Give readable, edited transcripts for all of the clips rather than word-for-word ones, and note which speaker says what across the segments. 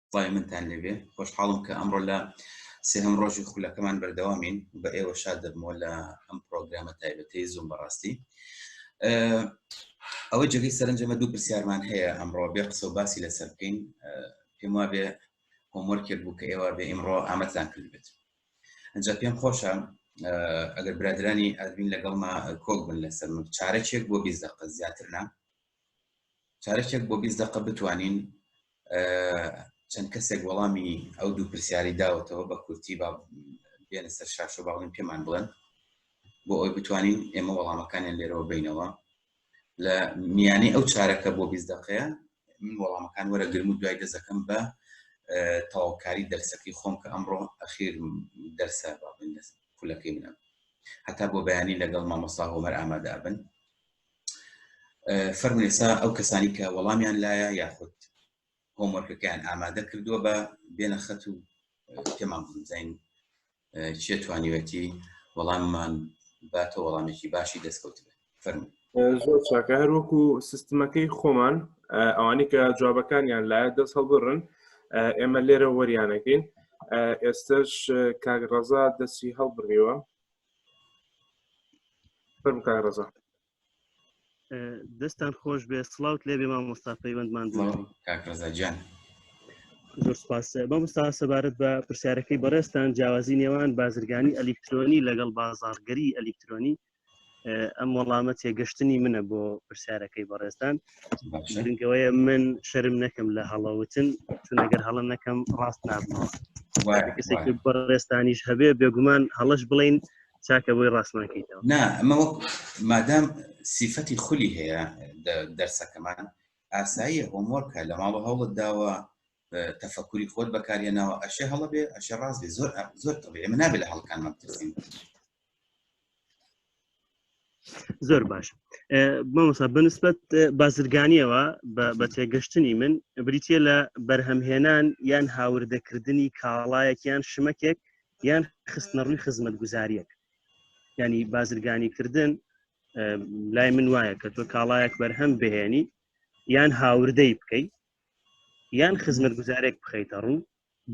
Speaker 1: سڵاوی منتان لێبێ خۆشحاڵم کە ئەمڕۆ لە سێهەم ڕۆژی خولەکەمان بەردەوامین بە ئێوە شاد دەبمەوە لە ئەم پرۆگرامە تایبەتەی زووم بەڕاستی ئەوە جێگەی سەرنجەمە دوو پرسیارمان هەیە ئەمڕۆ بێ قسە و باسی لەسەر بکەین پێم وابێ homework ێک بوو کە ئێوە بێ ئیمڕۆ ئامادەتان کردبێت ئەجا پێم خۆشە ئەگەر برادرانی ئەدمین لەگەڵما کۆک بن لەسەر من چارەکێک بۆ 20 دقە زیاتر نا چارەکێک بۆ 20 دقە بتوانین چەند کەسێک وەڵامی ئەو دوو پرسیاری داوەتەوە بە کورتی با بێنە سەر شاشە باڵین پێمان بڵێن بۆ ئەوی بتوانین ئێمە وەڵامەکانیان لێرەوە بینەوە لە میانی ئەو چارەکە بۆ 20 دقەیە من وەڵامەکان وەرەگرم و دوای دەزەکەم بە تەواوکاری دەرسەکەی خۆم کە ئەمڕۆ ئەخیر دەرسە باڵین خولەکەی منە هەتا بۆ بەیانی لەگەڵ مامۆستا هۆمەر ئامادە بن فەرمون ئێستا ئەو کەسانی کە وەڵامیان لایە یاخود homework ەکەیان ئامادە کردووە بە بێنە خەت و پێمان بزانین چێ توانیوەتی وەڵاممان باتە وەڵامێکی باشی دەستکەوت بێت فەرمو
Speaker 2: زۆر چاکە هەروەکو سیستمەکەی خۆمان ئەوانی کە جوابەکانیان لایە دەست هەڵبڕن ئێمە لێرە وەریانەکەین ئێستش کاک ڕەزا دەستی هەڵبڕیوە فەرموو کاک ڕەزا.
Speaker 3: دەستان خۆش بێ سڵاوت لێبێ مامۆستا پەیوەندمان
Speaker 1: بوو کاک ڕەزا گیان.
Speaker 3: زۆر سپاس مامۆستا سەبارەت بە پرسیارەکەی بەڕێزتان جیاوازی نێوان بازرگانی ئەلیکترۆنی لەگەڵ بازاڕگەری ئەلیکترۆنی ئەم وەڵامە تێگەشتنی منە بۆ پرسیارەکەی بەڕێزتان گرنگەوەیە من شەرم نەکەم لە هەڵەوتن چون ئەگەر هەڵە نەکەم ڕاست نابمەوە کەسێکی بەڕێستانیش هەبێ بێگومان هەڵەش بڵین چاکە بۆی ڕاستمان کەیتەوە
Speaker 1: نا ئەمە وەک مادام سیفەتی خولی هەیە دەرسەکەمان ئاساییە homework ە لە ماڵە هەوڵت داوە تەفەکوری خۆت بەکارهێناوە ئەشێ هەڵە بێ ئەشێ ڕاست بێ زۆر زۆر تەبیعی ئێمە نابێ لە هەڵەکانمان بترسین
Speaker 3: زۆر باش مامۆستا بەنسبەت بازرگانیەوە بە تێگەشتنی من بریتە لە بەرهەمهێنان یان هاوردەکردنی کاڵایەک یان شمەکێک یان خستنەڕووی خزمەتگوزاریەک ینی بازرگانیکردن لای من وایە کە تۆ کاڵایەک بەرهەم بهێنی یان هاوردەی بکەیت یان خزمەتگوزارێک بخەیتە ڕوو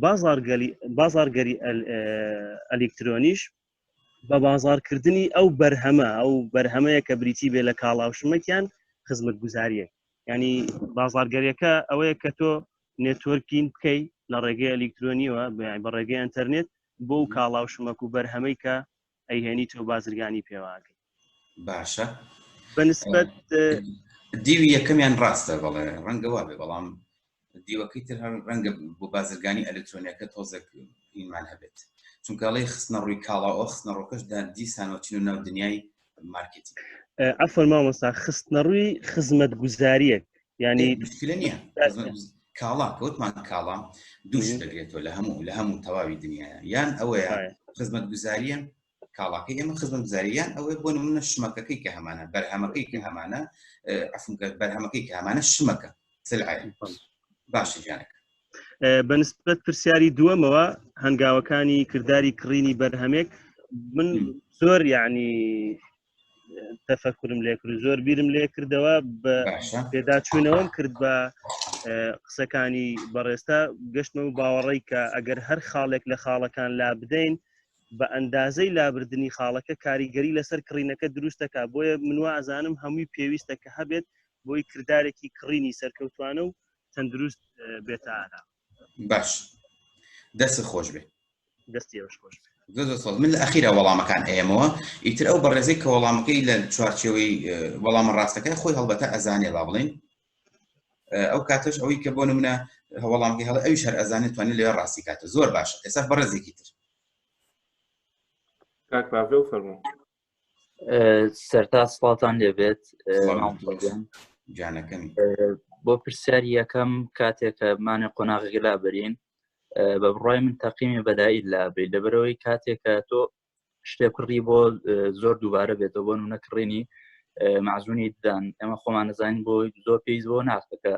Speaker 3: بازارگەلی بازارگەری ئەلیکترۆنیش بە بازارکردنی ئەو بەرهەمە ئەو بەرهەمەیە کە بریتی بێ لە کاڵا و شمەکیان خزمەتگوزاریەک ینی بازارگەریەکە ئەوەیە کە تۆ networking بکەی لە ڕێگەی ئەلیکترۆنیەوە بە ڕێگەی ئەتەرنێت بۆ و کاڵا و شمەک و بەرهەمەی کە ئەیهێنی تۆ بازرگانی پێواکەی
Speaker 1: باشە
Speaker 3: بەنسبەت
Speaker 1: دیوی یەکەمیان ڕاستە بەڵێ ڕەنگە وابێ بەڵام دیوەکەی تر هەر ڕەنگە بۆ بازرگانی ئەلکترۆنیەکە تۆزێک هینمان هەبێت چونکە ئەڵێ خستنە ڕووی کاڵا ئەو خستنە ڕۆکەش دیسانەوە چین و ناو دنیای مارکتی
Speaker 3: عەفوەن مامۆستا خستنە ڕووی خزمەت گوزاریەک ینی
Speaker 1: مشکلە نییە کاڵا کەوتمان کاڵا دووش دەگرێتەوە لە هەموو لە هەموو تەواوی دنیاە یان ئەوەیە خزمەت گوزاریە کاڵاکەی ئێمە خزمەتگوزاریان ئەوەی بۆ نمونە شمەکەکەی کە هەمانە بەرهەمەکەی کە هەمانە عفونکە بەرهەمەکەی کە هەمانە شمەکە سلعە باشە گیانەکە
Speaker 3: بەنسبەت پرسیاری دووەمەوە هەنگاوەکانی کرداری کڕینی بەرهەمێک من زۆر یعنی تەفەکرم لێکرد زۆر بیرم لێ کردەوە بە پێداچوونەوەم کرد بە قسەکانی بەڕێستا گەشتمەوە باوەڕی کە ئەگەر هەر خاڵێک لە خاڵەکان لا بدەین بە ئەندازەی لابردنی خاڵەکە کاریگەری لەسەر کڕینەکە دروست دەکات بۆیە من وا ئەزانم هەمووی پێویستە کە هەبێت بۆی کردارێکی کڕینی سەرکەوتوانە و تەندروست بێتە ئارا.
Speaker 1: باش دەست خۆش بێ.
Speaker 3: دەستی ئێوەش خۆش بێ.
Speaker 1: زۆر زۆر سپاس من لە ئەخیرا وەڵامەکان ئەیەمەوە ئیتر ئەو بەڕێزەی کە وەڵامەکەی لە چوارچێوەی وەڵامە ڕاستەکە خۆی هەڵبەتە ئەزانێ با بڵێین ئەو کاتەش ئەوەی کە بۆ نمونە وەڵامەکەی هەڵە ئەویش هەر ئەزانێت توانێت لەوێ ڕاستی کاتە زۆر باشە ئێستا بەڕێزێکی تر
Speaker 2: کاک پاڤێل فەرموو
Speaker 4: سەرتا سڵاوتان لێبێت
Speaker 1: گیانەکەمی
Speaker 4: بۆ پرسیاری یەکەم کاتێک کە مانێ قۆناغێک لابرین بە بڕای من تەقیمی بەدایل لابری لەبەرەوەی کاتێک کە تۆ شتێک کڕی بۆ زۆر دووبارە بێتەوە بۆ نمونە کڕینی معزونی ددان ئێمە خۆمان نەزانین بۆ زۆر پێویست بۆ ناکە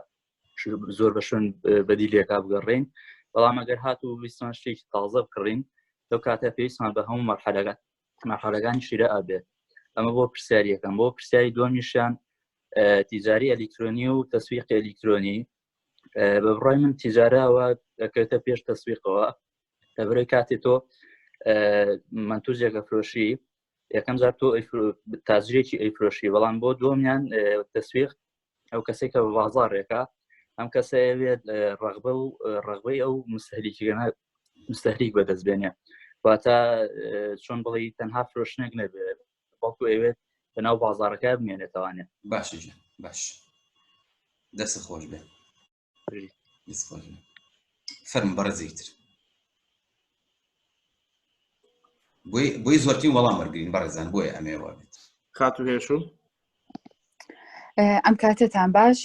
Speaker 4: زۆر بە شوێن بەدی لێکا بگەڕین بەڵام ئەگەر هات و ویستمان شتێکی تازە بکڕین لەو کاتە پێویستمان بە هەموو مەرحەلەکان مەرحەلەکانی شیرە ئابێت ئەمە بۆ پرسیاریەکەم بۆ پرسیاری دووەمیشیان تیجاری ئەلیکترۆنی و تەسویقی ئەلیکترۆنی. بە بڕای من تیجارەوە دەکەوێتە پێش تەسویقەوە لەبەرەی کاتی تۆ منتوجێکە فرۆشی یەکەم جار تۆ تاجرێکی ئەیفرۆشی بەڵام بۆ دووەمیان تەسویق ئەو کەسێک کە بازاڕێکە ئەم کەسە ئەوێت ڕغبە و ڕغبەی ئەو مستهلیکی مستهلیک بەدەست بێنێ واتە چۆن بڵێ تەنها فرۆشتنێک نەبێت بەڵکو ئەوێت لەناو بازارەکە بمێنێتەوانێ
Speaker 1: باشە باش دەست خۆش بێ دەست خۆش بێ فەرم بەڕێزێکی تر بۆی زۆرترین وەڵام وەرگین بەڕێزان بۆیە ئەمێ وابێت
Speaker 2: خاتو هێشو
Speaker 5: ئەم کاتتان باش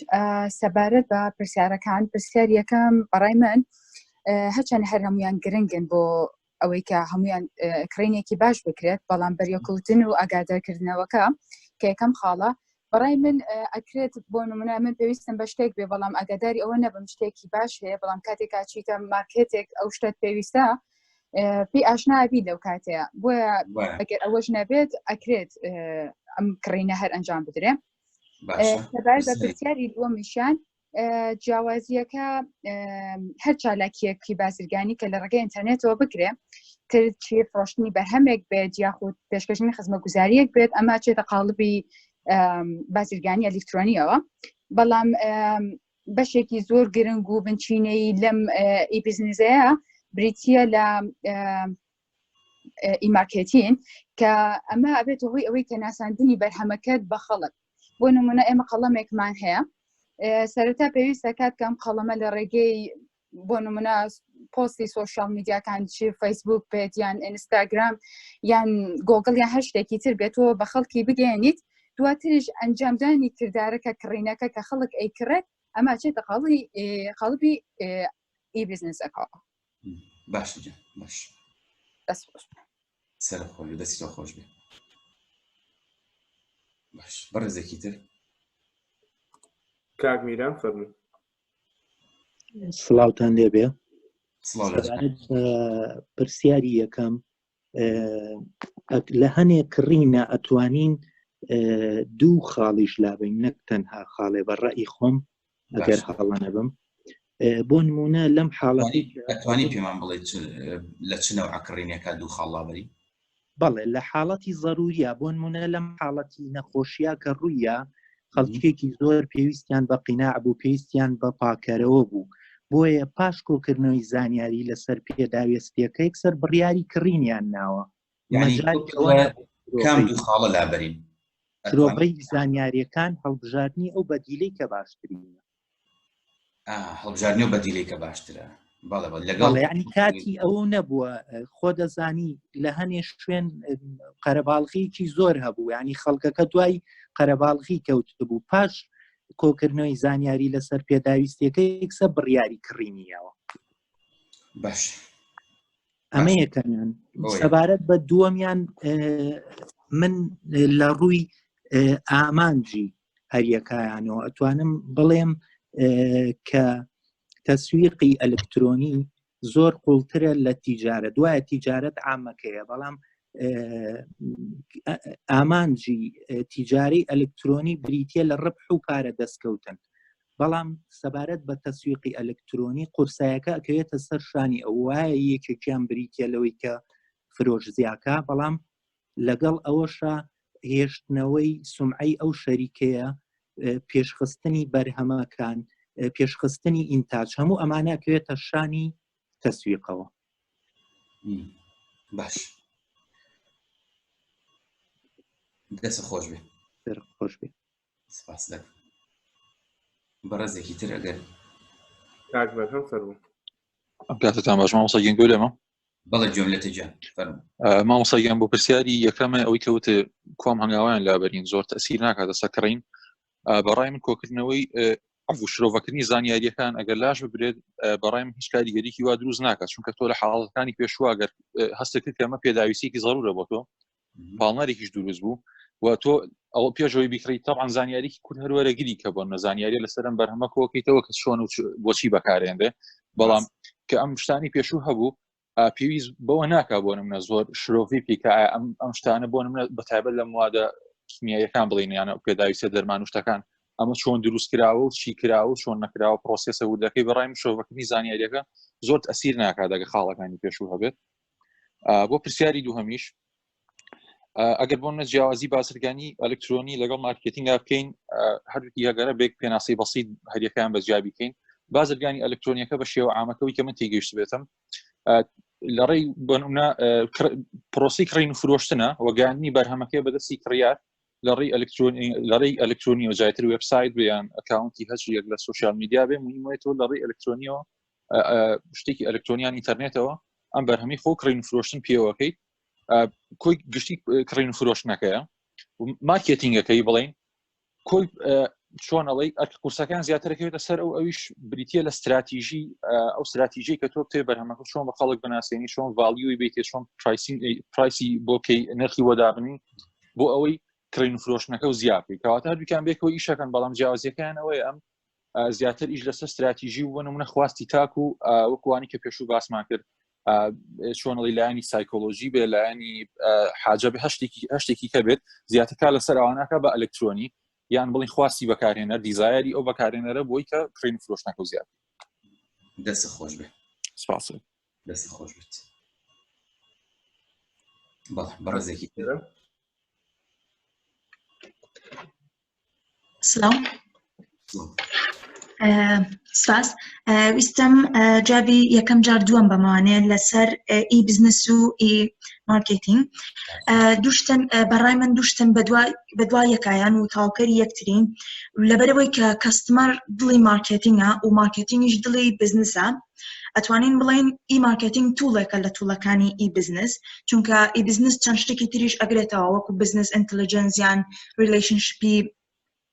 Speaker 5: سەبارەت بە پرسیارەکان پرسیار یەکەم بەڕای من هەچەند هەر هەمویان گرنگن بۆ ئەوەی کە هەمویان کڕینێکی باش بکرێت بەڵام بەریەکەوتن و ئاگادارکردنەوەکە کە یەکەم خاڵە بەڕای من ئەکرێت بۆ نمونە من پێویستم بە شتێک بێ بەڵام ئاگاداری ئەوە نەبم شتێکی باش هەیە بەڵام کاتێک کاچیتە مارکێتێک ئەو شتت پێویستە پێی ئاشنابی لەو کاتەیە بۆیە ئەگەر ئەوەش نەبێت ئەکرێت ئەم کڕینە هەر ئەنجام بدرێ سەبارەت بە پرسیاری دووەمیشیان جیاوازیەکە هەر چالاکیەکی بازرگانی کە لە ڕێگەی ئینتەرنێتەوە بکرێ تر چی فرۆشتنی بەرهەمێک بێت یاخود پێشکەشنی خزمەگوزاریەک بێت ئەمە چێتە قاڵبی بازرگانی ئەلیکترۆنیەوە بەڵام بەشێکی زۆر گرنگ و بنچینەی لەم ئی بزنزەیە بریتە لە e-marketing کە ئەمە ئەبێتە هۆی ئەوەی کە ناساندنی بەرهەمەکەت بە خەڵک بۆ نمونە ئێمە قەڵەمێکمان هەیە سەرەتا پێویستە کات کەم قەڵەمە لە ڕێگەی بۆ نمونە پۆستی سۆشیال میدیاکان چی فەیسبوک بێت یان ئینستاگرام یان گۆگل یان هەر شتێکی تر بێتەوە بە خەڵکی بگەێنیت دواتریش ئەنجامدانی کردارەکە کڕینەکە کە خەڵک ئەیکڕێت ئەمە چێتە قاڵی قاڵبی ئی بزنسەکەەوە
Speaker 1: باش باش
Speaker 5: دەست خۆش
Speaker 1: سەر خۆش دەستی تۆ خۆش بێ باش بەڕێزێکی تر
Speaker 2: کاک میران فەرموو
Speaker 6: سڵاوتان لێبێ پرسیاری یەکەم لە هەنێ کڕینە ئەتوانین دوو خاڵیش لابین نەک تەنها خاڵێ بە ڕئی خۆم ئەگەر هەڵە نەبم بۆ نمونە لەم حاڵەتی
Speaker 1: ئەتوانی پێمان بڵێ لە چ نەوعە کڕینێکا دوو خاڵ لابەری
Speaker 6: بەڵێ لە حاڵەتی زەروریە بۆ نمونە لەم حاڵەتی نەخۆشیە کە ڕوویە خەڵکێکی زۆر پێویستیان بە قیناع بوو پێویستیان بە پاکەرەوە بوو بۆیە پاش کۆکردنەوەی زانیاری لەسەر پێداویستیەکە یەکسەر بڕیاری کڕینیان ناوە
Speaker 1: کام دوو خاڵە لابەرین
Speaker 6: شرۆڤەی زانیاریەکان هەڵبژاردنی ئەو بەدیلەی کە باشترینە
Speaker 1: هەڵبژاردنی و بەدیلەی کە باشترە بەڵێ بەڵێ لەگەڵ
Speaker 6: ینی کاتی ئەو نەبووە خۆ دەزانی لە هەنێ شوێن قەرەباڵغیکی زۆر هەبوو ینی خەڵکەکە دوای قەرەباڵغی کەوت بوو پاش کۆکردنەوەی زانیاری لەسەر پێداویستیەکە یەکسە بڕیاری کڕینیەوە
Speaker 1: باش
Speaker 6: ئەمە یەکەمیان سەبارەت بە دووەمیان من لە ڕووی ئامانجی هەریەکایانەوە ئەتوانم بڵێم کە تەسویقی ئەلکترۆنی زۆر قوڵترە لە تیجارە دوایە تیجارەت عامەکەیە بەڵام ئامانجی تیجاری ئەلکترۆنی بریتە لە ڕبح و پارە دەستکەوتن بەڵام سەبارەت بە تەسویقی ئەلکترۆنی قورسایەکە ئەکەوێتە سەر شانی ئەو وایە یەکێکیان بریتە لەوەی کە فرۆش زیاکە بەڵام لەگەڵ ئەوەشا هێشتنەوەی سومعەی ئەو شەریکەیە پێشخستنی بەرهەمەکان پێشخستنی ئینتاج هەموو ئەمانە ئەکەوێتە شانی تەسویقەوە
Speaker 1: باش دەست خۆش بێ
Speaker 6: خۆش بێ
Speaker 1: سپاس دەکەم بەڕێزێکی تر ئەگەر
Speaker 2: کاک بەرهەم فەرموو
Speaker 7: ئەم کاتتان باش مامۆستا گیان گوێ لێمە
Speaker 1: بەڵێ گوێم لێتە گیان فەرموو
Speaker 7: مامۆستا گیان بۆ پرسیاری یەکەمە ئەوەی کە وتێ کوام هەنگاویان لابەرین زۆر تەسیر ناکاتە سەر کڕین بەڕای من کۆکردنەوەی عەفو شرۆڤەکردنی زانیاریەکان ئەگەر لاش ببرێت بەڕای من هیچ کاریگەریکی وا دروست ناکات چونکە تۆ لە حاڵەتەکانی پێشوە گەر هەستێکرد کە ئەمە پێداویستیەکی زەرورە بۆ تۆ پاڵنەرێکیش دروست بوو و تۆ ئەوە پێشەوەی بیکڕی طبعا زانیاریکی کورد هەروەرەگری کە بۆ نەزانیاری لەسەرم بەرهەمە کۆکەیتەوە کە چۆن و بۆچی بەکارێنرێ بەڵام کە ئەم شتانی پێشوو هەبوو پێویست بەوە ناکا بۆ منە زۆر شرۆڤی بکەی کە ئەم ئەم شتانە بۆ منە بە تایبەت لە موادە کیمیاییەکان بڵێن یانە پێداویستە دەرمان و شتەکان. ئەمە چۆن دروست کراوە و چی کراوە و چۆن نەکراوە process ە وردەکەی بەڕای من شرۆڤەکردنی زانیاریەکە زۆر ئەسیر ناکات ئەگە خاڵەکانی پێشوو هەبێت بۆ پرسیاری دووهەمیش ئەگەر بۆ نە جیاوازی بازرگانی ئەلکترۆنی لەگەڵ مارکتینگا بکەین هەردووکی هەگەرە بێک پێناسی بەسییت هەریەکەیان بە جیابی بکەین بازرگانی ئەلکترۆنیەکە بە شێوە عامەکەوەی کە من تێگەیشت بێتم لە ڕێی بۆنمونە پرۆسی کڕین و فرۆشتنە وەگەیاندنی بەرهەمەکەی بەدەستی کڕیار لە ڕێی ئەلکترۆنی لە ڕێی ئەلکترۆنی و جایتر وبسایت بیان account ی هەچ یەک لە social media بێ مهمێتەوە لە ڕێی ئەلکترۆنیەوە شتێکی ئەلکترۆنیان ئینتەرنێتەوە ئەم بەرهەمی خۆ کڕین فرۆشتن پێوەکەی کۆی گشتی کڕین فرۆشتنەکەیە مارکێتینگەکەی بڵین کۆی چۆن ئەڵی ئەرک قورسەکان زیاترەکەوێتە سەر ئەو ئەویش بریتە لە استراتیژی ئەو استراتیژی کە تۆ بتێ بەرهەمەکە چۆن بە خەڵک بناسیێنی چۆن value ی بیتێ چۆن price ی بۆکەی نرخی وەدابنی بۆ ئەوەی کڕین و فرۆشتنەکە و زیابکەی کەواتە هەردووکیان بێکەوە ئیشەکەن بەڵام جیاوازیەکەیان ئەوەیە ئەم زیاتر ئیش لەسەر استراتیژی و بۆ نمونە خواستی تاک و وەکوانی کە پێشوو باسمان کرد چۆنڵی لایەنی سایکۆلۆژی بێ لایەنی حاجە بێ هەشتێکی هەشتێکی کە بێت زیاتر کار لەسەر ئەواناکە بە ئەلکترۆنی یان بڵین خواستی بەکارهێنەر desire ی ئەو بەکارهێنەرە بۆی کە کڕین فرۆشتنەکە زیاد
Speaker 1: دەست خۆش بێ
Speaker 7: سپاس
Speaker 1: دەست خۆش بێت بەڵێ بەڕێزێکی تر
Speaker 8: سلاو سپاس ویستم جوابی یەکەم جار دووەم بەمانێ لەسەر e business و e marketing دوشتن بەڕای من دوشتن بەدوای یەکایان و تاوکەری یەکترین لەبەرەوەی کە customer دڵی مارکتینگە و مارکتینگیش دڵی بزنسە ئەتوانین بڵێین e marketing tool ێکە لە tool ەکانی e business چونکە e business چەند شتێکی تریش ئەگرێتەوە وەکو business intelligence یان relationship ی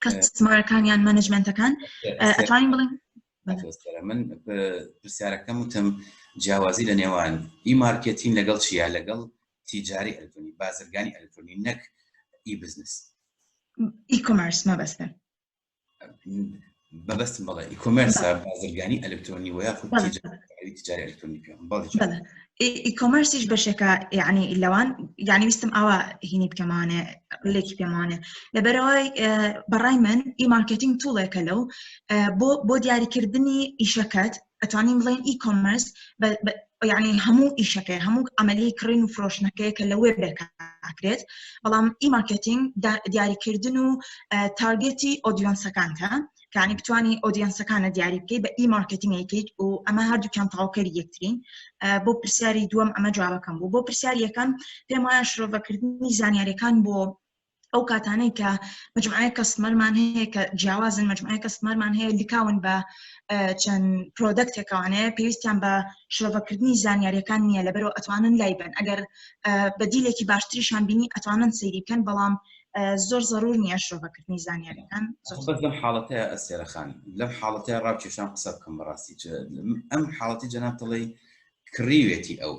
Speaker 8: customer ەکان یان management ەکان ئەتوانین بڵێن
Speaker 1: من پرسیارەکەم وتم جیاوازی لە نێوان e marketing لەگەڵ چیا لەگەڵ تیجاری ئەلکترۆنی بازرگانی ئەلکترۆنی نەک e business
Speaker 8: e commerce مەبەستە
Speaker 1: مەبەستم بەڵێ e commerce ە بازرگانی ئەلکترۆنی و یاخود تجاری ئەلکترۆنی پێم بەڵێ
Speaker 8: e commerce یش بەشێکە یعنی لەوان یعنی ویستم ئاوا هینی بکەمانێ لێکی پێمانێ لەبەرەوەی بەڕای من e marketing tool ێکە لەو بۆ بۆ دیاریکردنی ئیشەکەت ئەتوانین بڵێن e commerce یعنی هەموو ئیشەکەی هەموو عملی کڕین و فرۆشتنەکەی کە لە وێبێک ئاکرێت بەڵام e marketing دیاریکردن و target ی audience ەکانتە کانی بتانی audience ەکانە دیاری بکەیت بە e marketing یکیت و ئەمە هەردووکیان تەواوکەری یەکترین بۆ پرسیاری دووەم ئەمە جوابەکەم بوو بۆ پرسیاری یەکەم پێم وایە شرۆڤەکردنی زانیاریەکان بۆ ئەو کاتانەی کە مجموعەیە customer مان هەیە کە جیاوازن مجموعەیە customer مان هەیە لکاون بە چەند product ێکەوانەیە پێویستیان بە شرۆڤەکردنی زانیاریەکان نییە لەبەرەوە ئەتوانن لای بن ئەگەر بەدیلێکی باشتریشان بینی ئەتوانن سەیری بکەن بەڵام زۆر زەرور نییە شرۆڤەکردنی زانیاریەکان
Speaker 1: بەس لەم حاڵەتەیە ئەسێرە خان لەم حاڵەتەیە ڕاوکێشان قسە بکەم بەڕاستی ئەم حاڵەتی جەناب تڵی کڕیوێتی ئەو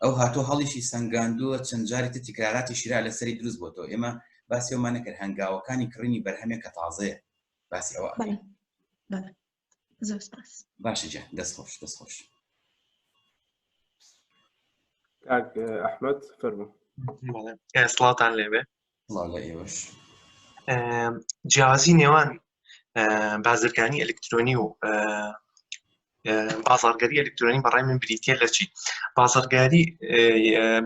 Speaker 1: ئەو هاتۆ هەڵیشی سەنگاندووە چەند جاری تر تکراراتی شرا لەسەری دروست بۆتەوە ئێمە باسی ئەومان نەکرد هەنگاوەکانی کڕینی بەرهەمێک کە تازەیە باسی ئەوە ئەکەین.
Speaker 8: بەڵێ زۆر سپاس.
Speaker 1: باشە گیان دەست خۆش دەست خۆش.
Speaker 2: کاک ئەحمەد فەرموو.
Speaker 9: بەڵێ سڵاوتان لێبێ.
Speaker 1: سڵاو لە ئێوەش.
Speaker 9: جیاوازی نێوان بازرگانی ئەلکترۆنی و بازارگەری ئەلکترۆنی بەڕای من بریتە لە چی بازارگاری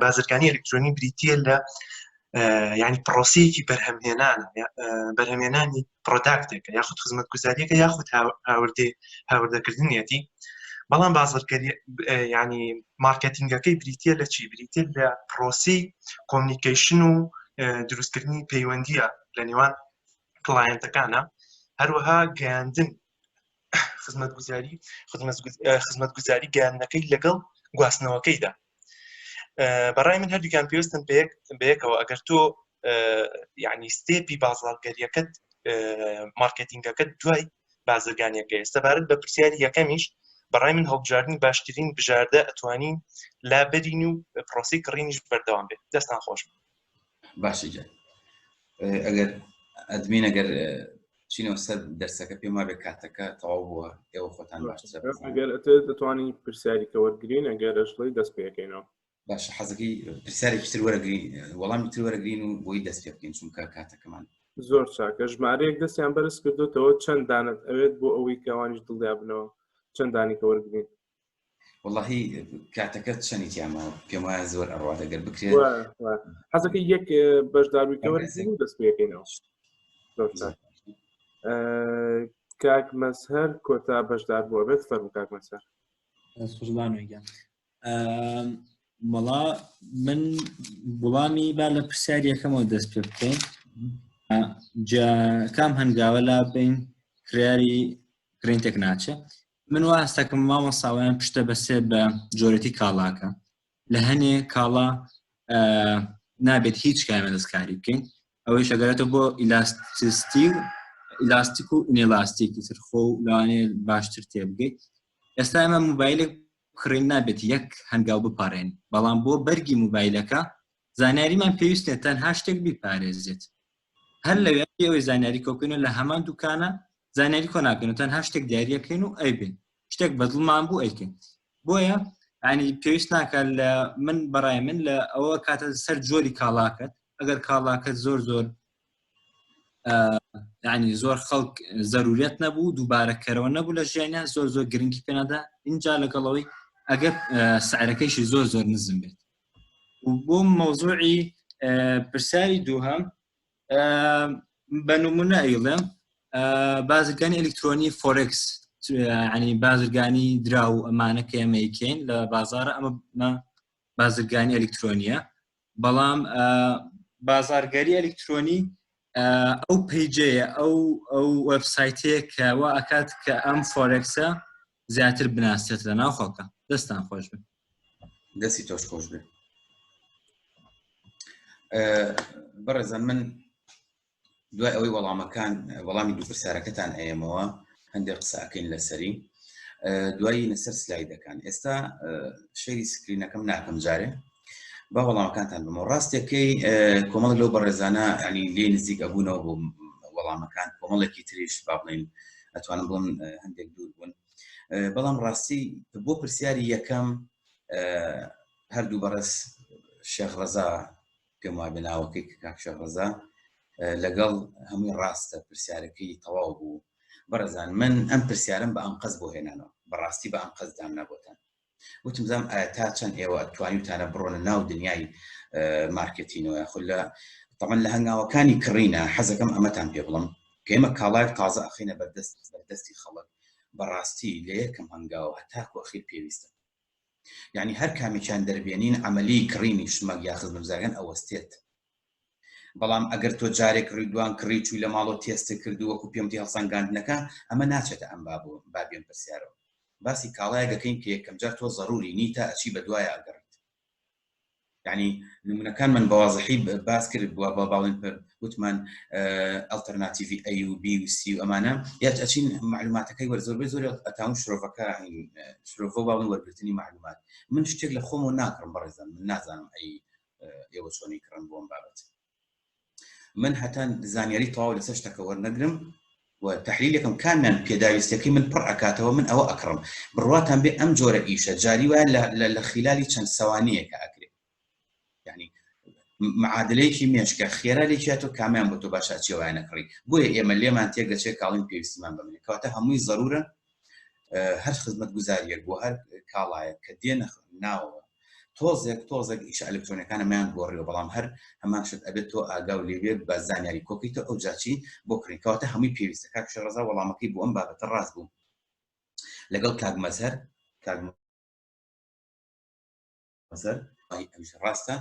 Speaker 9: بازرگانی ئەلکترۆنی بریتە لە ینی پرۆسەیەکی بەرهەمهێنان بەرهەمێنانی product ێکە یاخود خزمەتگوزاریەکە یاخود هاوردێ هاوردەکردنیەتی بەڵام بازرگەری ینی مارکتینگەکەی بریتە لە چی بریتە لە پرۆسی communication و دروستکردنی پەیوەندیە لە نێوان client ەکانە هەروەها گەیاندن خزمەتگوزاری خزمەتگوزاری گەیاندنەکەی لەگەڵ گواستنەوەکەیدا بەڕای من هەردووکیان پێویستن بەیەک بەیەکەوە ئەگەر تۆ یعنی step ی بازاڕگەریەکەت مارکتینگەکەت دوای بازرگانیەکەی سەبارەت بە پرسیاری یەکەمیش بەڕای من هەڵبژاردنی باشترین بژاردە ئەتوانین لابەرین و پرۆسی کڕینیش بەردەوام بێت دەستان خۆش
Speaker 1: باشە گیان ئەگەر admin ئەگەر چینەوە سەر دەرسەکە پێم وابێ کاتەکە تەواو بووە ئێوە خۆتان باشترە
Speaker 2: ئەگەر ئەتەوێت دەتوانی پرسیاری کە وەرگین ئەگەر ئەشڵی دەست پێەکەینەوە
Speaker 1: باشە حەزەکەی پرسیارێکی تر وەرەگرین وەڵامی تر وەرەگرین و بۆی دەست پێ بکەین چونکە کاتەکەمان.
Speaker 2: زۆر چاکە ژمارەیەک دەستیان بەرز کردوتەوە چەند دانت ئەوێت بۆ ئەوەی کەوانیش دڵنیا بنەوە چەند دانی کە وەرگین
Speaker 1: وەڵاهی کاتەکە چەنی تیامەوە پێم وایە زۆر ئەڕوات ئەگەر بکرێت
Speaker 2: حەزەکە یەک بەشداروی کە وەرگین و دەست پێکەینەوە زۆر چاک کاک مەزهەر کۆتا بەشدار بووە بێت فەرموو کاک مەزهەر
Speaker 10: سوزبانۆ گیان وەڵا من وڵامی با لە پرسیاری یەکەمەوە دەست پێ بکەین جا کام هەنگاوە لا بین کڕیاری کڕین تێک ناچێ من وا هەستەکەم مامۆساوەیان پشتە بەسێ بە جۆرەتی کاڵاکە لە هەنێ کاڵا نابێت هیچ کامە دەستکاری بکەین ئەوەی شەگەرێتە بۆ elasticity و elastic و inelastic تر خۆ لەوانەیە باشتر تێبگەیت ئێستا ئێمە موبایلێک کڕین نابێت یەک هەنگاو بپارێن بەڵام بۆ بەرگی موبایلەکە زانیاریمان پێویستە تەنها شتێک بیپارێزێت هەر لەوێ ئەوەی زانیاری کۆکەین و لە هەمان دوکانە زانیاری کۆ ناکەین و تەنها شتێک دیاریەکەین و ئەیبین شتێک بەدڵمان بوو ئەیکەین بۆیە ینی پێویست ناکات لە من بەڕای من لە ئەوە کاتە سەر جۆری کاڵاکەت ئەگەر کاڵاکەت زۆر زۆر ینی زۆر خەڵک زەرورەت نەبوو دووبارەکەرەوە نەبوو لە ژیانیان زۆر زۆر گرنگی پێنادا اینجا لەگەڵەوەی ئەگەر سعرەکەیشی زۆر زۆر نزم بێت و بۆ مەوزوعی پرسیاری دووهەم بە نمونە ئەیڵێم بازرگانی ئەلکترۆنی فۆرکس ینی بازرگانی درا و ئەمانە کە ئێمە یکەین لە بازارە ئەمە بازرگانی ئەلکترۆنیە بەڵام بازارگەری ئەلکترۆنی ئەو page ەیە ئەو ئەو وەبسایتەیە کە وا ئەکات کە ئەم فۆرکسە زیاتر بناسێت لە ناو خەڵکە دەستان خۆش بن
Speaker 1: دەستی تۆش خۆش بێ بەڕێزان من دوای ئەوەی وەڵامەکان وەڵامی دوو پرسیارەکەتان ئەیەمەوە هەندێک قسەکەین لەسەری دوایی لەسەر سلایدەکان ئێستا share ی screen ەکەم ناکەم جارێ با وەڵامەکانتان بمەوە ڕاستەکەی کۆمەڵ لەو بەڕێزانە ینی لێ نزیک ئەبوونەوە بۆ وەڵامەکان کۆمەڵێکی تریش با بڵین ئەتوانم بڵم هەندێک دوور بوون بەڵام ڕاستی بۆ پرسیاری یەکەم هەردوو بەڕێز شێخ ڕەزا پێم وابێ ناوەکەی کە کاک شێخ ڕەزا لەگەڵ هەمووی ڕاستە پرسیارەکەی تەواو بوو بەڕێزان من ئەم پرسیارم بە ئەنقەز بۆ هێنانەوە بەڕاستی بە ئەنقەز دامنا بۆتان وتم زام ئایا تا چەند ئێوە توانیوتانە بڕۆنە ناو دنیای مارکێتینەوە یاخود لە تەمان لە هەنگاوەکانی کڕینە حەزەکەم ئەمەتان پێ بڵم کە ئێمە کاڵایەک تازە ئەخینە بەردەست بەردەستی خەڵک بەڕاستی لە یەکەم هەنگاو هەتاکو ئەخیر پێویستە یعنی هەر کامێکیان دەربێنین عملی کڕینی شمەک یا خزمەتگوزاریان ئەوەستێت بەڵام ئەگەر تۆ جارێک کڕی دوان کڕی چووی لە ماڵەوە تێست کرد و وەکو پێم وتی هەڵسەنگاندنەکە ئەمە ناچێتە ئەم باب و بابی ئەم پرسیارەوە باسی کاڵایەک ئەکەین کە یەکەم جار تۆ زەروری نیتە ئەچی بە دوایە ئەگەڕیت یعنی نمونەکان من بەوازحی باس کرد بووە بە باڵین وتمان ئەلتەرناتیڤی ئەی و بی و سی و ئەمانە یاچ ئەچین معلوماتەکەی وەر زۆربەی زۆر ئەتاون شرۆڤەکە شرۆڤە باڵن وەرگرتنی معلومات من شتێک لە خۆمەوە ناکڕم بەڕێزان من نازانم ئەی ئێوە چۆنی کڕن بۆم بابەت من هەتا زانیاری تەواو لەسەر شتەکە وەرنەگرم و تحلیلێکم کامیان پێداویستەکەی من پڕ ئەکاتەوە من ئەوە ئەکڕم بڕواتان بێ ئەم جۆرە ئیشە جاری وایە لە خیلالی چەند سەوانیەکە ئەکرێ یعنی معادلەیەکی مێشکە خێرا لێکیاتۆ کامیان بۆ تۆ باشە چێوایە نەکڕی بۆیە ئێمە لێمان تێک دەچێت کاڵین پێویستمان بەمنێ کەواتە هەمووی ضرورە هەر خزمەت گوزاریەک بۆ هەر کاڵایەک کە دێنە ناوەوە تۆزێک تۆزێک ئیشە ئەلکترۆنەکانە میان گۆڕیەوە بەڵام هەر هەمان شت ئەبێت تۆ ئاگا و لێبێ بە زانیاری کۆکەیتە ئەو جاچی بۆ کڕین کەواتە هەمووی پێویستە کاک شێخ ڕەزا وەڵامەکەی بۆ ئەم بابەتە ڕاست بوو لەگەڵ کاک مەزهەر کاک مەزهەر ئەویش ڕاستە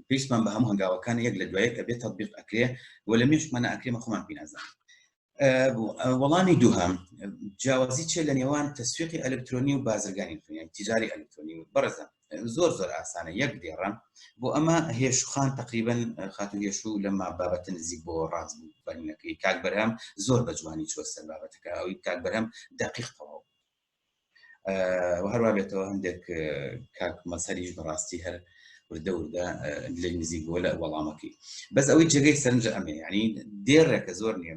Speaker 1: پێویستمان بە هەموو هەنگاوەکان یەک لە دوایەک ئەبێت تەطبیق ئەکرێ و لە مێشکمانە ئەکرێمە خۆمان پینازان وەڵامی دووهەم جیاوازی چیە لە نێوان تەسویقی ئەلکترۆنی و بازرگانی ئەلکترۆنی تیجاری ئەلکترۆنی بەڕێزان زۆر زۆر ئاسانە یەک دێڕە بۆ ئەمە هێشوخان تقریبن خاتو هێشو لەما بابەتە نزیک بۆ ڕاست بوو بەرینەکەی کاک بەرهەم زۆر بە جوانی چوە سەر بابەتەکە ئەوی کاک بەرهەم دقیق تەواو و هەروە بێتەوە هەندێک کاک مەسەریش بەڕاستی هەر وردە وردە لە نزیک بووە لە وەڵامەکەی بەس ئەوەی جێگەی سەرنجە ئەمێ ینی دێڕێکە زۆر نییە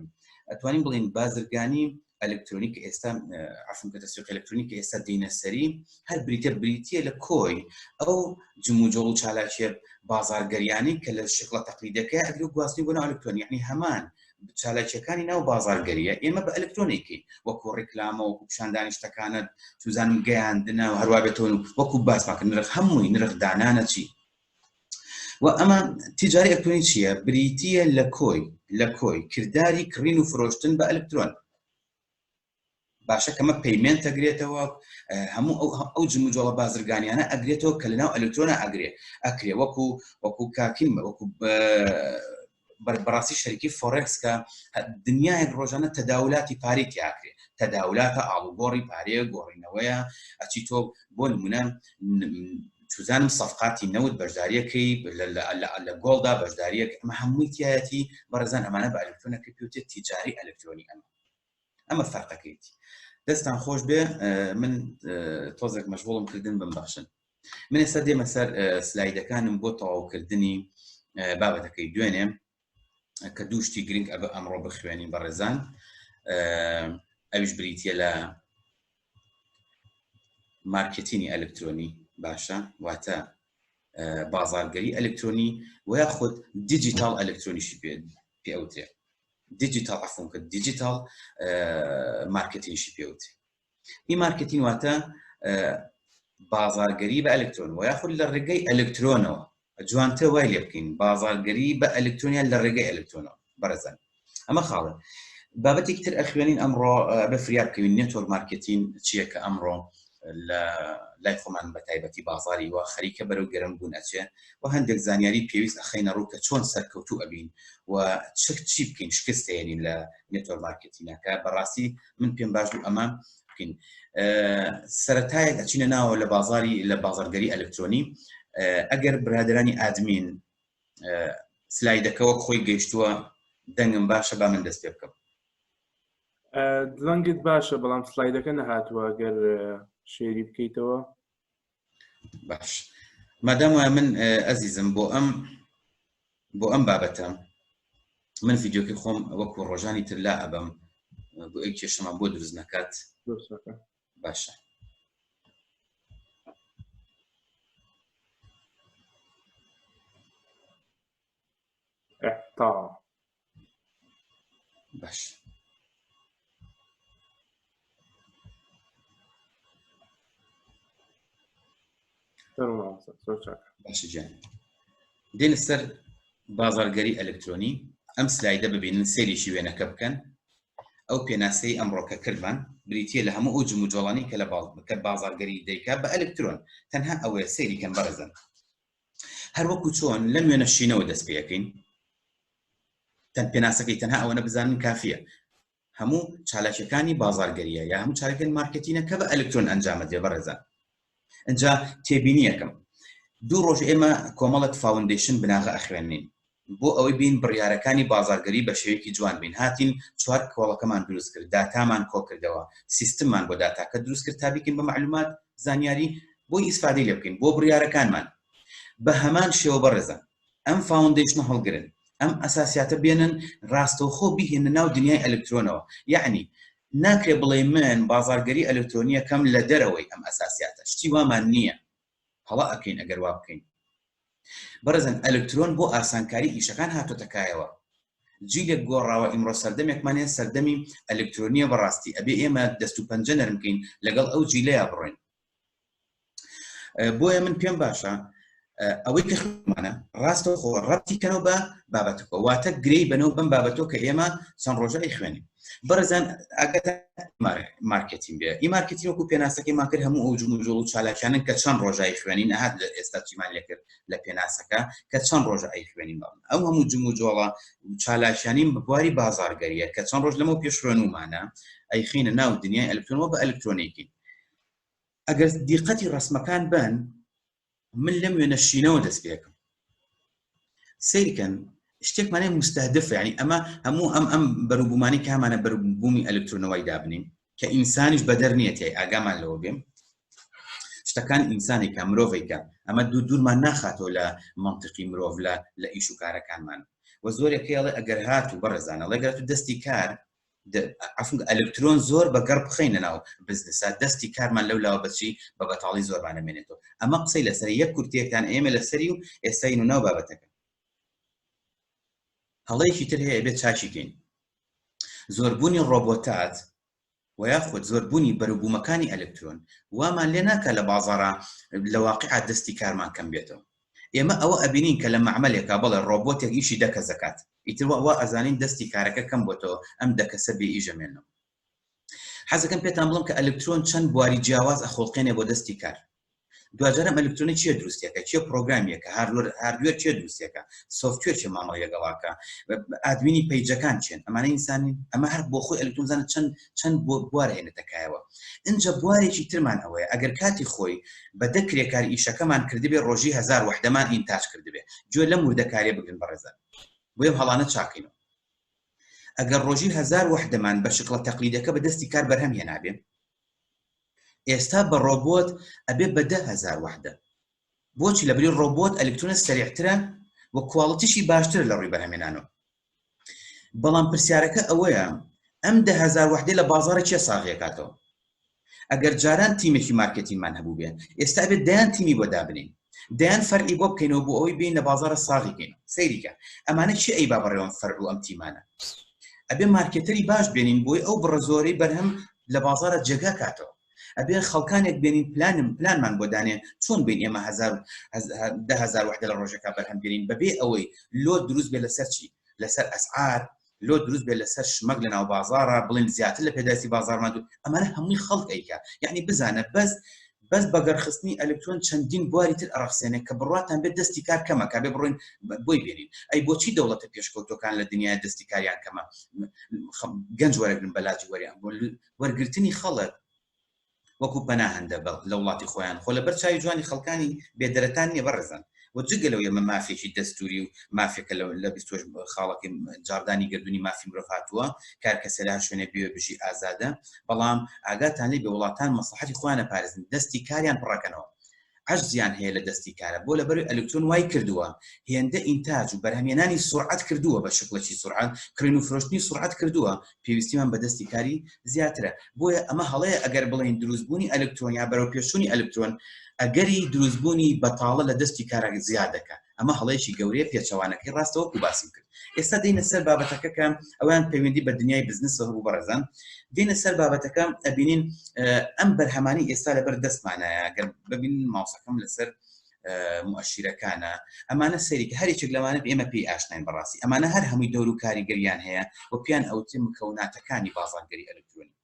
Speaker 1: ئەتوانین بڵین بازرگانی ئەلکترۆنی کە ئێستا عفم کە تەسویق ئەلکترۆنی کە ئێستا دینە سەری هەر بریتە بریتە لە کۆی ئەو جموجۆڵ و چالاکیە بازارگەریانی کە لە شکڵە تەقلیدەکە ئەگرو گواستنی بۆ ناو ئەلکترۆنی یعنی هەمان. چالاکیەکانی ناو بازارگەریە ئێمە بە ئەلکترۆنیکەین وەکو ڕیکلامە وەکو پیشاندانی شتەکانت چوزانم گەیاندنە و هەروە بێتەوە وەکو باسمان کرد نرخ هەمووی نرخ دانانە چی و ئەمە تیجاری ئەلکترۆنی چییە بریتیە لە کۆی لە کۆی کرداری کڕین و فرۆشتن بە ئەلکترۆن باشە کەمە payment ئەگرێتەوە هەموو ئەو ئەو جموجۆڵە بازرگانیانە ئەگرێتەوە کە لەناو ئەلکترۆنە ئەگرێ ئەکرێ وەکو وەکو کاکین وەکو بەڕاستی شەریکی فۆرێکس کە دنیایەک ڕۆژانە تەداولاتی پارەی تیاکرێ تەداولاتە ئاڵوگۆڕی پارەیە گۆڕینەوەیە ئەچی تۆ بۆ نمونە چوزانم سەفقاتی نەوت بەشداریەکەی لە gold دا بەشداریەک ئەمە هەمووی تایەتی بەڕێزان ئەمانە بە ئەلکترۆنەکە پێوتێت تیجاری ئەلکترۆنی ئەمە ئەمە فەرقەکەیتی دەستان خۆش بێ من تۆزێک مەشغوڵم کردن بمبەخشن من ئێستا دێمە سەر سلایدەکانم بۆ تەواوکردنی بابەتەکەی دوێنێ کە دوو شتی گرنگ ئەبە ئەمڕۆ بخوێنین بەڕێزان ئەویش بریتە لە مارکتینی ئەلکترۆنی باشە واتە بازارگەری ئەلکترۆنی و یاخود دیجیتال ئەلکترۆنیشی پێ پێوترێ دیجیتال عفوم کرد digital marketing شی پێوترێ e-marketing واتە بازارگەری بە ئەلکترۆن و یاخود لە ڕێگەی ئەلکترۆنەوە جوانتر وای لێ بکەین بازارگەری بە ئەلکترۆنیان لە ڕێگەی ئەلکترۆنەوە بەڕێزان ئەمە خاڵە بابەتێکی تر ئەخوێنین ئەمڕۆ بە فریا بکەوین network marketing چییە کە ئەمڕۆ لە لای خۆمان بە تایبەتی بازاری وا خەریکە بەرەو گەرم بوون ئەچێ و هەندێک زانیاری پێویست ئەخەینە ڕوو کە چۆن سەرکەوتوو ئەبین و چ چی بکەین شکست هێنین لە network marketing ەکە بەڕاستی من پێم باش بوو ئەمە بکەین سەتایەک ئەچینە ناوە لە بازاری لە بازارگەری ئەلکترۆنی ئەگەر برادرانی ئادمین سلایدەکە وەک خۆی گەیشتووە دەنگم باشە با من دەست پێ بکەم
Speaker 2: دەنگت باشە بەڵام سلایدەکە نەهاتووە گەر share ی بکەیتەوە
Speaker 1: باش مادام وایە من ئەزیزم بۆ ئەم بۆ ئەم بابەتە من ڤیدیۆکەی خۆم وەکو ڕۆژانی تر لا ئەبم بۆ ئەی کێشەمان بۆ دروست نەکات باشە باش باشە گیان دێنە سەر بازارگەری ئەلکترۆنی ئەم سلایدە ببینن سەیرێکی وێنەکە بکەن ئەو پێناسەی ئەمڕۆکە کردمان بریتە لە هەموو ئەو جموجۆڵانی کە لە کە بازارگەری دەیکا بە ئەلکترۆن تەنها ئەوەیە سەیری کەن بەڕێزان هەروەکو چۆن لەم وێنە شینەوە دەست پێەکەین تەن پێناسەکەی تەنها ئەوەنە بزانن کافیە هەموو چالاکیەکانی بازارگەریە یا هەموو چالاکیەکانی مارکتینە کە بە ئەلکترۆن ئەنجامەدرێ بەڕێزان ئەجا تێبینیەکەم دوو ڕۆژ ئێمە کۆمەڵێک foundation بناغە ئەخوێنین بۆ ئەوەی بین بڕیارەکانی بازارگەری بە شێوەیەکی جوان بین هاتین چوار کۆڵەکەمان دروست کرد داتامان کۆکردەوە سیستممان بۆ داتاکە دروست کرد تا بیکەین بە معلومات زانیاری بۆی ئیسفادەی لێ بکەین بۆ بڕیارەکانمان بە هەمان شێوە بەڕێزان ئەم foundation ە هەڵگرن ئەم ئەساسیاتە بێنن ڕاستەوخۆ بیهێنە ناو دنیای ئەلکترۆنەوە یعنی ناکرێ بڵێ من بازارگەری ئەلکترۆنیەکەم لە دەرەوەی ئەم ئەساسیاتە شتی وامان نییە هەڵە ئەکەین ئەگەر وا بکەین بەڕێزان ئەلکترۆن بۆ ئاسانکاری ئیشەکان هاتۆتە کایەوە جیلێک گۆڕاوە ئیمڕۆ سەردەمێکمان هەیە سەردەمی ئەلکترۆنیە بەڕاستی ئەبێ ئێمە دەست و پەنجە نەرم بکەین لەگەڵ ئەو جیلەیا بڕۆین بۆیە من پێم باشە ئەوەی کە خوێندمانە ڕاستەوخۆ ڕەبتی کەنەوە بە بابەتەکە واتە گرێی بەنەوە بەم بابەتەوە کە ئێمە چەند ڕۆژە ئەیخوێنین بەڕێزان ئەگەر مارکتین بێ e-marketing وەکو پێناسەکەی مان کرد هەموو ئەو جموجۆڵ و چالاکیانن کە چەند ڕۆژایی خوێنین نەهات لە ئێستا چیمان لێکرد لە پێناسەکە کە چەند ڕۆژە ئەی خوێنین بەڵام ئەو هەموو جموجۆڵە چالاکیانین بە بواری بازارگەریە کە چەند ڕۆژ لەمەو پێش خوێنومانە ئەیخینە ناو دنیای ئەلکترۆنەوە بە ئەلکترۆنیکین ئەگەر دیقەتی ڕسمەکان بن من لەم وێنە شینەوە دەست پێکم سیرکەن شتێکمانە مستهدف ینی ئەمە هەموو ئەم ئەم بەروبوومانی کامانە بەروبوومی ئەلکترۆنەوەی دابنین کە ئینسانیش بەدەر نییە تای ئاگامان لەوە بێم شتەکان ئینسانێکە مرۆڤێکە ئەمە دوو دوورمان ناخاتەوە لە منطقی مرۆڤ لە لە ئیش و کارەکانمان و زۆرێک هەیە ئەگەر هات و بەڕێزانە ڵێگەرات و دەستی کار عەفو ئەلکترۆن زۆر بە گەڕ بخەینە ناو بزنسا دەستی کارمان لەو لاوە بەچی بە بەتاڵی زۆرمان نەمێنێتەوە ئەمە قسەی لەسەر یەک کورتەیەکتان ئێمە لەسەری و ئێستاین و ناو بابەتەکە هەڵەیەکی تر هەیە بێت چاکی کەین. زۆربوونی ڕۆبۆتات و یاخود زۆربوونی بەروبوومەکانی ئەلکترۆن وامان لێ ناکا لە بازاڕا لە واقیعا دەستی کارمان کەم بێتەوە. ئێمە ئەوە ئەبینین کە لە مەعمەلێکا بەڵێ ڕۆبۆتێک ئیشی دە کەس ئەکات ئیتر وا وا ئەزانین دەستی کارەکە کەم بۆتەوە ئەم دە کەسە بێ ئیش ئەمێننەوە. حەزەکەم پێتان بڵێم کە ئەلکترۆن چەند بواری جیاواز ئەخوڵقێنێ بۆ دەستی کار. دواجار ئەم ئەلکترۆنی چیە دروستیەکە چیە پرۆگرامیەکە hardware چیە دروستیەکە software چێ مامەڵی لەگەڵاکە admin ی page ەکان چێن ئەمانە ئینسانی ئەمە هەر بۆ خۆی ئەلکترۆن زانە چەند چەند بۆ بوار هێنێتەکایەوە ئینجا بوارێکی ترمان ئەوەیە ئەگەر کاتی خۆی بە دە کرێکار ئیشەکەمان کردبێ ڕۆژی هەزار وەحدەمان ئینتاج کردبێ گوێ لەم وردەکاریە بگرن بەڕێزان بۆیە هەڵانە چاکەینەوە ئەگەر ڕۆژی هەزار وەحدەمان بە شکڵە تەقلیدەکە بە دەستی کار بەرهەم هێنابێ ئێستا بە ڕۆبۆت ئەبێ بە 10هزار وەحدە. بۆچی؟ لەبری ڕۆبۆت ئەلکترۆنە سەریعترە و quality شی باشترە لە ڕووی بەرهەمێنانەوە. بەڵام پرسیارەکە ئەوەیە ئەم 10هزار وەحدەی لە بازاڕی کێ ساغیەکاتەوە؟ ئەگەر جاران تیمێکی مارکێتینمان هەبوو بێ ئێستا ئەبێت دەیان تیمی بۆ دابنین دەیان فەرعی بۆ بکەینەوە بۆ ئەوەی بین لە بازارە ساغی کەین سەیریکە ئەمانە چی ئەی با بەڕێوەم فەرع و ئەم تیمانە ئەبێ marketer ی باش بێنین بۆی ئەو بڕە زۆرەی بەرهەم لە بازارە جێگا کاتەوە ئەبێ خەڵکانێک بێنین پلانم پلانمان بۆ دانێ چۆن بین ئێمە هەزار 10هزار وحدە لە ڕۆژەکە بەرهەم بێنین بەبێ ئەوەی لۆ دروست بێ لەسەر چی لەسەر ئەسعار لۆ دروست بێت لەسەر شمەک لە ناو بازاڕا بڵێن زیاتر لە پێداویستی بازاڕمان دوو ئەمانە هەمووی خەڵک ئەیکا یعنی بزانە بەس بەس بەگەڕخستنی ئەلکترۆن چەندین بواری تر ئەڕەخسێنێ کە بڕواتان بێت دەستی کار کەمە کا بێ بڕۆین بۆی بێنین ئەی بۆچی دەوڵەتە پێشکەوتوەکان لە دنیای دەستی کاریان کەمە گەنج وەرەگرن بەلاجی وەریان بۆ وەرگرتنی خەڵک وەکو پەناهەندە بە لە وڵاتی خۆیان خۆ لەبەر چاوی جوانی خەڵکانی بێ دەرەتان نیە بەڕێزان و جگە لەوەی ئەمە مافێکی دەستوری و مافێکە لە لە 28 خاڵەکەی جاڕدانی گەردوونی مافی مرۆڤ هاتووە کار کەسێ لە هەر شوێنێ بێ بژی ئازادە بەڵام ئاگاتان لێ بێ وڵاتان مەسڵەحەتی خۆیان ئەپارێزن دەستی کاریان پڕەکەنەوە عەجزیان هەیە لە دەستی کارە بۆ لەبەروی ئەلکترۆن وای کردووە هێندە ئینتاج و بەرهەمهێنانی سورعەت کردووە بە شکڵێکی سورعەت کڕین و فرۆشتنی سورعەت کردووە پێویستیمان بە دەستی کاری زیاترە بۆیە ئەمە هەڵەیە ئەگەر بڵێین دروستبوونی ئەلکترۆن یا بەرەو پێشچوونی ئەلکترۆن ئەگەری دروستبوونی بەتاڵە لە دەستی کارە زیاد دەکات ئەمە هەڵەیەکی گەورەیە پێچەوانەکەی ڕاستە وەکو باسم کرد ئێستا دێینە سەر بابەتەکە کە ئەویان پەیوەندی بە دنیای بزنسەوە هەبوو بەڕێزان دێنە سەر بابەتەکە ئەبینین ئەم بەرهەمانی ئێستا لەبەر دەستمانایە گەر ببین ماوسەکەم لەسەر مؤشرەکانە ئەمانە سەریکە هەر یەکێک لەوانە ئێمە پێی ئاشناین بەڕاستی ئەمانە هەر هەمووی دەور و کاریگەریان هەیە و پیان ئەوترێ مکەوناتەکانی بازارگەری ئەلکترۆنی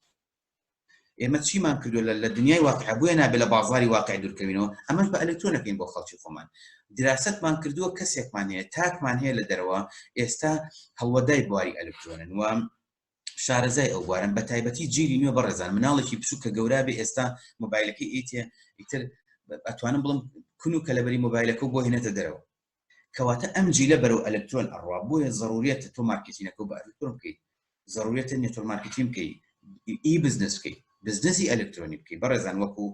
Speaker 1: ئێمە چیمان کردو لە دنیای واقع بۆیە نابێت لە بازاری واقع دوورکەوینەوە ئەمەش بە ئەلکترۆنەکەین بۆ خەڵکی خۆمان دراسەتمان کردووە کەسێکمان هەیە تاکمان هەیە لە دەرەوە ئێستا هەڵوەدای بواری ئەلکترۆنن و شارەزای ئەو بوارن بە تایبەتی جیلی نوێ بەڕێزان مناڵێکی بچوو کە گەورا بێ ئێستا مۆبایلەکەی ئیتێ ئیتر ئەتوانم بڵم کون و کەلەبەری مۆبایلەکە بۆ هێنێتە دەرەوە کەواتە ئەم جیلە بەرەو ئەلکترۆن ئەڕوا بۆیە زەروریەتە تۆ مارکێتینەکە بە ئەلکترۆن بکەیت زەروریەتە network marketing بکەیت ئی بزنس بکەیت بزنسی ئەلکترۆنی بکەیت بەڕێزان وەکو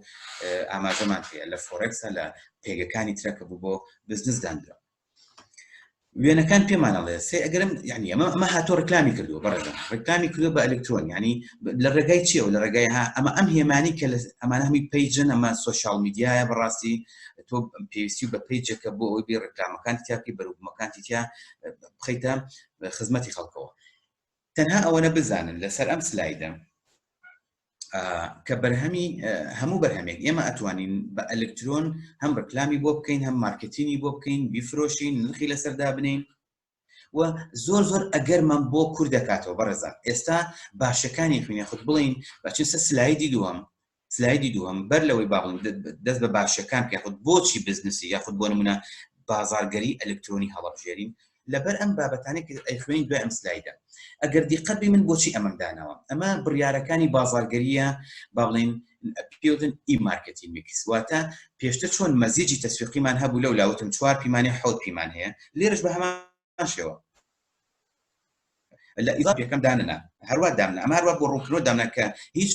Speaker 1: ئاماژەمان پێ لە فۆرێکسە لە پێگەکانی ترەکە بوو بۆ بزنس دانرا وێنەکان پێمان ئەڵێ سێ ئەگەرم یعنی ئەمە ئەمە هاتۆ ڕکلامی کردووە بەڕێزان ڕکلامی کردووە بە ئەلکترۆن یعنی لە ڕێگای چیەوە لە ڕێگای ها ئەمە ئەم هێمانی کە ئەمانە هەمی page ن ئەمە social media یە بەڕاستی تۆ پێویستی بە page ەکە بۆ ئەوەی بێ ڕکلامەکان تیا بکەی بەروبوومەکانتی تیا بخەیتە خزمەتی خەڵکەوە تەنها ئەوەنە بزانن لەسەر ئەم سلایدە کە بەرهەمی هەموو بەرهەمێک ئێمە ئەتوانین بە ئەلکترۆن هەم ڕکلامی بۆ بکەین هەم مارکتینی بۆ بکەین بیفرۆشین نرخی لەسەر دابنین و زۆر زۆر ئەگەرمان بۆ کورد دەکاتەوە بەڕێزان ئێستا باشەکانی خوێنە خود بڵین بەچین سە سلایدی دووەم سلایدی دووەم بەر لەوەی با بڵێن دەست بە باشەکان بکەین یاخود بۆچی بزنسی یاخود بۆ نمونە بازارگەری ئەلکترۆنی هەڵبژێرین لەبەر ئەم بابەتانەی کە ئەیخوێنین دوای ئەم سلایدە ئەگەر دیقەت بی من بۆچی ئەمەم داناوە ئەمە بڕیارەکانی بازارگەریە با بڵێن پێوتن ئی marketing mix واتە پێشتر چۆن مەزیجی تەسویقیمان هەبوو لەو لاوتم چوار پیمانێ حەوت پیمان هەیە لێرەش بە هەمان شێوە لە ئیضافی یەکەم دانەنا هەروە دامنا ئەمە هەروە بۆ ڕوونکردنەوە دامنا کە هیچ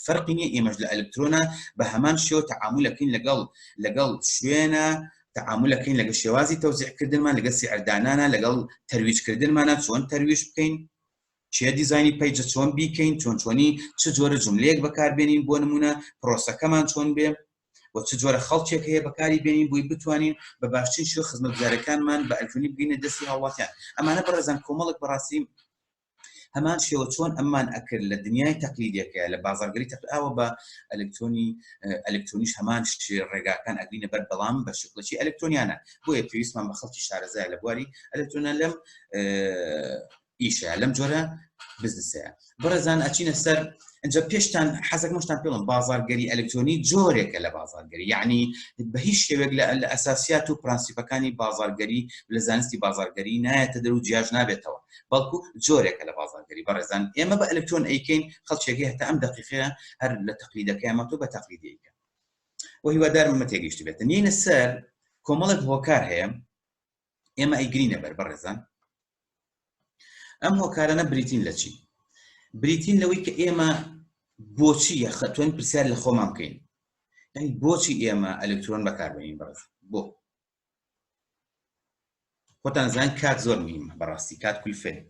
Speaker 1: فەرقی نییە ئێمەش لە ئەلکترۆنە بە هەمان شێوە تەعامولەکەین لەگەڵ لەگەڵ شوێنە تەعامولەکەین لەگەڵ شێوازی تەوزیعکردنمان لەگەڵ سعردانانە لەگەڵ تەرویجکردنمانە چۆن تەرویج بکەین چێ دیزانی page ە چۆن بیکەین چۆن چۆنی چ جۆرە جملەیەک بەکاربێنین بۆ نمونە پرۆسەکەمان چۆن بێ و چ جۆرە خەڵکێک هەیە بەکاری بێنین بۆی بتوانین بە باشترین شێوە خزمەتگوزاریەکانمان بە ئەلکترۆنی بگەینە دەستی هاوڵاتیان ئەمانە بەڕێزان کۆمەڵێک بەڕاستی. هەمان شێوە چۆن ئەممان ئەکرد لە دنیای تەقلیدیەکەیە لە بازارگەری تەقلی ئاوە بە ئەلکترۆنی ئەلکترۆنیش هەمان ڕێگاکان ئەگرینە بەر بەڵام بە شکڵێکی ئەلکترۆنیانە بۆیە پێویستمان بە خەڵکی شارەزایە لە بواری ئەلکترۆنە لەم ئیشە لەم جۆرە بزنسەیە بەڕێزان ئەچینە سەر ئەجا پێشتان حەزەکەم شتان پێڵم بازارگەری ئەلکترۆنی جۆرێکە لە بازارگەری یعنی بە هیچ شێوێک لە ئەساسیات و پرەنسیپەکانی بازارگەری لە زانستی بازارگەری نایەتە دەر و جیاش نابێتەوە بەڵکو جۆرێکە لە بازارگەری بەڕێزان ئێمە بە ئەلکترۆن ئەیکەین خەڵکێکی هەتا ئەم دەقیقەیە هەر لە تەقلیدەکەیان تۆ بە تەقلیدی ئەیکەن و هیوادارم ئەمە تێگەیشت بێت نینە سەر کۆمەڵێک هۆکار هەیە ئێمە ئەیگرینە بەر بەڕێزان ئەم هۆکارانە بریتین لە چی بریتین لەوەی کە ئێمە بۆچی یەخەتوێن پرسیار لە خۆمان بکەین یعنی بۆچی ئێمە ئەلکترۆن بەکاربێنین بەڕێز بۆ خۆتان زان کات زۆر مهمە بەڕاستی کات کولفەیە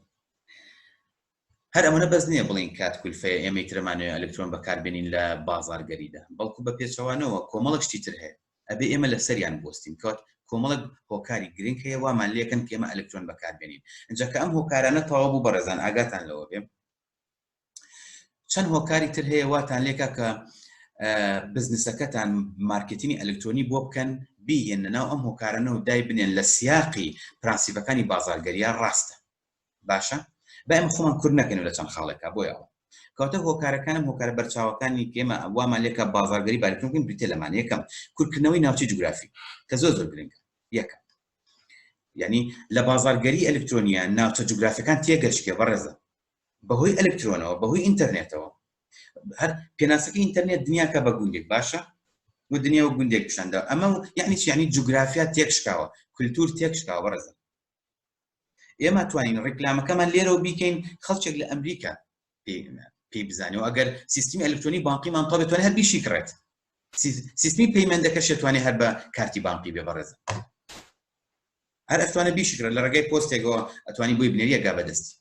Speaker 1: هەر ئەمەە بەس نییە بڵین کات کولفەیە ئێمەی ترمانەوە ئەلکترۆن بەکاربێنین لە بازارگەریدا بەڵکو بە پێچەوانەوە کۆمەڵک شتی تر هەیە ئەبێ ئێمە لەسەریان بوەستین کەوات کۆمەڵک هۆکاری گرنگ هەیە وامان لێکەن کە ئێمە ئەلکترۆن بەکاربێنین ئینجا کە ئەم هۆکارانە تەواو بوو بەڕێزان ئاگاتان لەوە بێ چەند هۆکاری تر هەیە واتان لێکا کە بزنسەکەتان مارکتینی ئەلکترۆنی بۆ بکەن بیهێنە ناو ئەم هۆکارانە و دای بنێن لە سیاقی پرەنسیپەکانی بازارگەریە ڕاستە باشە با ئێمە خۆمان کورت نەکەین لە چەند خاڵێکا بۆیەوە کەواتە هۆکارەکانم هۆکارە بەرچاوەکانی کێمە وامان لێکە بازارگەری بالکترۆن بکەین بریتە لەمانە یەکەم کورتکردنەوەی ناوچەی جوگرافی کە زۆر زۆر گرنگە یەکەم یعنی لە بازارگەری ئەلکترۆنیە ناوچە جوگرافیەکان تێگەشکێ بەڕێزە بەهۆی ئەلکترۆنەوە بەهۆی ئینتەرنێتەوە هەر پێناسەکەی ئینتەرنێت دنیاکە بە گوندێک باشە و دنیا و گوندێک پیشاندا ئەمە یعنی چی یعنی جوگرافیا تێکشکاوە کولتور تێکشکاوە بەڕێزە ئێمە توانین ڕیکلامەکەمان لێرەوە بیکەین خەڵکێک لە ئەمریکا پێی بزانێ و ئەگەر سیستمی ئەلکترۆنی بانقیمان تابێت توانێت هەر بیشی کڕێت سیستمی payment ەکەش توانێت هەر بە کارتی بانقی بێ بەڕێزە هەر ئەتوانێت بیشی کڕێت لە ڕێگەی پۆستێکەوە ئەتوانی بۆی بنێری ئەگا بەدەستی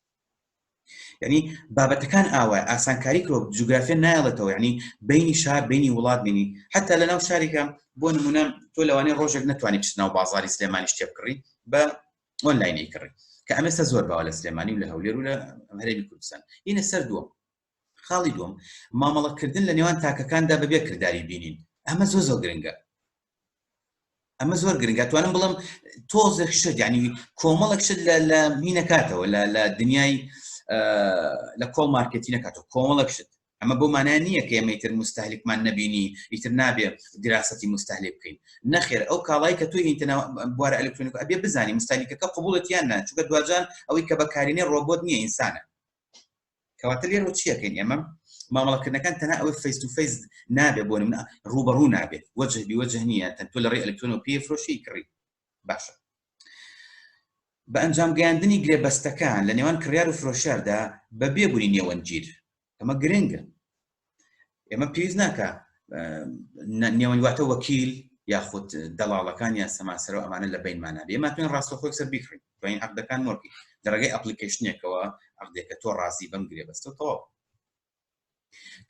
Speaker 1: یعنی بابەتەکان ئاوای ئاسانکاری کرۆ جوگرافیا نایڵێتەوە یعنی بینی شار بینی وڵات بینی حتا لە ناو شارێکە بۆ نمونە تۆ لەوانەیە ڕۆژێک نتوانانی بچیت ناو بازاری سلێمانی شتێ بکڕی بە ئۆنلاینی کڕی کە ئەمێستا زۆر باوە لە سلێمانی و لە هەولێر و لە هەرێمی کوردستان ئینە سەر دووەم خاڵی دووەم مامەڵەکردن لە نێوان تاکەکاندا بەبێ کرداری بینین ئەمە زۆر زۆر گرنگە ئەمە زۆر گرنگە توانم بڵم تۆزێک شت یعنی کۆمەڵێک شت لە هینەکاتەوە لە دنیای لە کۆڵ مارکێتی نەکاتەوە کۆمەڵێک شت ئەمە بۆ مانای نییە کە ئێمە ئیتر مستهلکمان نەبینی ئیتر نابێ دراسەتی مستهلک بکەین نەخێر ئەو کاڵای کە تۆی ئینتەنا بوارە ئەلکترۆنیک ئەبێ بزانی مستهلکەکە قبوڵێت یان نا چونکە دواجار ئەوەی کە بەکارینێ ڕۆبۆت نییە ئینسانە کەواتە لێرەوە چیەکەین ئێمە مامەڵەکردنەکان تەنها ئەوەی face to face نابێ بۆ نمونە ڕووبەڕوو نابێت وەجه بی وەجه نییە تەن تۆ لە ڕێی ئەلکترۆنەوە پێ فرۆشی کڕی باشە بە ئەنجام گەیاندنی گرێبەستەکان لە نێوان کڕیار و فرۆشیاردا بە بێ بوونی نێوەندگیر ئەمە گرنگە ئێمە پێویست ناکە نێوەند واتە وەکیل یاخود دەڵاڵەکان یا سەماسەرەوە ئەمانە لە بینمانە بێ ئێمە توێن ڕاستەخۆی سەر بیکڕین توانین عەقدەکان مۆرکەین لە ڕێگەی application ێکەوە عەقدێکە تۆ ڕازی بەم گرێبەستە تەواو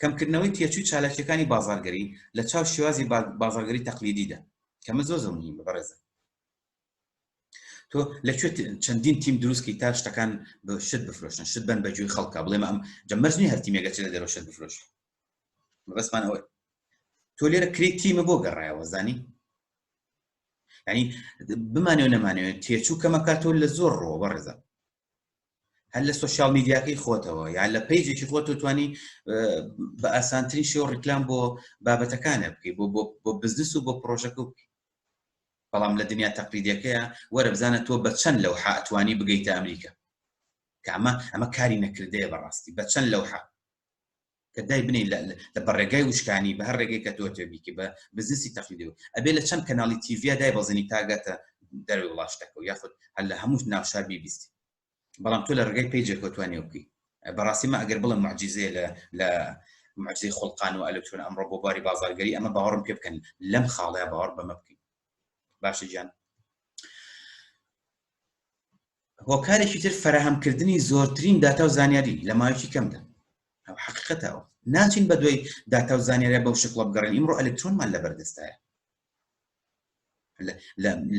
Speaker 1: کەمکردنەوەی تێچووی چالاکیەکانی بازارگەری لە چاو شێوازی بازارگەری تەقلیدیدا کەمە زۆر زۆر مهمە بەڕێزە تۆ لە کوێ چەندین تیم دروستکی تا شتەکان شت بفرۆشن شت بن بە گوێی خەڵکە بڵێم ئەم جەمەرج نیە هەر تیمێکە چ لە دەرەوە شت بفرۆش مەبەستمان ئەوەی تۆ لێرە کرێی تیمە بۆ گەڕایەوە زانی یعنی بمانەوە نەمانەوێت تێچوو کەمەکاتەوە لە زۆر ڕۆ بەڕێزە هەر لە سۆشیال میدیاکەی خۆتەوە یان لە page ێکی خۆت توانی بە ئاسانترین شێوە ڕیکلام بۆ بابەتەکانە بکەی بۆ بۆ بزنس و بۆ پرۆژەکە بکەی بەڵام لە دنیا تەقلیدیەکەیە وەرە بزانە تۆ بە چەند لەوحە ئەتوانی بگەیتە ئەمریکا کە ئەمە ئەمە کاری نەکردەیە بەڕاستی بە چەند لەوحە کە دای بنێ لە بەڕێگای وشکانی بە هەر ڕێگەی کە تۆ تێبیکی بە بزنسی تەقلیدی ئەبێ لە چەند کەناڵی تیڤیا دای بەزنی تاگاتە دەروی وڵات شتەکە و یاخود هەر لە هەموو ناوشار بیبیستی بەڵام تۆ لە ڕێگای پەیجێکەوە توانی بکەی بەڕاستی مە ئەگەر بڵێم معجزەیە لە لە معجزەی خوڵقان و ئەلکترۆن ئەمڕۆ بۆ باری بازارگەری ئەمە باوەڕم پێ بکەن لەم خاڵەیە باوەڕ بەمە بکەین باشە گیان هۆکارێکی تر فەراهەمکردنی زۆرترین داتا و زانیاری لە ماوەیەکی کەمدا ئەو حقیقەتەوە ناچین بە دوای داتا و زانیارە بەو شکڵە بگەڕێن ئیمڕۆ ئەلکترۆنمان لەبەردەستایە.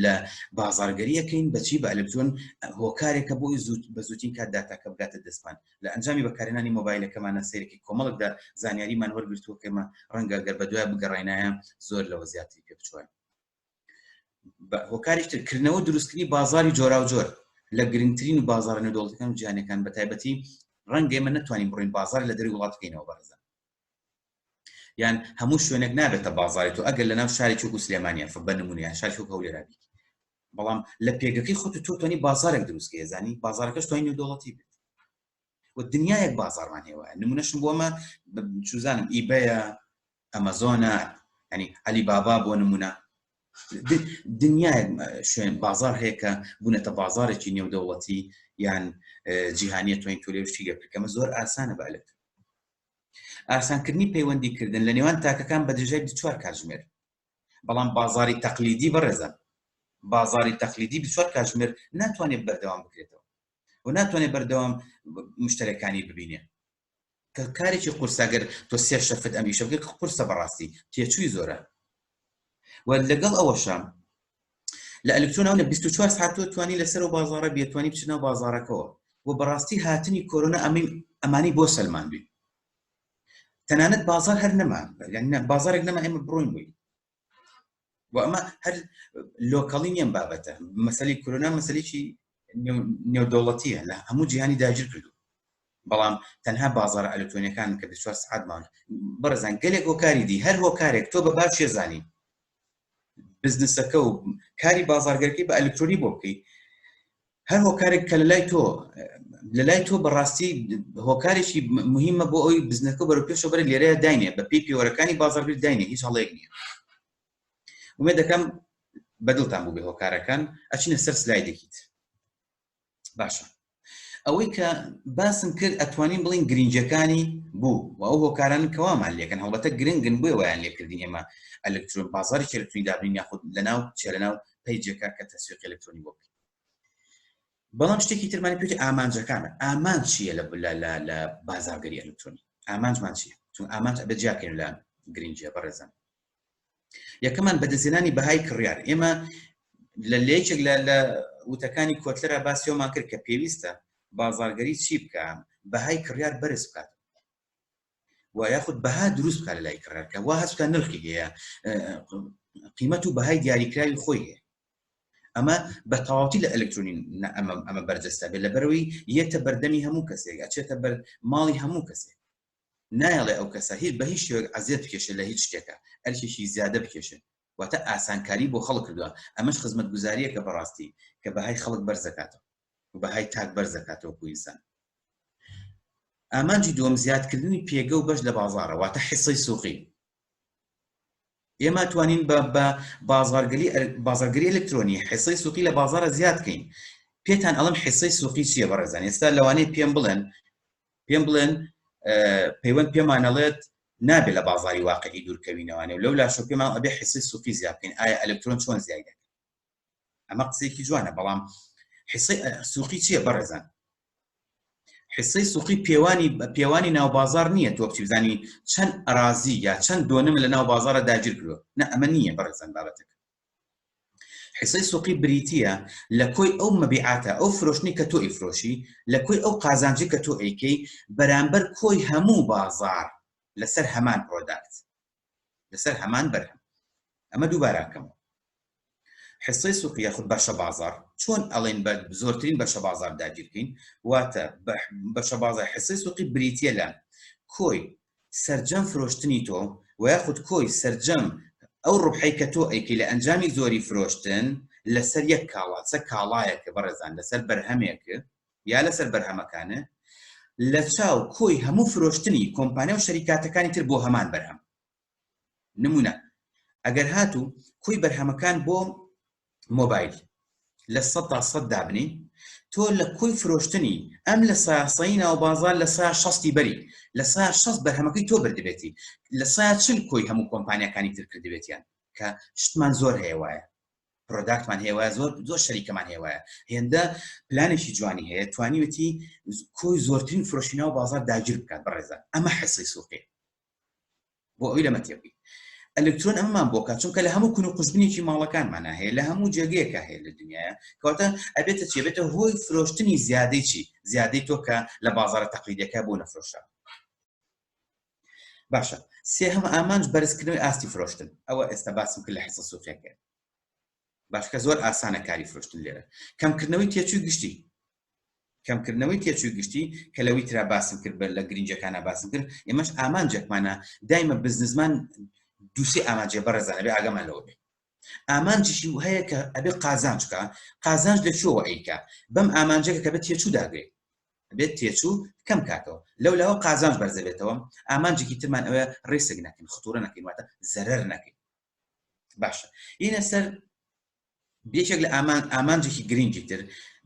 Speaker 1: لە بازارگەریەکەین بەچی بە ئەلکترۆن هۆکارێکە بۆی زوو بە زووترین کات داتاکە بگاتە دەستمان لە ئەنجامی بەکارهێنانی مۆبایلەکەمانە سەیرێکی کۆمەڵکدا زانیاریمان وەرگرتووە کەمە ڕەنگە گەر بە دوای بگەڕینایە زۆر لەوە زیاتری پێ بچوایە هۆکاریش تر کردنەوە دروستکردنی بازاری جۆراوجۆر لە گرنگترین و بازارە نێودەوڵەتەکان و جیهانیەکان بە تایبەتی ڕەنگە ئێمە نەتوانین بڕۆین بازار لە دەروی وڵات بکەینەوە بەڕێزان یان هەموو شوێنێک نابێتە بازاری تۆ ئەگەر لە ناو شاری چوک و سلێمانیان بە نمونە یان شاری چوک هەولێرا بیت بەڵام لە پێگەکەی خۆت تۆ توانی بازارێک دروستکەی زانی بازارەکەش توانی نێودەوڵەتی بێت و دنیایەک بازارمان هەیە نمونەشم بۆ ئەمە چوزانم ئیبەیە ئەمەزۆنە ینی علی بابا بۆ نمونە دنیایەک شوێن بازار هەیە کە بوونەتە بازارێکی نێودەوڵەتی یان جیهانیە توانین تۆ لێ شتی لێ بکەمە زۆر ئاسانە بە ئەلکترۆن ئاسانکردنی پەیوەندیکردن لە نێوان تاکەکان بە درێژای 24 کاتژمێر بەڵام بازاری تەقلیدی بەڕێزان بازاری تەقلیدی 24 کاتژمێر ناتوانێت بەردەوام بکرێتەوە و ناتوانێت بەردەوام مشتەرەکانی ببینێ کە کارێکی قورسە گەر تۆ سێ شەفت ئەم ئیشە بکەی قورسە بەڕاستی تێچووی زۆرە و لەگەڵ ئەوەشە لە ئەلکترۆنەوە لە 24 ساعت تۆ توانی لەسەر و بازاڕە بێتوانی بچنەوە بازاڕەکەوە و بەڕاستی هاتنی کۆرۆنا ئەمین ئەمانی بۆ سەلماندوین تەنانەت بازار هەر نەما بازارێک نەما ئێمە بڕۆین بووین و ئەمە هەر لۆکەڵی نییە بابەتە مەسەلی کۆرۆنا مەسەلێکی نێودەوڵەتیە لە هەموو جیهانی داگیر کردو بەڵام تەنها بازارە ئەلکترۆنیەکان کە 24 سعات مان بەڕێزان گەلێک هۆکاری دی هەر هۆکارێک تۆ بە باشێ زانی بزنسەکە و کاری بازارگەرەکەی بە ئەلکترۆنی بۆ بکەیت هەر هۆکارێک کە لە لای تۆ لە لای تۆ بەڕاستی هۆکارێکی مهمە بۆ ئەوی بزنەکە بەرەو پێشەوە بەرە لێرەیە داینێ بە پێی پێوەرەکانی بازارگەری داینێ هیچ هەڵەیەک نییە ومێ دەکەم بەدڵتان بوو بێ هۆکارەکان ئەچینە سەر سلایدێکیت باشە ئەوەی کە باسم کرد ئەتوانین بڵین گرنگەکانی بوو و ئەو هۆکاران کەوامان لێکن هەڵبەتە گرنگن بۆیە وایان لێکردین ئێمە ئەلکترۆن بازاری ئەلکترۆنی دابنین یاخود لەناو چێ لەناو پەیجەکە کە تەسویقی ئەلکترۆنی بۆ بکەین بەڵام شتێکی ترمانی پێوتی ئامانجەکانە ئامانج چییە لە لە لە بازارگەری ئەلکترۆنی ئامانجمان چییە چون ئامانج ئەبێ جیاکەین لە گرنگیە بەڕێزان یەکەمان بەدەستهێنانی بەهای کڕیار ئێمە لە لەیەکێک لە لە وتەکانی کۆتلەرا باسیەوەمان کرد کە پێویستە بازارگەری چی بکە بەهای کڕیار بەرز بکات و یاخود بەها دروست بکات لە لای کڕیار کە وا هەست بکات نرخی هەیە قیمەت و بەهای دیاریکراوی خۆی هەیە ئەمە بە تەواوەتی لە ئەلکترۆنی ئەمە ئەمە بەرجەستە بێت لەبەرەوەی یەتە بەردەمی هەموو کەسێک ئەچێتە بەر ماڵی هەموو کەسێک نایەڵێ ئەو کەسە هیچ بە هیچ شێوەیەک عەزیەت بکێشێ لە هیچ شتێکا ئەرکێکی زیادە بکێشێ واتە ئاسانکاری بۆ خەڵک کردووە ئەمەش خزمەتگوزاریەکە بەڕاستی کە بەهای خەڵک بەرز دەکاتەوە و بەهای تاک بەرز دەکاتەوە وەکو ئینسان ئامانجی دووەم زیادکردنی پێگە و بەش لە بازاڕە واتە حسەی سوقی ئێمە توانین بە بە بازارگەری بازارگەری ئەلکترۆنی حسەی سوقی لە بازارە زیاد کەین پێتان ئەڵم حسەی سوقی چییە بەڕێزان ئێستا لەوانەیە پێم بڵێن پێم بڵێن پەیوەند پێمانەڵێت نابێت لە بازاری واقعی دوورکەوینەوانێ و لەو لاشۆ پێمان ئەبێ حسی سوقی زیاد بکەین ئایا ئەلکترۆن چۆن زیای دەکەن ئەمە قسەیەکی جوانە بەڵام حسی سوقی چییە بەڕێزان حسی سوقی پێوانی پێوانی ناو بازار نییە تۆ بچی بزانی چەند ئەرازی یا چەند دۆنم لە ناو بازارە داگیر کردووە نە ئەمە نییە بەڕێزان بابەتەکە حیسەی سوقی بریتییە لە کۆی ئەو مەبیعاتە، ئەو فرۆشتنەی کە تۆ ئەیفرۆشی، لە کۆی ئەو قازانجەی کە تۆ ئەیکەی بەرامبەر کۆی هەموو بازاڕ لەسەر هەمان product، لەسەر هەمان بەرهەم. ئەمە دووبارە ئەکەمەوە. حیسەی سوقی یاخود بەشە بازاڕ، چۆن ئەڵێن بە زۆرترین بەشە بازاڕ داگیرکەین؟ واتە بەشە بازاڕ حیسەی سوقی بریتییە لە کۆی سەرجەم فرۆشتنی تۆ وە یاخود کۆی سەرجەم ئەو ڕبحەی کە تۆ ئەیکەی لە ئەنجامی زۆری فرۆشتن لەسەر یەک کاڵا چە کاڵایەک بەڕێزان لەسەر بەرهەمێک یا لەسەر بەرهەمەکان لە چاو کۆی هەموو فرۆشتنی کۆمپانیا و شەریکاتەکانی تر بۆ هەمان بەرهەم نمونە ئەگەر هاتوو کۆی بەرهەمەکان بۆ مۆبایل لە سەدا سەد دابنێی تۆ لە کۆی فرۆشتنی ئەم لە ساسەی ناو بازار لە سا شەستی بەری لە سا شەست بەرهەمەکەی تۆ بردبێتی لە سا چل کۆی هەموو کۆمپانیاکانی تر کردبێتیان کە شتمان زۆر هەیە وایە product مان هەیە وایە زۆر زۆر شەریکەمان هەیە وایە هێندە پلانێکی جوانی هەیە توانیوێتی کۆی زۆرترین فرۆشی ناو بازار داگیر بکات بەڕێزان ئەمە حسی سوقی بۆ ئەوی لەمە تێبگەین. ئەلکترۆن ئەمەمان بۆکە چونکە لە هەموو کون و قوژبنێکی ماڵەکانمانە هەیە لە هەموو جێگەیەکە هەیە لە دنیاە کەواتە ئەبێتە چی بێتە هۆی فرۆشتنی زیادەی چی زیادەی تۆ کە لە بازارە تەقلیدەکە بۆ نەفرۆشە باشە سێهەم ئامانج بەرزکردنەوەی ئاستی فرۆشتن ئەوە ئێستا باسم کرد لە حسە سوقیەکە باش کە زۆر ئاسانە کاری فرۆشتن لێرە کەمکردنەوەی تێچووی گشتی کەمکردنەوەی تێچووی گشتی کە لەوەی ترا باسم کرد بە لە گرنگەکانە باسم کرد ئێمەش ئامانجێکمانە دایمە بزنسمان دووسێ ئامانجێ بەڕێزانە بێ ئاگامان لەوە بێ ئامانجیشی هەیە کە ئەبێ قازانج بکە قازانج لە چۆوە ئەیکا بەم ئامانجەکە کە بە تێچوو داگرێ بێت تێچوو کەم کاتەوە لەو لاوە قازانج بەرزەبێتەوە ئامانجێکی ترمان ئەوە ڕیسک نەکەین خطورە نەکەین واتە زەرەر نەکەین باشە یینە سەر یەکێک لە ئامان ئامانجێکی گرنگی تر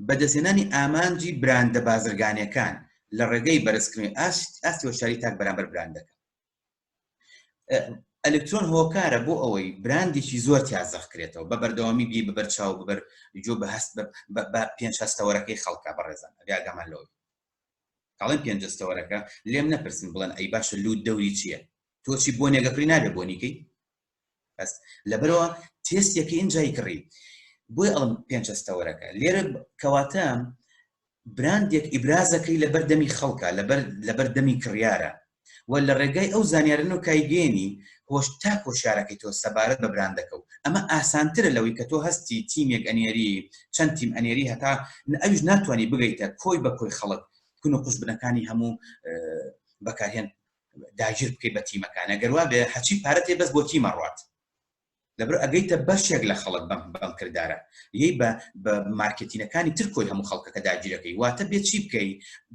Speaker 1: بەدەستهێنانی ئامانجی براندە بازرگانیەکان لە ڕێگەی بەرزکردنەوەی ئاستی هۆشیاری تاک بەرامبەر براندەکە ئەلکترۆن هۆکارە بۆ ئەوەی براندێکی زۆر تیا زەق کرێتەوە بە بەردەوامی بی بەبەر چاو بەبەر جۆ بە هەست بە پێنج هەستەوەرەکەی خەڵکە بەڕێزان ئەبێ ئاگامان لەوە کاڵێن پێنج هەستەوەرەکە لێم نەپرسن بڵێن ئەی باشە لوت دەوری چییە تۆ چی بۆنێک ئەکڕی نابێ بۆنیکەی بەس لەبەرەوە تێستێکی ئینجای کڕی بۆی ئەڵم پێنج هەستەوەرەکە لێرە کەواتە براندێک ئیبرازەکەی لەبەر دەمی خەڵکە لەبەر لەبەر دەمی کڕیارە و لە ڕێگای ئەو زانیارن و کایگەێنی هۆش تا کۆشارەکەی تۆ سەبارەت بە براندەکە و ئەمە ئاسانترە لەوەی کە تۆ هەستی تیمێک ئەنێری چەند تیم ئەنێری هەتا ئەویش ناتوانانی بگەیتە کۆی بە کۆی خەڵک کون و قوژبنەکانی هەموو بەکارهێن داگیر بکەی بە تیمەکان ئەگەر وابێ هەرچی پارەت هەیە بەس بۆ تیمە ڕوات لەبەر ئەگەیتە بەشێک لە خەڵک بەم بەم کردارە یەی بە بە مارکێتینەکانی تر کۆی هەموو خەڵکەکە داگیرەکەی واتە بێ چی بکەی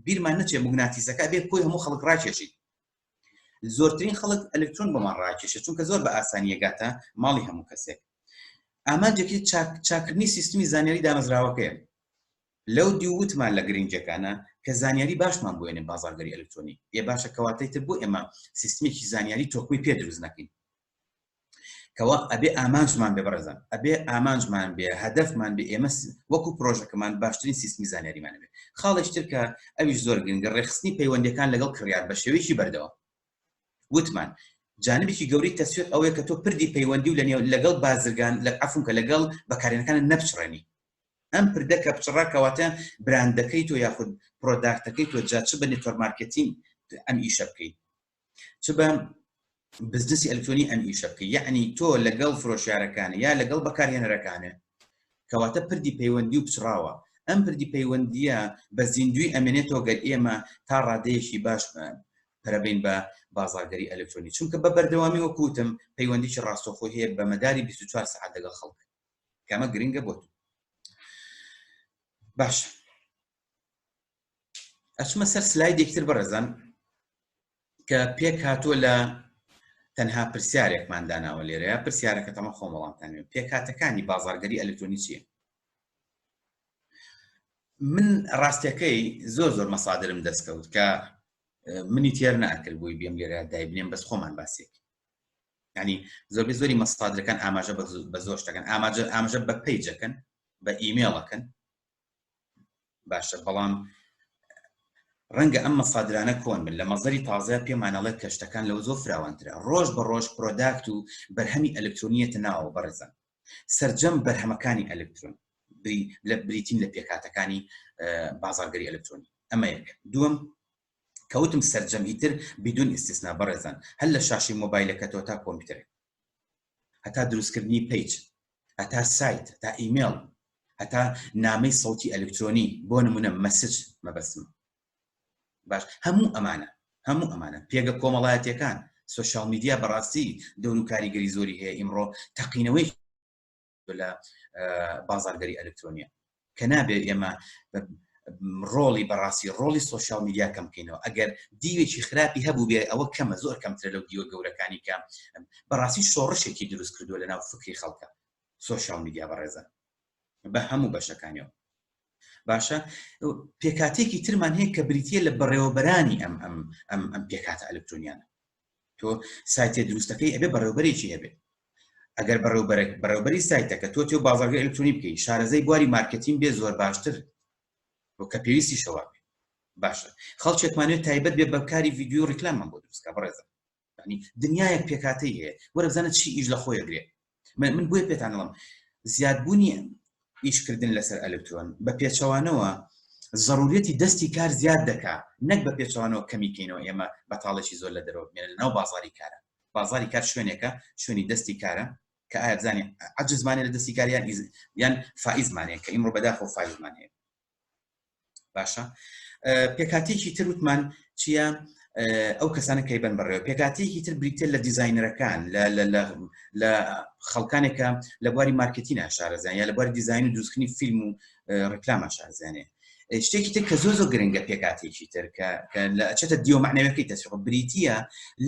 Speaker 1: بیرمان نەچێ موگناتیسەکە بێ کۆی هەموو خەڵک ڕاکێشی زۆرترین خەڵک ئەلکترۆن بۆمان ڕاکێشێت چونکە زۆر بە ئاسانیە گاتە ماڵی هەموو کەسێک ئامانجێکی چاکردنی سیستمی زانیاری دامەزراوەکەیە لەو دیو وتمان لە گرنگیەکانە کە زانیاری باشمان بۆ ێنێ بازاڕگەری ئەلکترۆنی ئێ باشە کەواتەی تر بۆ ئێمە سیستمێکی زانیاری تۆکمەی پێ دروست نەکەین کەوا ئەبێ ئامانجمان بێ بەڕێزان ئەبێ ئامانجمان بێ هەدەفمان بێ ئێمە وەکو پرۆژەکەمان باشترین سیستمی زانیاریمان بێ خاڵێکی تر کە ئەویش زۆر گرنگە ڕێکخستنی پەیوەندیەکان لەگەڵ کڕیار بە شێوەیەکی بەردەوام وتمان جانبێکی گەورەی تەسویق ئەوەیە کە تۆ پردی پەیوەندی و لە نێو لەگەڵ بازرگان لە عەفوم کە لەگەڵ بەکارهێنەکانت نەپچڕێنی ئەم پردە کە پچڕا کەواتە براندەکەی تۆ یاخود product ەکەی تۆ جا چ بە network marketing ئەم ئیشە بکەیت چ بە بزنسی ئەلکترۆنی ئەم ئیشە بکەی یعنی تۆ لەگەڵ فرۆشیارەکان یا لەگەڵ بەکارهێنەرەکانێ کەواتە پردی پەیوەندی و پچڕاوە ئەم پردی پەیوەندیە بە زیندوی ئەمێنێتەوە گەر ئێمە تا ڕادەیەکی باش پەرەبین بە بازارگەری ئەلکترۆنی چونکە بە بەردەوامی وەکوتم پەیوەندیی ڕاستەوخۆی هەیە بە مەداری 24 سەعات لەگەڵ خەڵک کەمە گرنگە بۆ تۆ باش ئەچمە سەر سلایدێکی تر بەڕێزان کە پێک هاتووە لە تەنها پرسیارێکمان داناوە لێرەیە پرسیارەکە تەمە خۆم وەڵامتان پێکهاتەکانی بازارگەری ئەلکترۆنی چییە من ڕاستەکەی زۆر زۆر مەسادرم دەستکەوت کە منی تێر ناکرد بووی بێم لێرە دایبنێم بەس خۆمان باسێک ینی زۆربەی زۆری مەسادرەکان ئاماژە بە زۆر شتەکەن ئاماژە ئاماژە بە پەیجەکەن بە ئیمێڵەکەن باشە بەڵام ڕەنگە ئەم مەسادرانە کۆن بن لە مەزەری تازە پێمانەڵێت کە شتەکان لەوە زۆر فراوانترە ڕۆژ بە ڕۆژ product و بەرهەمی ئەلکترۆنیەتە ناوە بەڕێزان سرجەم بەرهەمەکانی ئەلکترۆن لە بریتین لە پێکهاتەکانی بازارگەری ئەلکترۆنی ئەمە یەک دووەم کەوتم سەرجەم ئیتر بدون استثناء بەڕێزان هەر لە شاشەی مۆبایلەکەتەوە تا کۆمپیوتەرێک هەتا دروستکردنی page هەتا سایت هەتا ئیمێڵ هەتا نامەی سەوتی ئەلکترۆنی بۆ نمونە message مەبەستم باش هەموو ئەمانە هەموو ئەمانە پێگە کۆمەڵایەتیەکان social media بەڕاستی دەور و کاریگەری زۆری هەیە ئیمڕۆ تەقینەوەی لە بازارگەری ئەلکترۆنیە کە نابێت ئێمە ڕۆڵی بەڕاستی ڕۆڵی social media کەم بکەینەوە ئەگەر دیوێکی خراپی هەبوو بێ ئەوە کەمە زۆر کەمترە لەو دیوە گەورەکانی کە بەڕاستی شۆڕشێکی دروست کردووە لە ناو فکری خەڵکە social media بەڕێزە بە هەموو بەشەکانیەوە باشە پێکاتێکی ترمان هەیە کە بریتە لە بەڕێوەبەرانی ئەم ئەم ئەم ئەم پێکاتە ئەلکترۆنیانە تۆ سایتێ دروستەکەی ئەبێ بەڕێوبەرێکی هەبێت ئەگەر بەڕێوبەرێک بەڕێوبەری سایتەکە تۆ تێ بازارگە ئەلکترۆنی بکەی شارەزای بواری مارکتین بێ زۆر باشتر بۆ کە پێویستی شەوە بێ باشە خەڵکێکمانێت تایبەت بێ بەکاری ڤیدیۆ ڕیکلاممان بۆ دروستکە بەڕێزە. ینی دنیایەک پێکاتەی هەیە وەرە بزانە چی ئیش لە خۆی ئەگرێ من من بۆیە پێتان ئەڵێم زیادبوونی ئیشکردن لەسەر ئەلکترۆن بە پێچەوانەوە زەڕوریەتی دەستی کار زیاد دەکا نەک بە پێچەوانەوە کەمی کەینەوە ئێمە بەتاڵێکی زۆر لە دەرەوە بمێنە لەناو بازاری کارە بازاری کار شوێنێکە شوێنی دەستی کارە کە ئایا بزانانی عجزمانێ لە دەستی کاریان یان فائزمانەیە کە ئیمڕۆ بەداخەوە فائزمان هەیە باشە پێکاتێکی تر وتمان چییە؟ ئەو کەسانە کەی بن بەڕێوە پێکاتێکی تر بریتە لە دیزینەرەکان لە خەڵکانێکە لە بواری مارکتینە شارەزان یا لە بواری دیزین و دروستکردنی فیلم و ڕکلامە شارزانێ شتێکی تر کە زۆر زۆر گرنگە پێکاتێکی تر کە لە ئەچێتە دیۆ معنەوەکەی تەسویق بریتە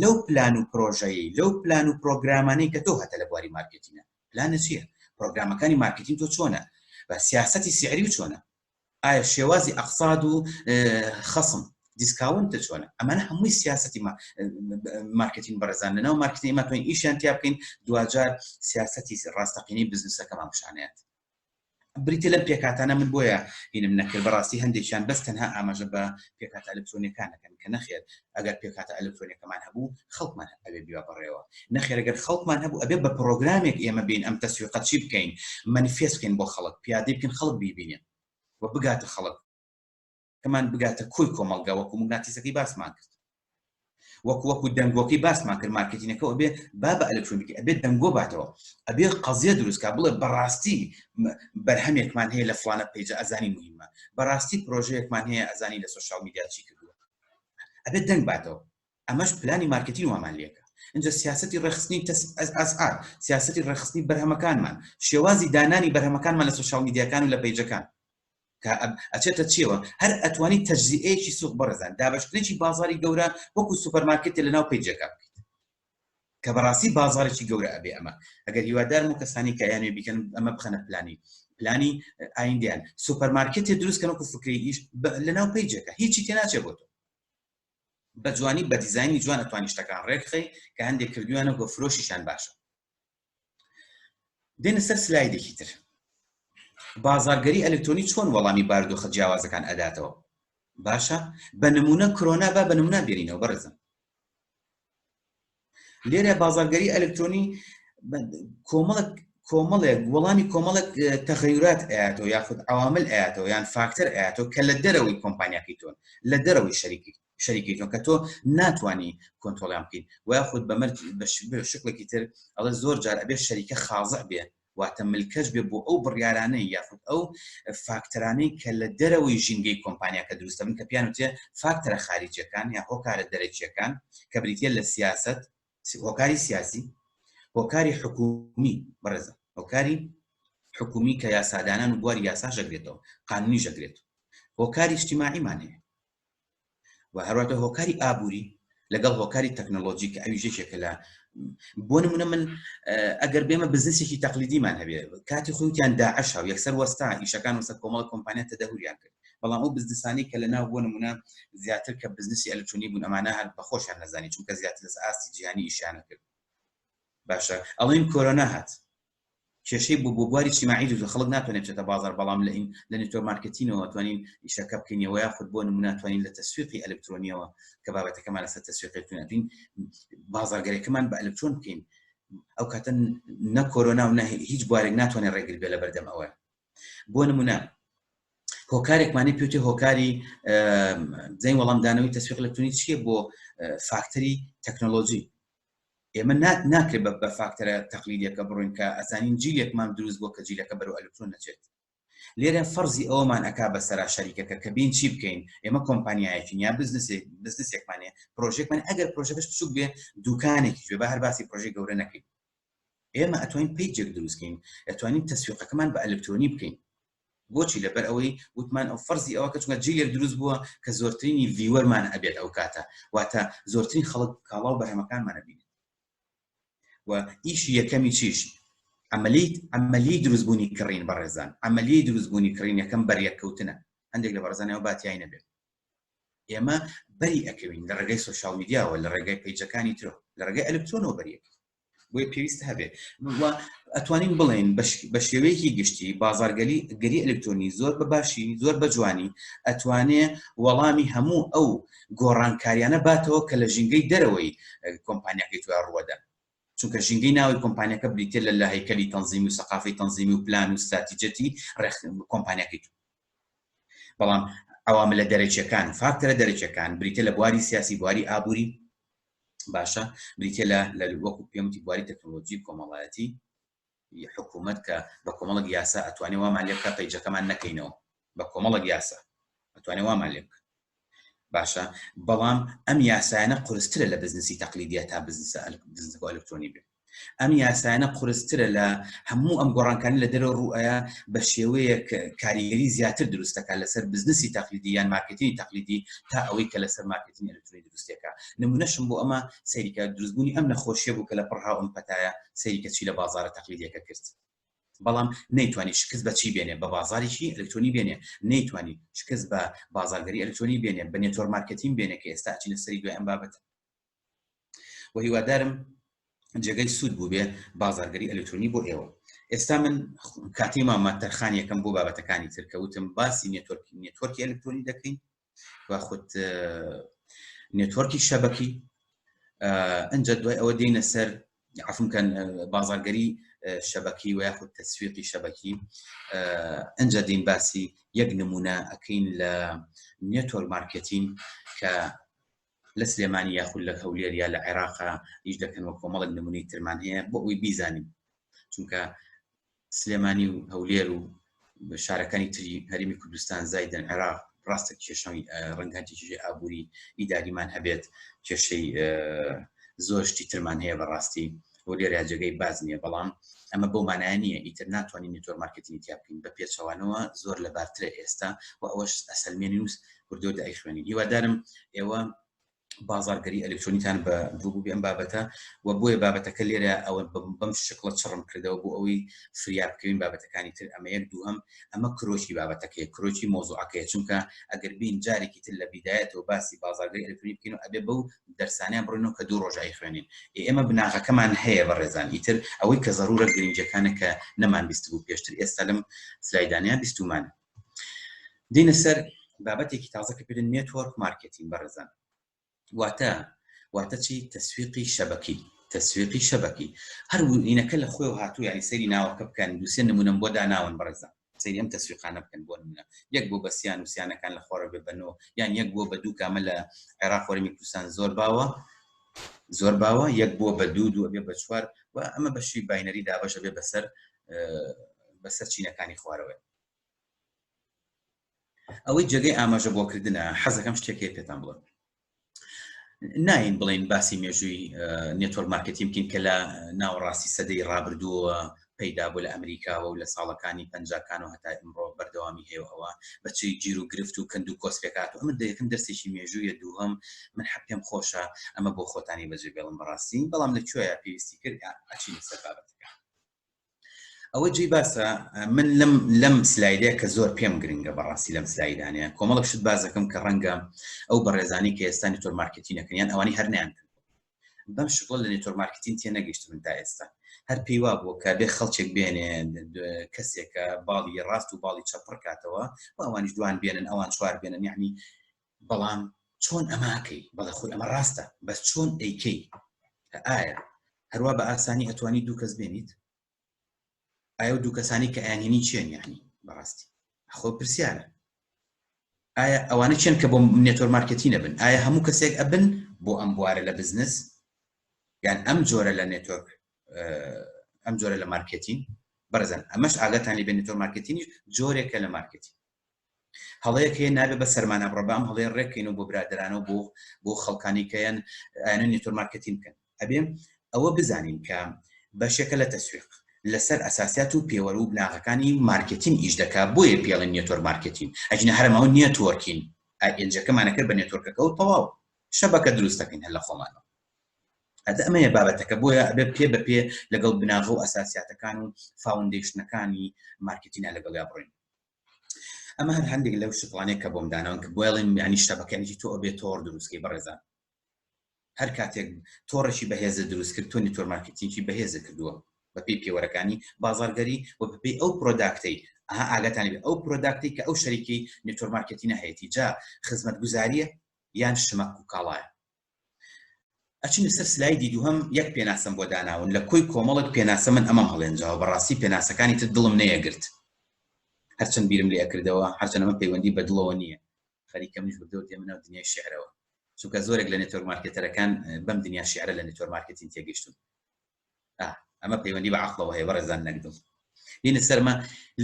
Speaker 1: لەو پلان و پرۆژەی لەو پلان و پرۆگرامانەی کە تۆ هەتە لە بواری مارکتینە پلانە چییە پرۆگرامەکانی مارکتین تۆ چۆنە بە سیاستی سعری و چۆنە ئایا شێوازی ئەقساد و خەسم discount چۆنە ئەمانە هەمووی سیاستی مارکتین بەڕێزان لەناو مارکتین ئێمە توانین ئیشیان تیا بکەین دواجار سیاستی ڕاستەقینەی بزنسەکەمان پیشانەیەت بریتە لەم پێکاتانە من بۆیە هینم نەکرد بەڕاستی هەندێکیان بەس تەنها ئاماژە بە پێکاتە ئەلکترۆنیەکان نەکەن کە نەخێر ئەگەر پێکاتە ئەلکترۆنیەکەمان هەبوو خەڵکمان ئەبێ بیوا بەڕێوە نەخێر ئەگەر خەڵکمان هەبوو ئەبێ بە پرۆگرامێک ئێمە بین ئەم تەسویقە چی بکەین مەنیفێست بکەین بۆ خەڵک پیادەی بکەین خەڵک بیبینێ و بگاتە خەڵک کەمان بگاتە کۆی کۆمەڵگا وەکو موگناتیسەکەی باسمان کرد وەکو وەکو دەنگۆکەی باسمان کرد مارکتینەکە ئەبێ با بە ئەلکترۆنیکی ئەبێ دەنگۆ باتەوە ئەبێ قەزیە دروستکا بڵێ بەڕاستی بەرهەمێکمان هەیە لە فلانە page ە ئەزانی مهمە بەڕاستی پرۆژەیەکمان هەیە ئەزانی لە social media چی کردووە ئەبێت دەنگ باتەوە ئەمەش پلانی مارکتین وامان لێکە اینجا سیاستی ڕێخستنی ئەسعار سیاستی ڕێخستنی بەرهەمەکانمان شێوازی دانانی بەرهەمەکانمان لە social media کان و لە page ەکان کە ئەچێتە چیەوە هەر ئەتوانی تەجزیئەیەکی سوق بەڕێزان دابەشکردنێکی بازاری گەورە وەکو سوپەرمارکێتێ لەناو page ەکە بکەیت کە بەڕاستی بازارێکی گەورە ئەبێ ئەمە ئەگەر هیوادارم و کەسانی کە یانێ بیکەن ئەمە بخەنە پلانی پلانی ئایندیان سوپەرمارکێتێ دروست کەن وەکو فکری ئیش لەناو page ەکە هیچی تێ ناچێ بۆ تۆ بە جوانی بە دیزاینی جوان ئەتوانی شتەکان ڕێکخەی کە هەندێک کردویانە گۆ فرۆشیشان باشە دێنە سەر سلایدێکی تر بازارگەری ئەلکترۆنی چۆن وەڵامی بارودۆخە جیاوازەکان ئەداتەوە باشە بە نمونە کرۆنا با بە نمونە بێنینەوە بەڕێزم لێرە بازارگەری ئەلکترۆنی کۆمەڵک کۆمەڵێک وەڵامی کۆمەڵێک تەغیرات ئااتەوە یاخود عوامل ئااتەوە یان فاکتەر ئااتەوە کە لە دەرەوەی کۆمپانیاکەی تۆن لە دەرەوەی شەریکی شەریکی تۆن کە تۆ ناتوانانی کۆنترۆڵیان بکەیت و یاخود بە مەرج بە شکڵێکی تر ئەڵێ زۆر جار ئەبێ شەریکە خازع بێ واتە ملکەچ بێ بۆ ئەو بڕیارانەی یاخود ئەو فاکتەرانەی کە لە دەرەوەی ژینگەی کۆمپانیاکە دروستە بن کە پیان وتێ فاکتەرە خاریجیەکان یا هۆکارە دەرەکیەکان کە بریتە لە سیاست هۆکاری سیاسی هۆکاری حکومی بەڕێزە هۆکاری حکومی کە یاسادانان و بواری یاسا ژەگرێتەوە قانونی ژەگرێت هۆکاری اجتماعیمان هەیە و هەروەتە هۆکاری ئابووری لەگەڵ هۆکاری تەکنەلۆجی کە ئەویش یەکێکە لە بۆ نمونە من ئەگەر بێمە بزنسێکی تەقلیدیمان هەبێ کاتی خۆیان داعش و یەکسەر وەستا ئیشەکان وەسە کۆمەڵە کۆمپانیا تەدەهوریان کرد بەڵام ئەو بزنسانی کە لە ناو بۆ نمونە زیاتر کە بزنسی ئەلکترۆنی بوون ئەمانە هەر بە خۆشیان نەزانی چونکە زیاتر لەسەر ئاستی جیهانی ئیشیانە کرد باشە ئەڵێن کۆرۆنا هات کێشەی بۆ بۆ بواری اجتماعی دروست خەڵک ناتوانێت بچێتە بازار بەڵام لە لە network marketing ەوە توانین ئیشەکە بکەینەوە یاخود بۆ نمونە توانین لە تەسویقی ئەلکترۆنیەوە کە بابەتەکەمان لەسەر تەسویقی ئەلکترۆنی توانین بازارگەرەکەمان بە ئەلکترۆن بکەین ئەو کاتە نە کۆرۆنا و نە هیچ بوارێک ناتوانێت ڕێگر بێ لە بەردەم ئەوە بۆ نمونە هۆکارێکمانی پێوتێ هۆکاری زین وەڵامدانەوەی تەسویق ئەلکترۆنی چییە بۆ فاکتەری تەکنۆلۆژی ئێمە ناکرێت بە فاکتەرە تەقلیدیەکە بڕۆین کە ئەزانین جیلێکمان دروست بووە کە جیلەکە بەرەو ئەلکترۆن نەچێت لێرە فەرزی ئەومان ئەکا بەسەرا شەریکەکە کە بین چی بکەین ئێمە کۆمپانیایەکین یا بزنسێک بزنسێکمان هەیە پرۆژێکمان ئەگەر پرۆژەکەش بچوک بێ دوکانێکی بێ بە هەر باسی پرۆژەی گەورە نەکەین ئێمە ئەتوانین page ێک دروستکەین ئەتوانین تەسویقەکەمان بە ئەلکترۆنی بکەین بۆچی لەبەر ئەوەی وتمان ئەو فەرزی ئەوە کە چونکە جیلێک دروست بووە کە زۆرترینی viewer مان ئەبێت ئەو کاتە واتە زۆرترین خەڵک کاڵا و بەرهەمەکانمان ئەبینێت و ئیشی یەکەمی چیش عملیت عملی دروستبوونی کڕین بەڕێزان عملی دروستبوونی کڕین یەکەم بەریەککەوتنە هەندێک لە بەڕێزانەوە باتیای نەبێت ئێمە بەری ئەکەوین لە ڕێگەی social media وە لە ڕێگەی page ەکانی ترۆ لە ڕێگەی ئەلکترۆنەوە بەریەکەوین بۆیە پێویست هەبێ. ئەتوانین بڵێین بە شێوەیەکی گشتی بازارگەلی گەری ئەلکترۆنی زۆر بە باشی زۆر بە جوانی ئەتوانێ وەڵامی هەموو ئەو گۆڕانکاریانە باتەوە کە لە ژینگەی دەرەوەی کۆمپانیاکەی تۆ ڕووەدەن چونکە ژینگەی ناوی کۆمپانیەکە بریتە لە لە هەیکەلی تەنزیمی و سەقافەی تەنزیمی و پلان و ستراتیجەتی کۆمپانیاکەی تۆ بەڵام عواملە دەرەکیەکان فاکتەرە دەرەکیەکان بریتە لە بواری سیاسی بواری ئابووری باشە بریتە لە لە وەکو پێمتی بواری تەکنۆلۆژی کۆمەڵایەتی حکوومەت کە بە کۆمەڵک یاسا ئەتوانێ وامان لێ بکە page ەکەمان نەکەینەوە بە کۆمەڵک یاسا ئەتوانێ وامان لێ بکە باشە بەڵام ئەم یاسایانە قورسترە لە بزنسی تەقلیدیە تا بزنسە بزنسەکە ئەلکترۆنی بێ ئەم یاسایانە قورسترە لە هەموو ئەم گۆڕانکاری لە دەرەوە ڕوئەیە بە شێوەیەک کاریگەری زیاتر دروست دەکات لەسەر بزنسی تەقلیدی یان مارکتینی تەقلیدی تا ئەوەی کە لەسەر مارکتینی ئەلکترۆنی دروستێکە نمونەشم بۆ ئەمە سەیریکە دروستبوونی ئەم نەخۆشیە بوو کە لە پڕها ئەم پەتایە سەیریکە چی لە بازارە تەقلیدیەکە کرد بەڵام نەیتوانی شکست بە چی بێنێ بە بازاریی ئەلکترۆنی بێنێ نەیتوانی شکست بە بازارگەری ئەلکترۆنی بێنێ بە network marketing بێنێ کە ئێستا ئەچینە سەری دوای ئەم بابەتە و هیوادارم جێگەی سوود بوو بێ بازارگەری ئەلکترۆنی بۆ ئێوە ئێستا من کاتی مامە تەرخان یەکەم بۆ بابەتەکانی تر کە وتم باسی network network ی ئەلکترۆنی دەکەین و خود network ی شەبەکی ئەجا دوای ئەوە دێنە سەر عفم کەن بازارگەری شەبەکی و یاخود تەسویقی شەبەکی ئەجا دین باسی یەک نمونە ئەەکەین لە network marketing کە لە سلێمانی یاخود لە هەولێر یا لە عێراقا ئیش دەکەن وە کۆمەڵێک نمونەی ترمان هەیە بۆ ئەوی بیزانین چونکە سلێمانی و هەولێر و شارەکانی تری هەرێمی کوردستان زایدن عێراق ڕاستە کێشەی ڕەنگانتی کێشەی ئابووری ئیداریمان هەبێت کێشەی زۆر شتی ترمان هەیە بەڕاستی هەولێر یا جێگەی باز نییە بەڵام ئەمە بەو مانایە نییە ئیتر ناتوانین network marketing ی تیا بکەین بە پێچەوانەوە زۆر لەبارترە ئێستا و ئەوەش ئەسەلمێنین و وردوردە ئەیخوێنین هیوادارم ئێوە بازارگەری ئەلکترۆنیتان بە بوو بێ ئەم بابەتە و بۆیە بابەتەکە لێرە ئەوە بەم شکڵە چڕم کردەوە بۆ ئەوەی فریا بکەوین بابەتەکانی تر ئەمە یەک دووهەم ئەمە کرۆکی بابەتەکەی کرۆکی مۆزوعەکەی چونکە ئەگەر بین جارێکی تر لە بیدایەتەوە باسی بازارگەری ئەلکترۆنی بکەین و ئەبێ بەو دەرسانیان بڕینەوە کە دوو ڕۆژ ئەیخوێنین ئێمە بناغەکەمان هەیە بەڕێزان ئیتر ئەوەی کە زەرورە گرنگەکانە کە نەمان بیستبوو پێشتر ئێستا لەم سلایدانەیە بیستومانە دینە سەر بابەتێکی تازە کە پێدن network marketing بەڕێزان واتە واتە چی تەسویقی شەبەکی تەسویقی شەبەکی هەر وینەکە لە خۆی هاتوو یعنی سەیری ناوەکە بکەن دووسێ نمونەم بۆ داناون بەڕێزان سەیری ئەم تەسویقانە بکەن بۆ نمونە یەک بۆ بە سیان و سیانەکان لە خوارەوە بێ بەنۆ یان یەک بۆ بە دوو کامە لە عێراق وەرمی کوردستان زۆر باوە زۆر باوە یەک بۆ بە دوو دوو ئەبێ بە چوار و ئەمە بەشی binary دابەشە بێ بەسەر بەسەر چینەکانی خوارەوەی ئەوەی جێگەی ئاماژە بۆکردنە حەزەکەم شتێک هەیە پێتان بڵێم ناین بڵین باسی مێژووی network marketing بکەین کە لە ناوەڕاستی سەدەی ڕابردووە پەیدا بوو لە ئەمریکاوە و لە ساڵەکانی پەنجاکان و هەتا ئمڕۆ بەردەوامی هەیە ئەوە بەچی گیر و گرفت و کەند و کۆسپێکات و ئەمە یەکەم دەرسێکی مێژوویە دووهەم من حە پێم خۆشە ئەمە بۆ خۆتانی بەجێ بێڵم بەڕاستی بەڵام لە کوێیە پێویستی کرد ئەچینە سەر بابەتەکە ئەوە جێی باسە من لەم لەم سلایدەیە کە زۆر پێم گرنگە بەڕاستی لەم سلایدانەیە کۆمەڵک شت بازەکەم کە ڕەنگە ئەو بەڕێزانی کە ئێستا network marketing ەکەن یان ئەوانی هەر نیان کرد بەم شکڵە لە network marketing تێ نەگەیشت من تا ئێستا هەر پێی وا بووە کە بێ خەڵکێک بێنێ کەسێکە باڵی ڕاست و باڵی چەپ پڕکاتەوە و ئەوانیش دوان بێنن ئەوان چوار بێنن یعنی بەڵام چۆن ئەماکەی بەڵێ خۆی ئەمە ڕاستە بەس چۆن ئەیکەی ئایا هەروا بە ئاسانی ئەتوانی دوو کەس بێنیت ئایا دوو کەسانی کە ئەیانهێنی چێن یعنی بەڕاستی خۆ پرسیارە ئایا ئەوانە چێن کە بۆ network marketing نەبن ئایا هەموو کەسێک ئەبن بۆ ئەم بوارە لە بزنس یان ئەم جۆرە لە network ئەم جۆرە لە مارکتین بەڕێزان ئەمەش ئاگاتان لێ بێ network marketing یش جۆرێکە لە مارکتین هەڵەیەک هەیە نابێ بە سەرمانە بڕە بەم هەڵەیە ڕێککەین و بۆ برادرانە و بۆ بۆ خەڵکانی کەیان ئایانە network marketing بکەن ئەبێ ئەوە بزانین کە بەشێکە لە تەسویق لەسەر ئەساسیات و پێوەر و بناغەکانی مارکتین ئیش دەکا بۆیە پێڵێن network marketing ئەگینا هەرماوە networking ئەنجەکەمانە کرد بە network ەکە و تەواو شەبەکە دروست دەکەین هەر لە خۆمانەوە ئەدە ئەمەیە بابەتەکە بۆیە ئەبێ پێ بە پێ لەگەڵ بناغە و ئەساسیاتەکان و foundation ەکانی مارکتینە لەگەڵیا بڕۆین ئەمە هەر هەندێک لەو شکڵانەیە کە بۆم داناون کە بۆیڵێن یعنی شەبەکەیەکی تۆ ئەبێ تۆڕ دروستکەی بەڕێزان هەر کاتێک تۆڕێکی بەهێزە دروست کرد تۆ network marketing ی بەهێزە کردووە. بەپێی پێوەرەکانی بازاڕگەری و بەپێی ئەو product ەی ئەها ئاگاتان لێ بێ ئەو product ەی کە ئەو شەریکەی network marketing ە هەیەتی جا خزمەتگوزاریە یان شمەک و کاڵایە. ئەچینە سەر سلایدی دووهەم یەک پێناسەم بۆ داناون لە کۆی کۆمەڵێک پێناسە من ئەمەم هەڵێنجاوە بەڕاستی پێناسەکانی تر دڵم نەیەگرت هەرچەند بیرم لێ ئەکردەوە هەرچەند ئەمە پەیوەندی بە دڵەوە نییە خەریکە منیش وردە وردە مناو دنیای شعرەوە چونکە زۆرێک لە network marketer ەکان بەم دنیا شعرە لە network marketing تێگەیشتون ئەمە پەیوەندی بە عقلەوە هەیە بەڕێزان نەک دڵ بینە سەرمە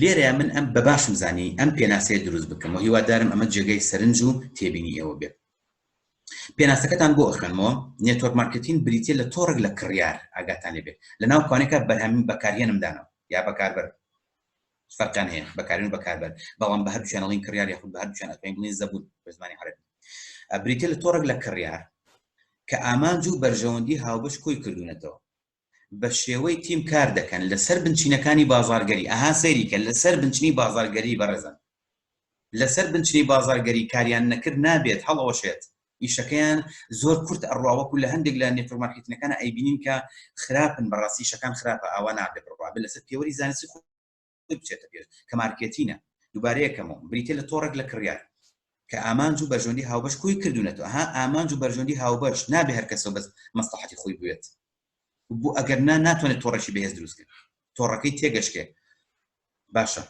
Speaker 1: لێرە من ئەم بە باشم زانی ئەم پێناسەیە دروست بکەم و هیوادارم ئەمە جێگەی سەرنج و تێبینی ئێوە بێت پێناسەکەتان بۆ ئەخوێنمەوە network marketing بریتە لە تۆڕێک لە کڕیار ئاگاتان لێ بێت لە ناو کوانێکە بەرهەمی بەکارهێنم دانەوە یا بەکاربەر فەرقیان هەیە بەکارین و بەکاربەر بەڵام بە هەردووکیان ئەڵین کڕیار یاخود بە هەردووکیان ئەتوانین بڵێین زەبوون بە زمانی عەرەبی بریتە لە تۆڕێک لە کڕیار کە ئامانج و بەرژەوەندی هاوبەش کۆی کردوونەتەوە بە شێوەی تیم کار دەکەن لەسەر بنچینەکانی بازارگەری ئەها سەیری کە لەسەر بنچینی بازارگەری بەڕێزان لەسەر بنچینەی بازارگەری کاریان نەکرد نابێت هەڵەوەشێت ئیشەکەیان زۆر کورت ئەڕوا وەکو لە هەندێک لە network marketing ەکان ئەیبینین کە خراپن بەڕاستی ئیشەکان خراپە ئاوا نابێت بڕوا بێت لەسەر پێوەری زانستی خۆی بچێتە پێش کە marketing ە دووبارەیەکەمەوە بریتە لە تۆڕێک لە کڕیار کە ئامانج و بەرژەوەندی هاوبەش کۆی کردوونەتەوە ها ئامانج و بەرژەوەندی هاوبەش نابێ هەر کەسەوە بەس مەسڵەحەتی خۆی بوێت بۆ ئەگەر نا ناتوانێت تۆڕێکی بەهێز دروست کرد تۆڕەکەی تێگەشکێ باشە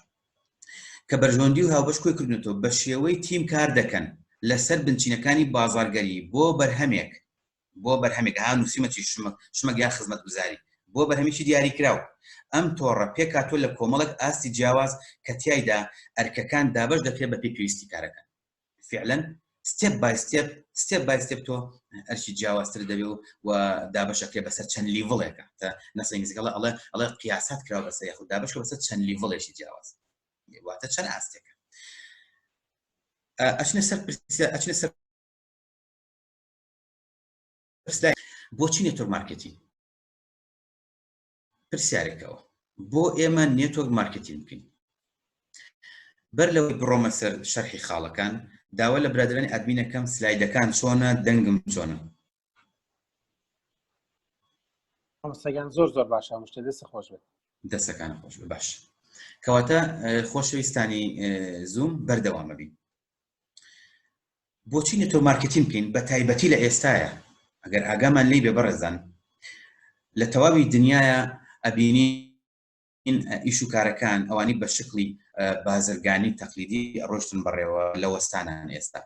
Speaker 1: کە بەرژەوەندی و هاوبەش کۆی کردوونەتەوە بە شێوەی تیم کار دەکەن لەسەر بنچینەکانی بازارگەری بۆ بەرهەمێک بۆ بەرهەمێک ها نووسیمە چی شمەک شمەک یا خزمەتگوزاری بۆ بەرهەمێکی دیاریکراو ئەم تۆڕە پێکهاتووە لە کۆمەڵێک ئاستی جیاواز کە تیایدا ئەرکەکان دابەش دەکرێت بەپێی پێویستی کارەکان فعلا step by step step by step تۆ ئەرکی جیاوازتر دەبێ و و دابەشەکرێ بەسەر چەند level ێکە تا نەسە ئینگلیزیەکە ئەڵێ ئەڵێ قیاسات کراوە بەسەر یاخود دابەش بەسەر چەند level ێکی جیاواز واتە چەند ئاستێکە ئەچنە سەر پرسیار ئەچنە سەر بۆچی network marketing پرسیارێکەوە بۆ ئێمە network marketing بکەین بەر لەوەی بڕۆمە سەر شەرحی خاڵەکان داوا لە برادرانی admin ەکەم سلایدەکان چۆنە دەنگم چۆنە
Speaker 2: مامۆستاگیان زۆر زۆر باشە مشتە دەست خۆش بێت
Speaker 1: دەستەکان خۆش بێت باش کەواتە خۆشەویستانی زووم بەردەوامە بین بۆچی network marketing بکەین بە تایبەتی لە ئێستایا ئەگەر ئاگامان لێی بێ بەڕێزان لە تەواوی دنیاە ئەبینین ئیش و کارەکان ئەوانی بە شکلی بازرگانی تەقلیدی ڕۆشتن بەڕێوە لە وەستانان ئێستا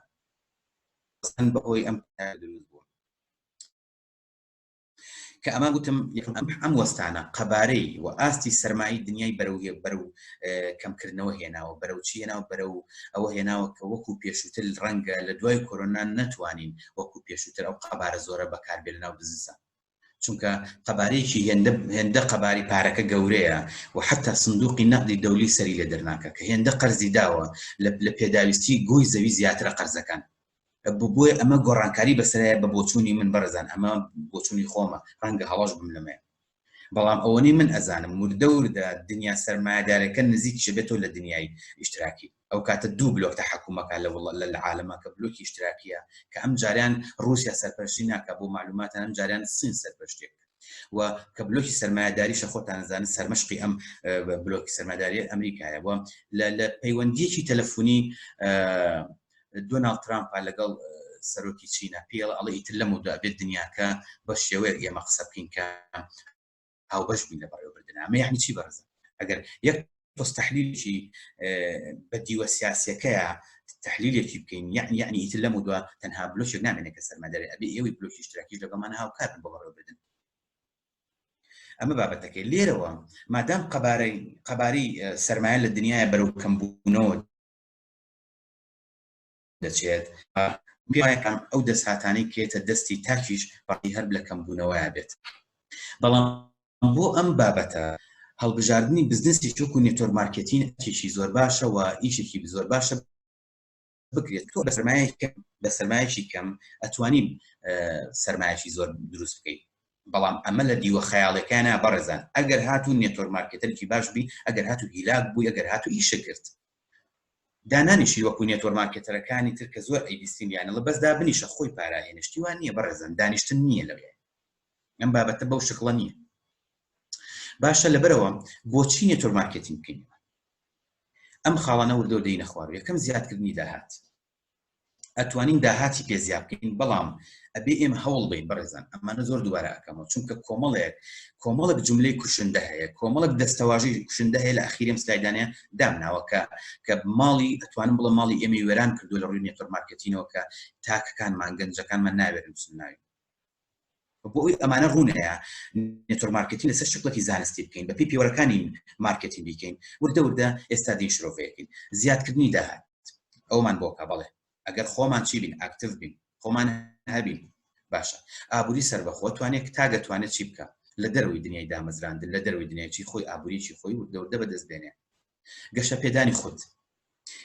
Speaker 1: بەهۆی ئەم دروست بوو کە ئەمە گوتم یەکەم ئەم وەستانە قەبارەی و ئاستی سەرمایی دنیای بەرەو بەرەو کەمکردنەوە هێناوە بەرەو چی هێناوە بەرەو ئەوە هێناوە کە وەکو پێشووتر ڕەنگە لە دوای کۆرۆنا نەتوانین وەکو پێشووتر ئەو قەبارە زۆرە بەکاربێ لەناو بزنسە چونکە قەبارەیەکی هێندە هێندە قەباری پارەکە گەورەیە و حتا سندوقی نەقدی دەولی سەری لێ دەرناکە کە هێندە قەرزی داوە لە پێداویستی گۆی زەوی زیاترە قەرزەکان بۆیە ئەمە گۆڕانکاری بەسەرایە بە بۆچوونی من بەڕێزان ئەمە بۆچوونی خۆمە ڕەنگە هەڵەش بم لەمەیە بەڵام ئەوەنەی من ئەزانم وردە وردە دنیا سەرمایەدارەکە نزیکیشە بێتەوە لە دنیای ئیشتراکی ئەو کاتە دوو بلۆک تەحەکومەکە لە وڵ لە عالەمە کە بلۆکی ئیشتراکیە کە ئەم جاریان رووسیا سەرپەرشتی ناکە بۆ معلوماتان ئەم جاریان سین سەرپەرشتێک و کە بلۆکی سەرمایەداریشە خۆتان ئەزانن سەرمەشقی ئەم بلۆکی سەرمایەداری ئەمریکایە و لە پەیوەندیەکی تەلەفۆنی دۆناڵد ترامپ لەگەڵ سەرۆکی چینە پێڵ ئەڵێ ئیتر لەم و بێت دنیاکە بە شێوەیەک ئێمە قسە بکەین کە هاوبەش بین لە بەڕێوەبردن ئەمە یعنی چی بەڕێزە ئەگەر یەک تۆز تحلیلێکی بە دیوە سیاسیەکەیە تحلیلێکی بکەین یعنی یعنی ئیتر لەم و دوا تەنها بلۆکێک نامێنێت کە سەرمایەداری ئەبێ ئێوەی بلۆکی اشتراکیش لەگەڵمان هاوکار بن بۆ بەڕێوەبردن ئەمە بابەتەکەی لێرەوە مادام قەبارەی قەبارەی سەرمایە لە دنیاە بەرەو کەمبوونەوە دەچێت پێیان ئەو دەستهاتانەی کێتە دەستی تاکیش بەڕی هەر لە کەمبوونەوەیان بێت بەڵام بۆ ئەم بابەتە هەڵبژاردنی بزنسی وەکو network marketing ئەرکێکی زۆر باشە و ئیشێکی زۆر باشە بکرێت تۆ بە سەرمایەکی کەم بە سەرمایەکی کەم ئەتوانی سەرمایەکی زۆر دروست بکەیت بەڵام ئەمە لە دیوە خەیاڵەکانە بەڕێزان ئەگەر هاتوو network marketer ێکی باش بی ئەگەر هاتوو هیلاک بووی ئەگەر هاتوو ئیشە کرد دانانیشی وەکو network marketer ەکانی تر کە زۆر ئەیبیستین یانەڵە بەس دابنیشە خۆی پاراهێنە شتی وان نییە بەڕێزان دانیشتن نییە لەوێ ئەم بابەتە بەو شکڵە نییە. باشە لەبەرەوە بۆچی network marketing بکەین؟ ئەم خاڵانە وردە وردە دێینە خوارەوە یەکەم زیادکردنی داهات ئەتوانین داهاتی پێ زیاد بکەین بەڵام ئەبێ ئێمە هەوڵ بین بەڕێزان ئەمانە زۆر دووبارە ئەکەمەوە چونکە کۆمەڵێک کۆمەڵێک جملەی کوشندە هەیە کۆمەڵێک دەستەواژەی کوشندە هەیە لە ئەخیرم سلایدانە دامناوە کە کە ماڵی ئەتوانم بڵێم ماڵی ئێمەی وێران کردو لە ڕووی network marketing ەوە کە تاکەکانمان گەنجەکانمان ناوێرن بچن ناوی بۆ ئەوی ئەمانە ڕوونەیە network marketing لەسەر شکڵێکی زانستی بکەین بە پێی پێوەرەکانی مارکتین بیکەین وردە وردە ئێستا دین شرۆڤەیەکەین زیادکردنی داهات ئەومان بۆکە بەڵێ ئەگەر خۆمان چی بین active بین خۆمان هەبین باشە ئابووری سەربەخۆ توانێت تاگە توانێت چی بکە لە دەرەوەی دنیای دامەزراندن لە دەرەوەی دنیای چی خۆی ئابووریی خۆی وردە وردە بەدەست بێنێ گەشە پێدانی خود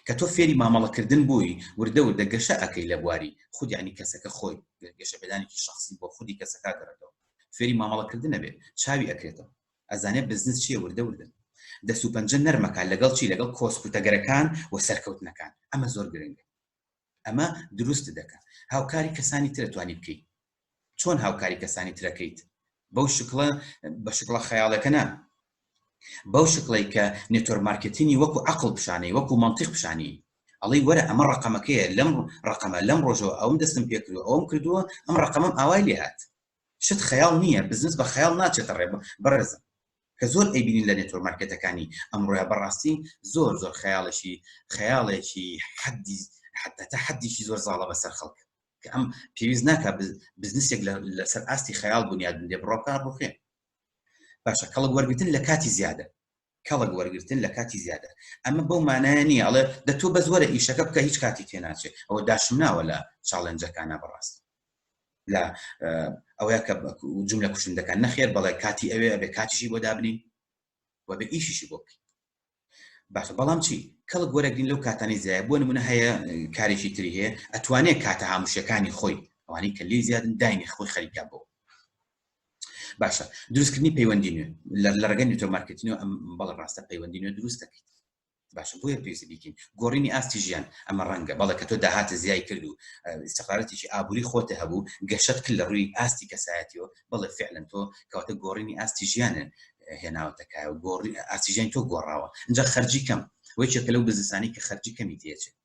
Speaker 1: کە تۆ فێری مامەڵەکردن بووی وردە وردە گەشە ئەکەی لە بواری خود یعنی کەسەکە خۆی گەشە پێدانێکی شخصی بۆ خودی کەسەکە گەڕێتەوە فێری مامەڵەکردن نەبێ چاوی ئەکرێتەوە ئەزانێ بزنس چییە وردە وردە دەست و پەنجە نەرمەکە لەگەڵ چی لەگەڵ کۆسپ و تەگەرەکان و سەرکەوتنەکان ئەمە زۆر گرنگە ئەمە دروست دەکە هاوکاری کەسانی ترە توانی بکەیت چۆن هاوکاری کەسانی ترەکەیت بەو شکڵە بە شکڵە خەیاڵەکە نا بەو شکڵەی کە network marketing ی وەکو عقل پیشانەی وەکو منطق پیشانی ئەڵی وەرە ئەمە ڕقەمەکەیە لەم ڕقەمە لەم ڕۆژەوە ئەوم دەستم پێکردو ئەوم کردووە ئەم ڕقەمەم ئاوای لێهات شت خەیاڵ نییە بزنس بە خەیاڵ ناچێتە ڕێ بەڕێزم کە زۆر ئەیبینین لە network market ەکانی ئەمڕۆیا بەڕاستی زۆر زۆر خەیاڵێکی خەیاڵێکی حەدی حتا تا حەدیکی زۆر زاڵە بەسەر خەڵک کە ئەم پێویست ناکە بزنسێک لەسەر ئاستی خەیاڵ بنیاد بنرێ بڕۆکە ڕوخێن باشە کەڵک وەرگتن لە کاتی زیادە کەڵک وەرگتن لە کاتی زیادە ئەمە بەو مانایە نییە ئەڵێ دە تۆ بەس وەرە ئیشەکە بکە هیچ کاتی تێناچێ ئەوە داشم ناوە لە challenge ەکانە بەڕاست لە ئەوەیە کە جملە کوشندەکان نەخێر بەڵێ کاتی ئەوێ ئەبێ کاتیشی بۆ دابنین و بێ ئیشیشی بۆ بکەین باشە بەڵام چی کەڵک وەرەگرین لەو کاتانی زیایە بۆ نمونە هەیە کارێکی تری هەیە ئەتوانێت کاتە هاموشەکانی خۆی ئەوانەی کە لی زیادن داینی خۆی خەریکە بۆ باشە دروستکردنی پەیوەندی نوێ لە ڕێگەی network marketing ەوە ئەم بەڵێ ڕاستە پەیوەندی نوێ دروست دەکەیت باشە بۆیە پێویستە بیکەین گۆڕینی ئاستی ژیان ئەمە ڕەنگە بەڵێ کە تۆ داهاتە زیای کرد و ئیستقرارەتێکی ئابووری خۆتە هەبوو گەشەت کرد لە ڕووی ئاستی کەسایەتیەوە بەڵێ فعلەن تۆ کەواتە گۆڕینی ئاستی ژیانە هێناوەتە کایە و گۆڕی ئاستی ژیانی تۆ گۆڕاوە اینجا خەرجی کەم وەیچێکە لەو بزنسانی کە خەرجی کەمی تێچێت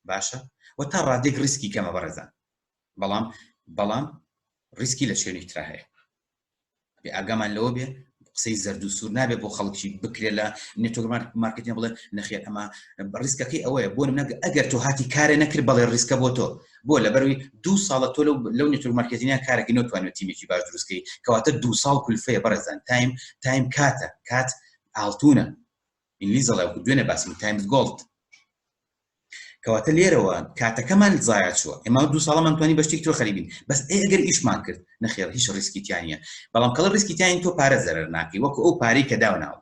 Speaker 1: باشە و تا ڕادێک ڕیسکی کەمە بەڕێزان بەڵام بەڵام ڕیسکی لە شوێنێکی ترا هەیە بێ ئاگامان لەوە بێ قسەی زەرد و سوور نابێ بۆ خەڵکی بکرێت لە network marketing بڵێ نەخێر ئەمە ڕیسکەکەی ئەوەیە بۆ نمونە ئەگەر تۆ هاتی کارێ نەکرد بەڵێ ڕیسکە بۆ تۆ بۆ لەبەروی دوو ساڵە تۆ لەو network marketing ە کارێکی نەتوانێت تیمێکی باش دروستکەی کەواتە دوو ساڵ کولفەیە بەڕێزان time time کاتە کات ئاڵتونە ئینگلیز دەڵێ وەکو دوێنێ باسم time's gold کەواتە لێرەوە کاتەکەمان زایە چووە ئێمە دوو ساڵەمان توانی بە شتێک تۆ خەریبین بەس ئەی ئەگەر ئیشمان کرد نەخێر هیچ ڕیسکی تیانە بەڵام کەڵە ڕیسکی تیان تۆ پارە زەرەر ناکەی وەکو ئەو پارەی کە داوناوە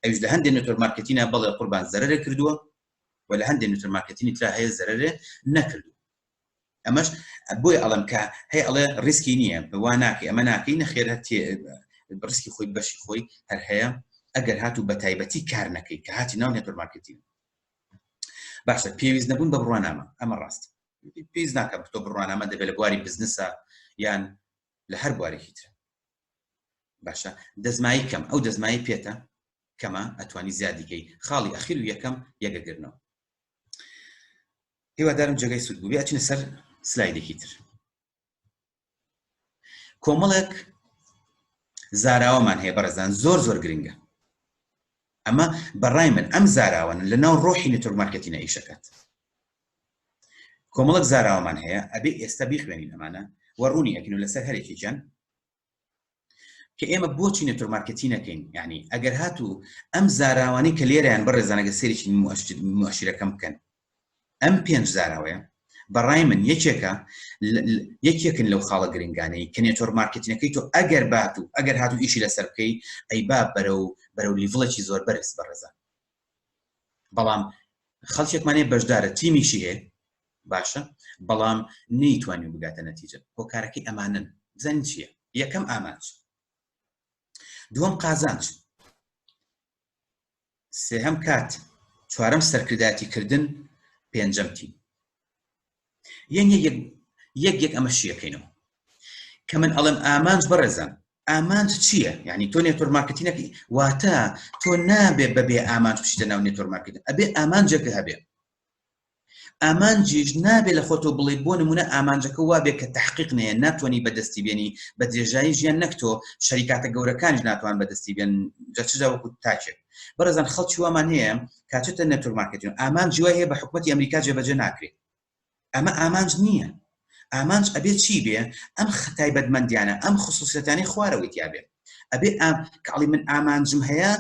Speaker 1: ئەوش لە هەندێک network marketing ە بەڵێ قوربان زەرەرێ کردووە و لە هەندێک network marketing ی ترا هەیە زەرەرێ نەکردو ئەمەش بۆیە ئەڵم کە هەیە ئەڵێ ڕیسکی نییە وا ناکەی ئەمە ناکەی نەخێر هەر ڕیسکی خۆی بەشی خۆی هەر هەیە ئەگەر هاتوو بە تایبەتی کار نەکەی کە هاتی ناو network marketing باشە پێویست نەبوون بە بڕوانامە ئەمە ڕاست پێویست ناکە تۆ بڕوانامە دەبێت لە بواری بزنسە یان لە هەر بوارێکی تر باشە دەستمایی کەم ئەو دەستمایی پێتە کەمە ئەتوانی زیادیکەی خاڵی ئەخیر و یەکەم یەگەگرنەوە هیوادارم جێگای سوود بوو ئەچینە سەر سلایدێکی تر کۆمەڵێک زاراوەمان هەیە بەڕێزان زۆر زۆر گرنگە ئەمە بەڕای من ئەم زاراوەن لە ناو ڕۆحی network marketing ە ئیشەکات کۆمەڵک زاراوەمان هەیە ئەبێ ئێستا بیخوێنین ئەمانە و ڕوونی ئەکەین و لەسەر هەرێکیان کە ئێمە بۆچی network marketing نەکەین یعنی ئەگەر هاتوو ئەم زاراوانەی کە لێرەیان بەڕێزانەگە سێرێکی موئەشیرەکەم بکەن ئەم پێنج زاراوەیە بەڕای من یەکێکە یەکێکن لەو خاڵە گرنگانەی کە network marketing ەکەی تۆ ئەگەر بات و ئەگەر هاتو ئیشی لەسەر بکەی ئەی با بەرەو بەرەو level ێکی زۆر بەرز بەڕێزان بەڵام خەڵکێکمانێ بەشدارە تیمیشی هەیە باشە بەڵام نەیتوانی بگاتە نەتیجە هۆکارەکەی ئەمانن بزانین چییە یەکەم ئامانج دووەم قازانج سێهەم کات چوارەم سەرکردایەتی کردن پێنجەم تیم یەن یەک یەک یەک ئەمە شیەکەینەوە کە من ئەڵێم ئامانج بەڕێزان. ئامانج چییە؟ یعنی تۆ network marketing ەکەی واتە تۆ نابێ بەبێ ئامانج بچیتە ناو network marketing، ئەبێ ئامانجێکە هەبێ. ئامانجیش نابێ لە خۆتەوە بڵێ بۆ نمونە ئامانجەکە وابێ کە تحقیق نەیە ناتوانانی بەدەستی بێنی بە درێژایی ژیان نەک تۆ شەریکاتە گەورەکانیش ناتوان بەدەستی بێن جا وەکو تاکێک بەڕێزان خەڵکی وامان هەیە کاچێتە network marketing ئامانجی وای هەیە بە حکومەتی ئەمریکا جێبەجێ ناکرێت ئەمە ئامانج نییە ئامانج ئەبێ چی بێ ئەم تایبەتمەندیانە ئەم خصوصیەتانەی خوارەوەی تیا بێ ئەبێ ئام کاڵی من ئامانجم هەیە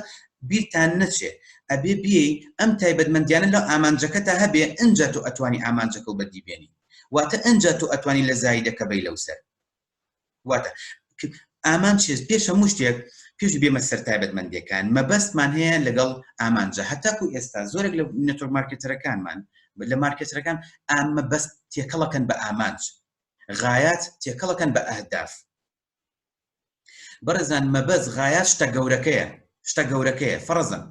Speaker 1: بیرتان نەچێ ئەبێ بێی ئەم تایبەتمەندیانە لە ئامانجەکەتا هەبێ ئنجا تۆ ئەتوانی ئامانجەکە و بەدی بێنی واتە ئنجا تۆ ئەتوانی لە زایدەکە بەی لەوسەر واتە ئامانج چیە پێش هەموو شتێک پێش بێمە سەر تایبەتمەندیەکان مەبەستمان هەیە لەگەڵ ئامانجە هەتاکو ئێستا زۆرێک لە network marketer ەکانمان لە marketer ەکان ئامە بەست تێکەڵەکەن بە ئامانج غایات تێکەڵەکەن بە ئەهداف بەڕێزان مەبەست غایات شتە گەورەکەیە شتە گەورەکەیە فەرزن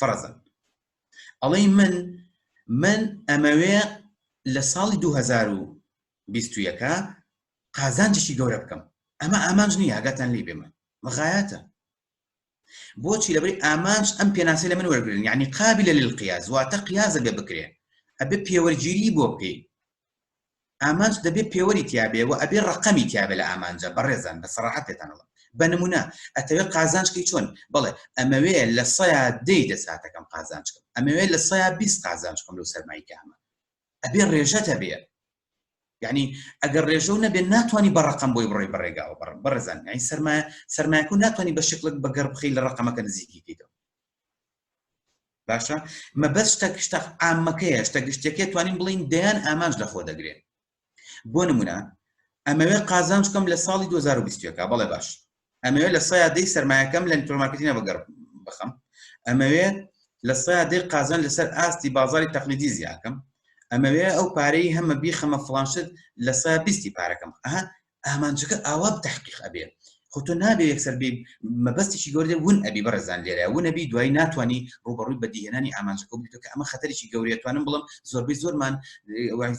Speaker 1: فەرزن ئەڵێی من من ئەمەوێ لە ساڵی 2021 قازانجێکی گەورە بکەم ئەمە ئامانج نییە ئاگاتان لی بێمە مەغایاتە بۆچی لەبری ئامانج ئەم پێناسی لە من وەرگن یعنی قابلە للقیاس واتە قیازە بێ بکرێ ئەبێ پێوەرگیری بۆ بکەی ئامانج دەبێ پێوەری تیابێ و ئەبێ ڕەقەمی تیابێ لە ئامانجە بەڕێزان بە سەراحەت پێتان ئەڵێم بە نمونە ئەتەوێ قازانج کەی چۆن بەڵێ ئەمەوێ لە سەیا دەی دەساتەکەم قازانج کەم ئەمەوێ لە سەیا 20 قازانج کەم لەو سەرمایەی کە هەمە ئەبێ ڕێژەت هەبێ یعنی ئەگەر ڕێژە و نەبێ ناتوانانی بە ڕقم بۆی بڕۆی بەڕێگاوە بەڕێزان یعنی سەرمایە سەرمایەکە و ناتوانانی بە شکلک بە گەڕ بخەی لە ڕقەمەکە نزیکی کەیتەوە باشە مەبەست شتە شتە عامەکەیە شتە گشتەکەی توانین بڵین دەیان ئامانج لە خۆ دەگرێت بۆ نمونە ئەمەوێ قازانج کەم لە ساڵی 2021 بەڵێ باش ئەمەوێ لە سەیا دەی سەرمایەکەم لە network marketing ە بەگەڕ بخەم ئەمەوێ لە سەیا دەی قازان لەسەر ئاستی بازاری تەقلیدی زیاکەم ئەمەوێ ئەو پارەی هەمە بیخەمە فڵانشت لە سەیا بیستی پارەکەم ئەها ئامانجەکە ئاوا تحقیق ئەبێ خۆ تۆ نابێ یەکسەر بێ مەبەستێکی گەورە ون ئەبی بەڕێزان لێرە ون ئەبی دوایی ناتوانانی ڕوبەڕووی بەدیهێنانی ئامانجەکە ببیتەوە کە ئەمە خەتەرێکی گەورەیە توانم بڵم زۆربەی زۆرمان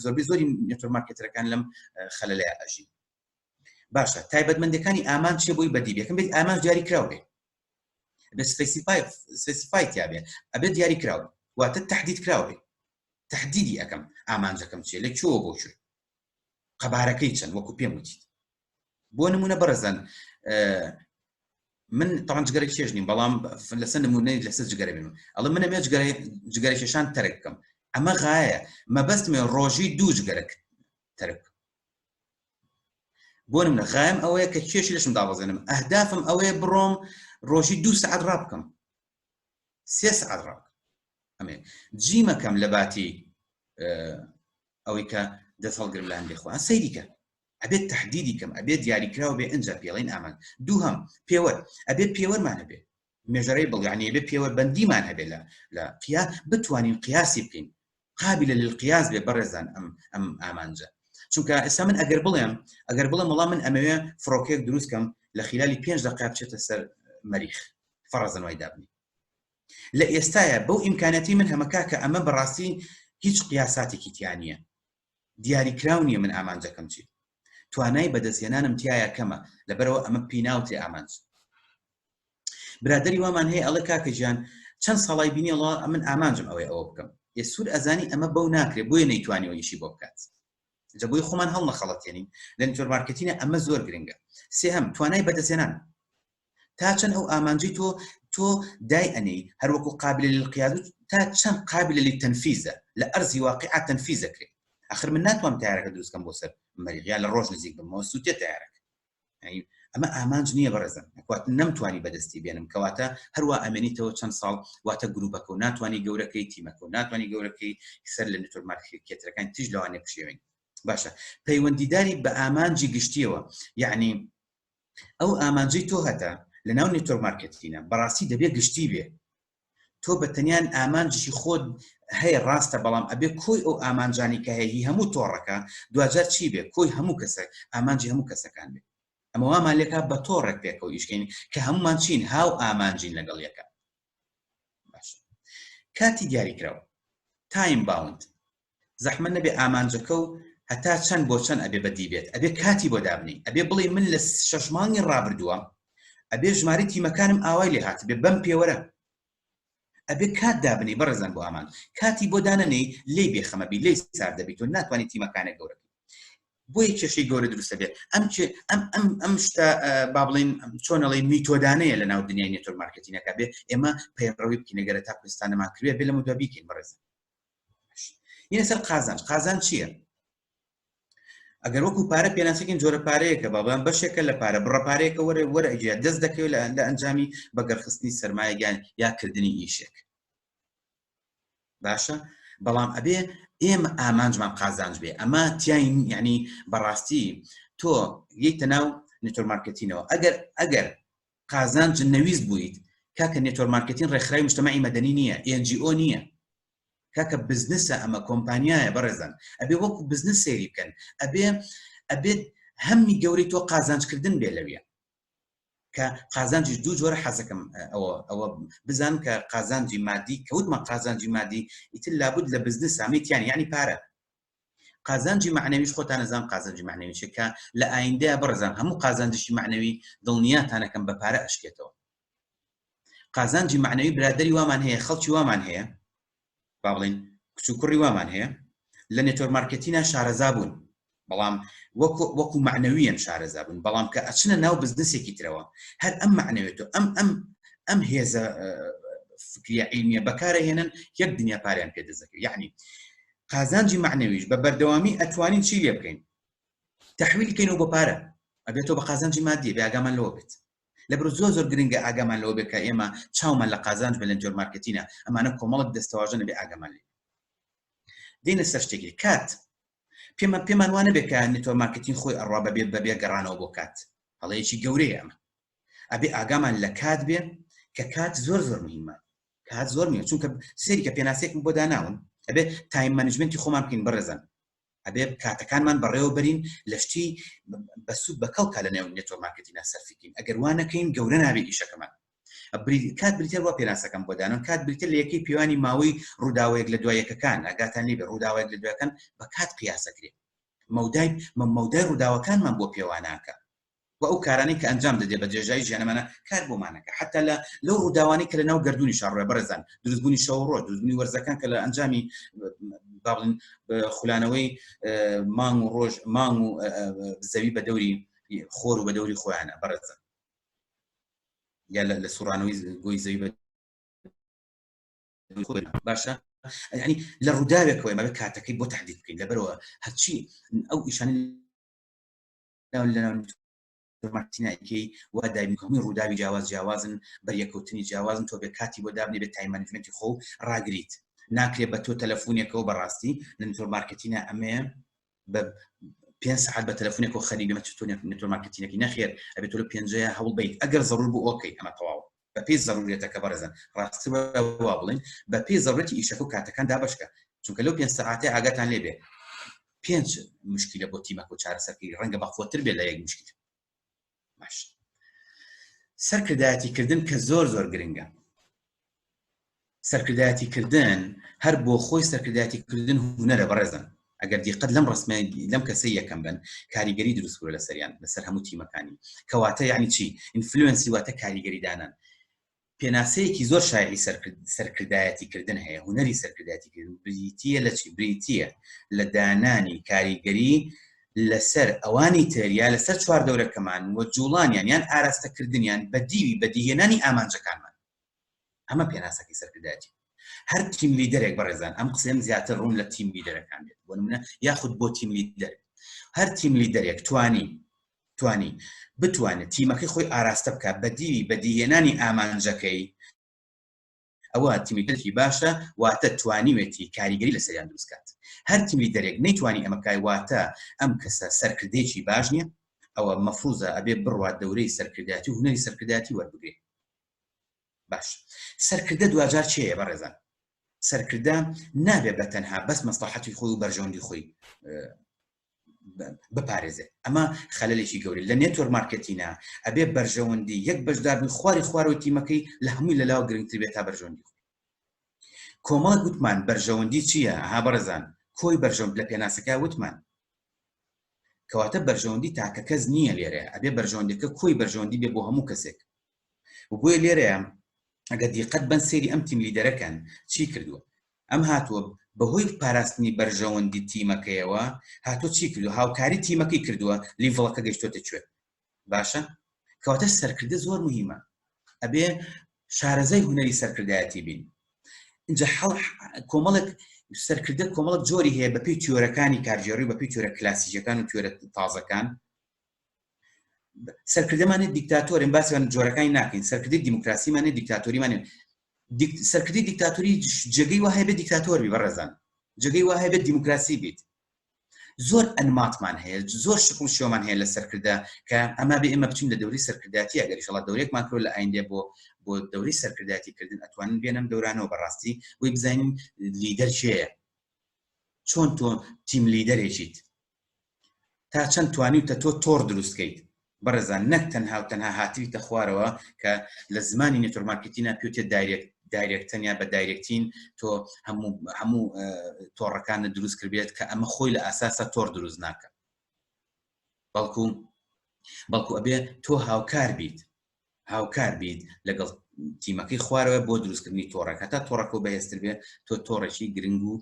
Speaker 1: زۆربەی زۆری network marketer ەکان لەم خەلەلەیە ئەژین باشە تایبەتمەندەکانی ئامانج چیە بۆی بەدی بێ یەکەم بێت ئامانج دیاری کراو بێ بێ specify تیا بێ ئەبێت دیاری کراو واتە تهدید کراو بێ تهدیدی ئەەکەم ئامانجەکەم چیە لە کوێوە بۆ کوێ قەبارەکەی چەند وەکو پێم وتیت بۆ نمونە بەڕێزان من تاوان جگەرە کێش نیم بەڵام لەسەر نمونەی لەسەر جگەرە بێنم ئەڵێ منە مێ جگەرە جگەرە کێشان تەرک بکەم ئەمە غایە مەبەستمێ ڕۆژی دوو جگەرەک تەرک بۆ نمونە غایم ئەوەیە کە کێشی لەشم دابەزێنم ئەهدافم ئەوەیە بڕۆم ڕۆژی دوو سعات ڕابکەم سێ سعات ڕابکەم ئەمێ جیمەکەم لە باتی ئەوەی کە دەست هەڵگرم لە هەندێک خۆیان سەیری کە ئەبێت تهدیدی کەم ئەبێت دیاریکراو بێ ئەجا پێڵین ئامان دووهەم پێوەر ئەبێت پێوەرمان هەبێ measurable یعنی ئەبێ پێوەر بەندیمان هەبێ لە لە قیا بتوانین قیاسی بکەین قابلە للقیاس بێ بەڕێزان ئەم ئەم ئامانجە چونکە ئێستا من ئەگەر بڵێم ئەگەر بڵێم وەڵام من ئەمەوێ فڕۆکەیەک دروست کەم لە خلالی پێنج دقیقە بچێتە سەر مەریخ فەڕەزەن وای دابنی لە ئێستایا بەو ئیمکانەتی من هەمە کاکە ئەمە بەڕاستی هیچ قیاساتێکی تیا نییە دیاریکراو نییە من ئامانجەکەم چی توانای بەدەستهێنانم تایە کەمە لەبەرەوە ئەمە پیناوتێ ئامانج برادری وامان هەیە ئەڵێ کاکە گیان چەند ساڵی بینی ئەڵا من ئامانجم ئەوەی ئەوە بکەم ئێ سوور ئەزانی ئەمە بەو ناکرێ بۆیە نەیتوانیەوە ئیشی بۆ بکات جا بۆی خۆمان هەڵنەخەڵەتێنین لە network marketing ە ئەمە زۆر گرنگە سێهەم توانای بەدەستهێنان تا چەند ئەو ئامانجەی تۆ تۆ دای ئەنێی هەروەکو قابلە للقیاس تا چەند قابلە للتنفیزە لە ئەرزی واقیع تەنفیز دەکرێت ئەخر من ناتوانم تارەکە دروست کەم بۆ سەر مەریخ یا لە ڕۆژ نزیک بمەوە سووتێ تارەکە ئەمە ئامانج نییە بەڕێزم کەواتە نەمتوانی بەدەستی بێنم کەواتە هەروە ئەمێنیتەوە چەند ساڵ واتە گروپەکە و ناتوانانی گەورەکەی تیمەکە و ناتوانانی گەورەکەی سەر لە network marketer ەکان تیژ لەوانێ بشێوین باشە پەیوەندیداری بە ئامانجی گشتیەوە یعنی ئەو ئامانجەی تۆ هەتە لە ناو network marketing ە بەڕاستی دەبێت گشتی بێ تۆ بە تەنیان ئامانجی خۆت هەیە ڕاستە بەڵام ئەبێ کۆی ئەو ئامانجانی کە هەیە هی هەموو تۆڕەکە دواجار چی بێ کۆی هەموو کەسە ئامانجی هەموو کەسەکان بێ ئەمە وامان لێکا بە تۆڕێک پێکەوە ئیشکەین کە هەمومان چین هاو ئامانجین لەگەڵ یەکە باش کاتی دیاریکراو time bound زەحمەت نەبێ ئامانجەکە و هەتا چەند بۆ چەند ئەبێ بەدی بێت ئەبێ کاتی بۆ دابنی ئەبێ بڵێ من لە شەش مانگی ڕابردووە. ئەبێ ژمارەی تیمەکانم ئاوای لێ هاتبێ بەم پێوەرە. ئەبێ کات دابنێی بەڕێزان بۆ ئامانج. کاتی بۆ دانەنێی لێی بێخەمە بی، لێی سارد دەبی، تۆ ناتوانی تیمەکانێک گەورە بکەی. بۆیە کێشەی گەورە دروست دەبێت. ئەم کێ ئەم ئەم ئەم شتە با بڵێین چۆن ئەڵێی میتۆدانەیە لە ناو دنیای network marketing ەکە بێ ئێمە پەیڕەوی بکەین ئەگەر تا کوێستانەمان کردبێ بێ لەمەودوا بیکەین بەڕێزان. یەنە سەر قازانج. قازانج چییە؟ ئەگەر وەکو پارە پێناسەکەین جۆرە پارەیەکە بابان بەشێکە لە پارە بڕە پارەیەکە وەرە وەرە ئەگیرا دەست دەکەوێت لە ئەنجامی بەگەڕخستنی سەرمایەگیان یا کردنی ئیشێک باشە بەڵام ئەبێ ئێمە ئامانجمان قازانج بێ ئەمە تیاین یعنی بەڕاستی تۆ یەیتە ناو network marketing ەوە ئەگەر ئەگەر قازانج نەویست بوویت کاکە network marketing ڕێکخراوی مجتەمەعی مەدەنی نییە NGO نییە کاکە بزنسە ئەمە کۆمپانیایە بەڕێزان ئەبێ وەکو بزنس سەیری بکەن ئەبێ ئەبێت هەمی گەورەی تۆ قازانجکردن بێ لەویە کە قازانجیش دوو جۆرە حەزەکەم ئەوە ئەوە بزان کە قازانجی مادی کەوتمە قازانجی مادی ئیتر لابد لە بزنس سامیتیان یعنی پارە قازانجی معنەویش خۆتان نەزان قازانجی معنەوی چێ کە لە ئایندەیە بەڕێزان هەموو قازانجیشی معنەوی دڵنیاتانەکەم بە پارە ئەشکێتەوە قازانجی معنەوی برادری وامان هەیە خەڵکی وامان هەیە با بڵین کچ و کوڕی وامان هەیە لە network marketing ا شارەزا بوون بەڵام وەکو وەکو معنەویەن شارەزا بوون بەڵام کە ئەچنە ناو بزنسێکی ترەوە هەر ئەم معنەوێت و ئەم ئەم ئەم هێزە فکریە عیلمیە بەکارە هێنن یەک دنیا پاریان پێ دەزەکرد یعنی قازانجی معنەویش بە بەردەوامی ئەتوانین چی لێ بکەین تحویل کەین و بۆ پارە ئەبێتەوە بە قازانجی مادیە بێ ئاگامان لەوە بێت لەبەر زۆر زۆر گرنگە ئاگامان لەوە بێت کە ئێمە چاومان لە قازانج بە لە network marketing ە ئەمانە کۆمەڵک دەستەواژە نەبێ ئاگامان لێ دێنە سەر شتێکی کات پێمان پێمان وانە بێت کە network marketing خۆی ئەڕوا بەبێ بەبێ گەڕانەوە بۆ کات هەڵەیەکی گەورەیە ئەمە ئەبێ ئاگامان لە کات بێ کە کات زۆر زۆر مهمە کات زۆر نیە چونکە سێری کە پێناسێکم بۆ داناون ئەبێ time management ی خۆمان بکەین بەڕێزان ئەبێ کاتەکانمان بەڕێوە بەرین لە شتی بەسوود بە کەڵکە لە نێو network marketing ا سەرفیکین ئەگەر وا نەکەین گەورە نابێ ئیشەکەمان کات بریتە وا پێناسەکەم بۆ دانان کات بریتە لە یەکەی پێوانی ماوەی ڕووداوەیەک لە دوای یەکەکان ئاگاتان لێ بێ ڕووداوەیەک لە دوایەکان بە کات قیاسەکرێ مەودای مەودای ڕووداوەکانمان بۆ پێواناکە و ئەو کارانەی کە ئەنجام دەدرێت بە درێژایی ژیانمانە کار بۆمانەکە حتا لە لەو ڕووداوانەی کە لە ناو گردردونی شاڕێ بەڕێزان دروستبوونی شەو ڕۆژ دروستبوونی وەرزەکان کە لە ئەنجامی با بڵێن خولانەوەی مانگ و ڕۆژ مانگ و زەوی بە دەوری خۆر و بە دەوری خۆیانە بەڕێزان یا لە سوڕانەوەی گۆی زەوی بە باشە ینی لە ڕووداوێکەوە ئێمە کاتەکەی بۆ تهدید بکەین لەبەرەوە هەرچی ئەو ئیشانی لەناو مارکتینایکەی وا دایم هەمووی ڕووداوی جیاواز جیاوازن بەریەکەوتنی جیاوازن تۆ بێ کاتی بۆ دابنێ بێ time management ی خۆ ڕاگریت ناکرێ بە تۆ تەلەفۆنێکەوە بەڕاستی لە network marketing ە ئەمەیە بە پێ سعات بە تەلەفۆنێک و خەریک بێمە تۆ network marketing ەکەی نەخێر ئەبێت تۆ لە پێنجەیە هەوڵ بیت ئەگەر زەرور بوو okay ئەمە تەواو بەپێی زەرورەتەکە بەڕێزان ڕاستتر وا بڵێن بەپێی زەرورەتی ئیشەکە و کاتەکان دابەشکە چونکە لەو پێنج سەعاتەی ئاگاتان لێ بێ پێنج مشکلە بۆ تیمەکە و چارەسەرکەی ڕەنگە بەقوەتر بێت لە یەک مشکلە باش سەرکردایەتی کردن کە زۆر زۆر گرنگە سەرکردایەتی کردن هەر بۆ خۆی سەرکردایەتی کردن هونەرە بەڕێزان ئەگەر دیقەت لەم ڕسمە لەم کەسەی یەکەم بن کاریگەری دروست کردوە لەسەریان لەسەر هەموو تیمەکانی کەواتە یعنی چی influence ی واتە کاریگەری دانان پێناسەیەکی زۆر شایعی سەرکردایەتی کردن هەیە هونەری سەرکردایەتی کردن بریتیە لە چی بریتیە لە دانانی کاریگەری لەسەر ئەوانی تر یا لەسەر چواردەورەکەمان و جوڵانیان یان ئاراستەکردنیان بە دیوی بەدیهێنانی ئامانجەکانمان ئەمە پێناسەکەی سەرکردایەتی هەر team leader ێک بەڕێزان ئەم قسەیەم زیاتر ڕوون لە team leader ەکان بێت بۆ نمونە یاخود بۆ team leader هەر team leader ێک توانی توانی بتوانێت تیمەکەی خۆی ئاراستە بکات بە دیوی بەدیهێنانی ئامانجەکەی ئەوە team leader ێکی باشە واتە توانیوێتی کاریگەری لەسەریان دروست کات هەر team leader ێک نەیتوانی ئەمە بکای واتە ئەم کەسە سەرکردەیەکی باش نییە ئەوە مەفروزە ئەبێ بڕوات دەورەی سەرکردایەتی و هونەری سەرکردایەتی وەربگرێ باش سەرکردە دواجار چێە بەڕێزان سەرکردە نابێ بە تەنها بەس مەسڵەحەتی خۆی و بەرژەوەندی خۆی بپارێزێت ئەمە خەلەلێکی گەورە لە network marketing ە ئەبێ بەرژەوەندی یەک بەشداربووی خواری خوارەوەی تیمەکەی لە هەمووی لەلاوە گرنگتر بێت تا بەرژەوەندی خۆی کۆمەڵک وتمان بەرژەوەندی چییە ها بەڕێزان کۆی بەرژەوەند لە پێناسەکە وتمان کەواتە بەرژەوەندی تاکە کەس نییە لێرە ئەبێ بەرژەوەندەکە کۆی بەرژەوەندی بێ بۆ هەموو کەسێک. و بۆیە لێرەیە ئەگەر دیقەت بەن سەیری ئەم team leader ەکەن چی کردووە ئەم هاتووە بەهۆی پاراستنی بەرژەوەندی تیمەکەیەوە هاتووە چی کردووە هاوکاری تیمەکەی کردووە level ەکە گەشتۆتە کوێ باشە کەواتە سەرکردە زۆر مهمە ئەبێ شارەزای هونەری سەرکردایەتی بین اینجا کۆمەڵێک سەرکردە کۆمەڵک جۆری هەیە بەپێی تیۆرەکانی کارگێڕی بەپێی تیۆرە کلاسیکەکان و تیۆرە تازەکان سەرکردەمانێت دیکتاتۆرن باسیان جۆرەکانی ناکەین سەرکردی دیموکراسیمانێ دیکتاتۆریمانێ سەرکردی دیکتاتۆری جێگەی وا هەیە دیکتاتۆر بی بەڕێزان جێگەی وا هەیە دیموکراسی بیت زۆر ئەنماتمان هەیە زۆر شکڵ شێوەمان هەیە لە سەرکردە کە ئەما بێ ئێمە بچین لە دەوری سەرکردایەتی ئەگەر ئیشەڵا دەورێکمان کرد لە ئایندە بۆ بۆ دەوری سەرکردایەتی کردن ئەتوانن بێنم دەورانەوە بەڕاستی بۆی بزانین leader کێیە چۆن تۆ team leader ێکیت تا چەند توانیوتە تۆ تۆڕ دروست کەیت بەڕێزان نەک تەنها و تەنها هاتویتە خوارەوە کە لە زمانی network marketing ا پێوتێ direct direct تەنیا بە directing تۆ هەموو هەموو تۆڕەکانت دروست کردبێت کە ئەمە خۆی لە ئاساسا تۆڕ دروست ناکە بەڵکو بەڵکو ئەبێ تۆ هاوکار بیت هاوکار بیت لەگەڵ تیمەکەی خوارەوە بۆ دروستکردنی تۆڕێک هەتا تۆڕەکە و بەهێزتر بێ تۆ تۆڕێکی گرنگ و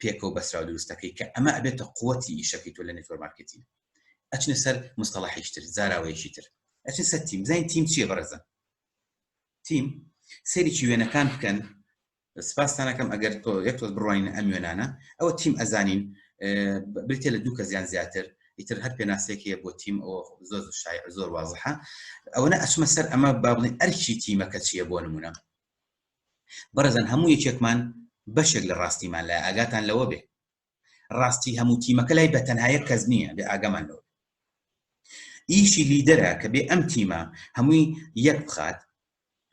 Speaker 1: پێکەوە بەسراو دروستەکەی کە ئەمە ئەبێتە قوتی ئیشەکەی تۆ لە network marketing ئەچنە سەر مستەڵەحیش تر زاراوەیەکی تر ئەچن سەر تیم زین تیم چییە بەڕێزە تیم سەیرێکی وێنەکان بکەن سپاستانەکەم ئەگەر تۆ یەک تۆز بڕوانین ئەم وێنانە ئەوە تیم ئەزانین بریتە لە دوو کەس یان زیاتر ئیتر هەر پێناسێک هەیە بۆ تیم ئەوە زۆر زۆر شایع زۆر وازحە ئەوەنە ئەچمە سەر ئەمە با بڵێن ئەرکی تیمەکە چییە بۆ نمونە بەڕێزان هەموو یەکێکمان بەشێک لە ڕاستیمان لای ئاگاتان لەوە بێ ڕاستی هەموو تیمەکە لای بە تەنها یەک کەس نییە بێ ئاگامان لەوە ئیشی leader ە کە بێ ئەم تیمە هەمووی یەک بخات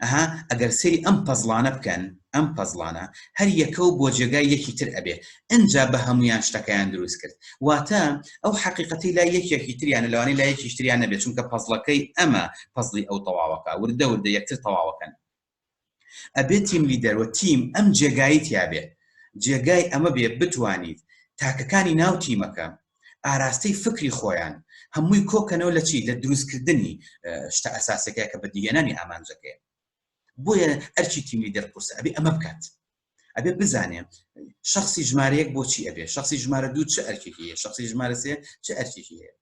Speaker 1: ئەها ئەگەر سەیری ئەم پەزڵانە بکەن ئەم پەزڵانە هەر یەکە و بۆ جێگای یەکی تر ئەبێ ئنجا بە هەموویان شتەکەیان دروست کرد واتە ئەو حەقیقەتەی لای یەکێکی تریانە لەوانەیە لای یەکیش تریان نەبێت چونکە پەزڵەکەی ئەمە پەزڵی ئەو تەواوەکە وردە وردە یەکتر تەواوەکەن ئەبێ team leader و تیم ئەم جێگایی تیابێ جێگای ئەمە بێ بتوانیت تاکەکانی ناو تیمەکە ئاراستەی فکری خۆیان هەمووی کۆکەنەوە لە چی لە دروستکردنی شتە ئەساسەکە کە بەدیهێنانی ئامانجەکەیە بۆیە ئەرکی team leader قورسە ئەبێ ئەمە بکات ئەبێ بزانێ شخصی ژمارە یەک بۆچی ئەبێ شخصی ژمارە دوو چ ئەرکێکی هەیە شخصی ژمارە سێ چ ئەرکێکی هەیە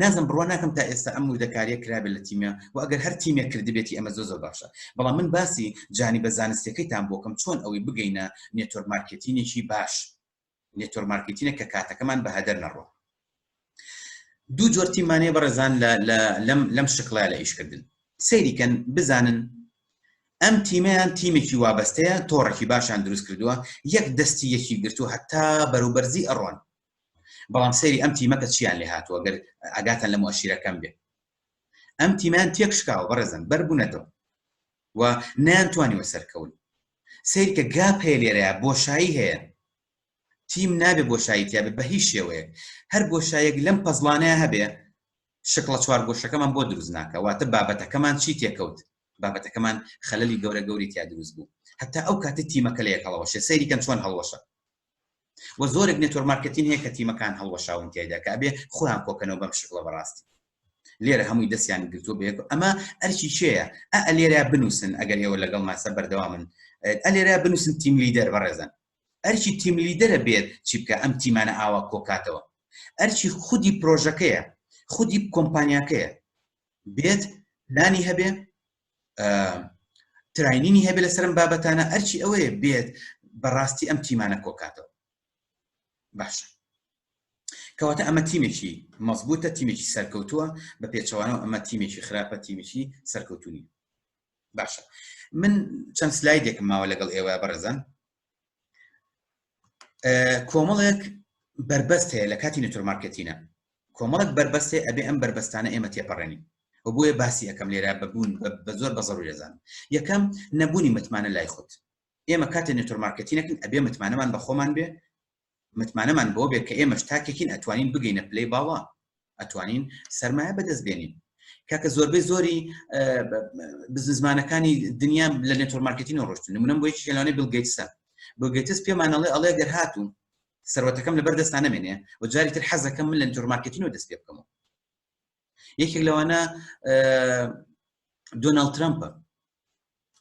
Speaker 1: نازم بڕوا ناکەم تا ئێستا ئەم وردەکاریە کرابێت لە تیمە و ئەگەر هەر تیمێک کردبێتی ئەمە زۆر زۆر باشە بەڵام من باسی جانی بە زانستیەکەیتان بۆکەم چۆن ئەوەی بگەینە network marketing ێکی باش network marketing ە کە کاتەکەمان بە هەدەر نەڕۆ دوو جۆر تیمانەیە بەڕێزان لەم لەم شکڵە لە ئیشکردن سەیریکەن بزانن ئەم تیمەیان تیمێکی وابەستەیە تۆڕێکی باشان دروست کردووە یەک دەستی یەکی گرتووە هەتا بەروبەرزی ئەڕۆن بەڵام سەیری ئەم تیمەکە چیان لێ هاتووە گەر ئاگاتان لە موئەشیرەکەم بێ ئەم تیمان تێک شکاوە بەڕێزن بەربوونەتەوە و نەیانتوانیوە سەرکەون سەیرکە gap هەیە لێرەیە بۆشایی هەیە تیم نابێ بۆشایی تیاێ بە هیچ شێوەیەک هەر بۆشایەک لەم پەزڵانەیە هەبێ شکڵە چوار گۆشەکەمان بۆ دروست ناکە واتە بابەتەکەمان چی تێکەوت بابەتەکەمان خەلەلی گەورە گەوری تیا دروست بوو هەتا ئەو کاتە تیمەکە لە یەک هەڵەوەشێ سەیری کەن چۆن هەڵوەشە و زۆرێک network marketing هەیە کە تیمەکان هەڵوەشاون تیایدا کە ئەبێ خۆیان کۆکەنەوە بەم شکڵە بەڕاستی لێرە هەمووی دەستیان گرتووە بەیەک ئەمە ئەرکی کێیە ئە لێرە بنووسن ئەگەر ئێوە لەگەڵ ماسە بەردەوامن ئە لێرە بنووسن team leader بەڕێزن ئەرکی team leader ە بێت چی بکە ئەم تیمانە ئاوا کۆکاتەوە ئەرکی خودی پرۆژەکەیە خودی کۆمپانیاکەیە بێت پلانی هەبێ training ی هەبێ لەسەرم بابەتانە ئەرکی ئەوەیە بێت بەڕاستی ئەم تیمانە کۆکاتەوە باشە کەواتە ئەمە تیمێکی مەزبوتە تیمێکی سەرکەوتووە بە پێچەوانەوە ئەمە تیمێکی خراپە تیمێکی سەرکەوتونی باشە من چەند سلایدێکم ماوە لەگەڵ ئێوە بەڕێزان کۆمەڵێک بربەست هەیە لە کاتی network marketing ە کۆمەڵێک بەربەست هەیە ئەبێ ئەم بەربەستانە ئێمە تێپەڕێنین و بۆیە باسی ئەەکەم لێرە بەبوون بە زۆر بە زەڕوری دەزانم یەکەم نەبوونی متمانە لای خۆت ئێمە کاتێ network marketing ەکەین ئەبێ متمانەمان بە خۆمان بێ متمانەمان بۆ بێ کە ئێمەش تاکێکین ئەتوانین بگەینە پلەی باڵا ئەتوانین سەرمایە بەدەست بێنین کاکە زۆربەی زۆری بزنسمانەکانی دنیا لە network marketing ڕۆشتن نمونەم بۆ یەکێک لەوانەیە بیل گەیتسە بیل گەیتس پێمانەڵێ ئەڵێ گەر هاتوو سەروەتەکەم لەبەر دەستا نەمێنێ و جاری تر حەزەکەم من لە network marketing ەوە دەست پێ بکەمەوە یەکێک لەوانە. دۆناڵد ترەمپە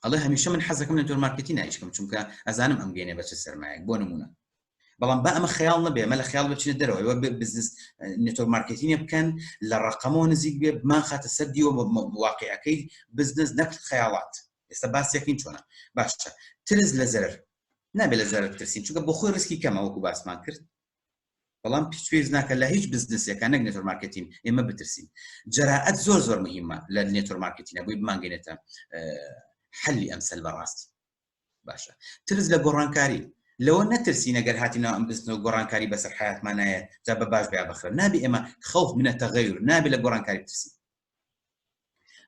Speaker 1: ئەڵێ هەمیشە من حەزەکەم لە network marketing ئیشکەم چونکە ئەزانم ئەم گەینێ بە چ سەرمایەک بۆ نمونە بەڵام با ئەمە خەیاڵ نەبێ ئەمە لە خەیاڵ بچینە دەرەوە ئێوە بزنس network marketing ە بکەن لە ڕقەمەوە نزیک بێ بمان خاتە سەر دیوە واقعەکەی بزنس نەک خەیاڵات ئێستا باسیەکەین چۆنە باشە ترس لە زەرەر نابێت لە زەرەر بترسین چونکە بۆ خۆی ڕیسکی کەمە وەکو باسمان کرد بەڵام پێش پێویست ناکە لە هیچ بزنسێکە نەک network marketing ئێمە بترسین جەرائەت زۆر زۆر مهمە لە network marketing ە بۆی بمانگەێنێتە حلی ئەم سەل بەڕاستی باشە ترس لە گۆڕانکاری لەوە نەترسین ئەگەر هاتینا ئەم بزنە و گۆڕانکاری بەسەر حیاتمان نایە جا بە باش بیا بەخرە نابێ ئێمە خوف منە تغیر نابێ لە گۆڕانکاری بترسین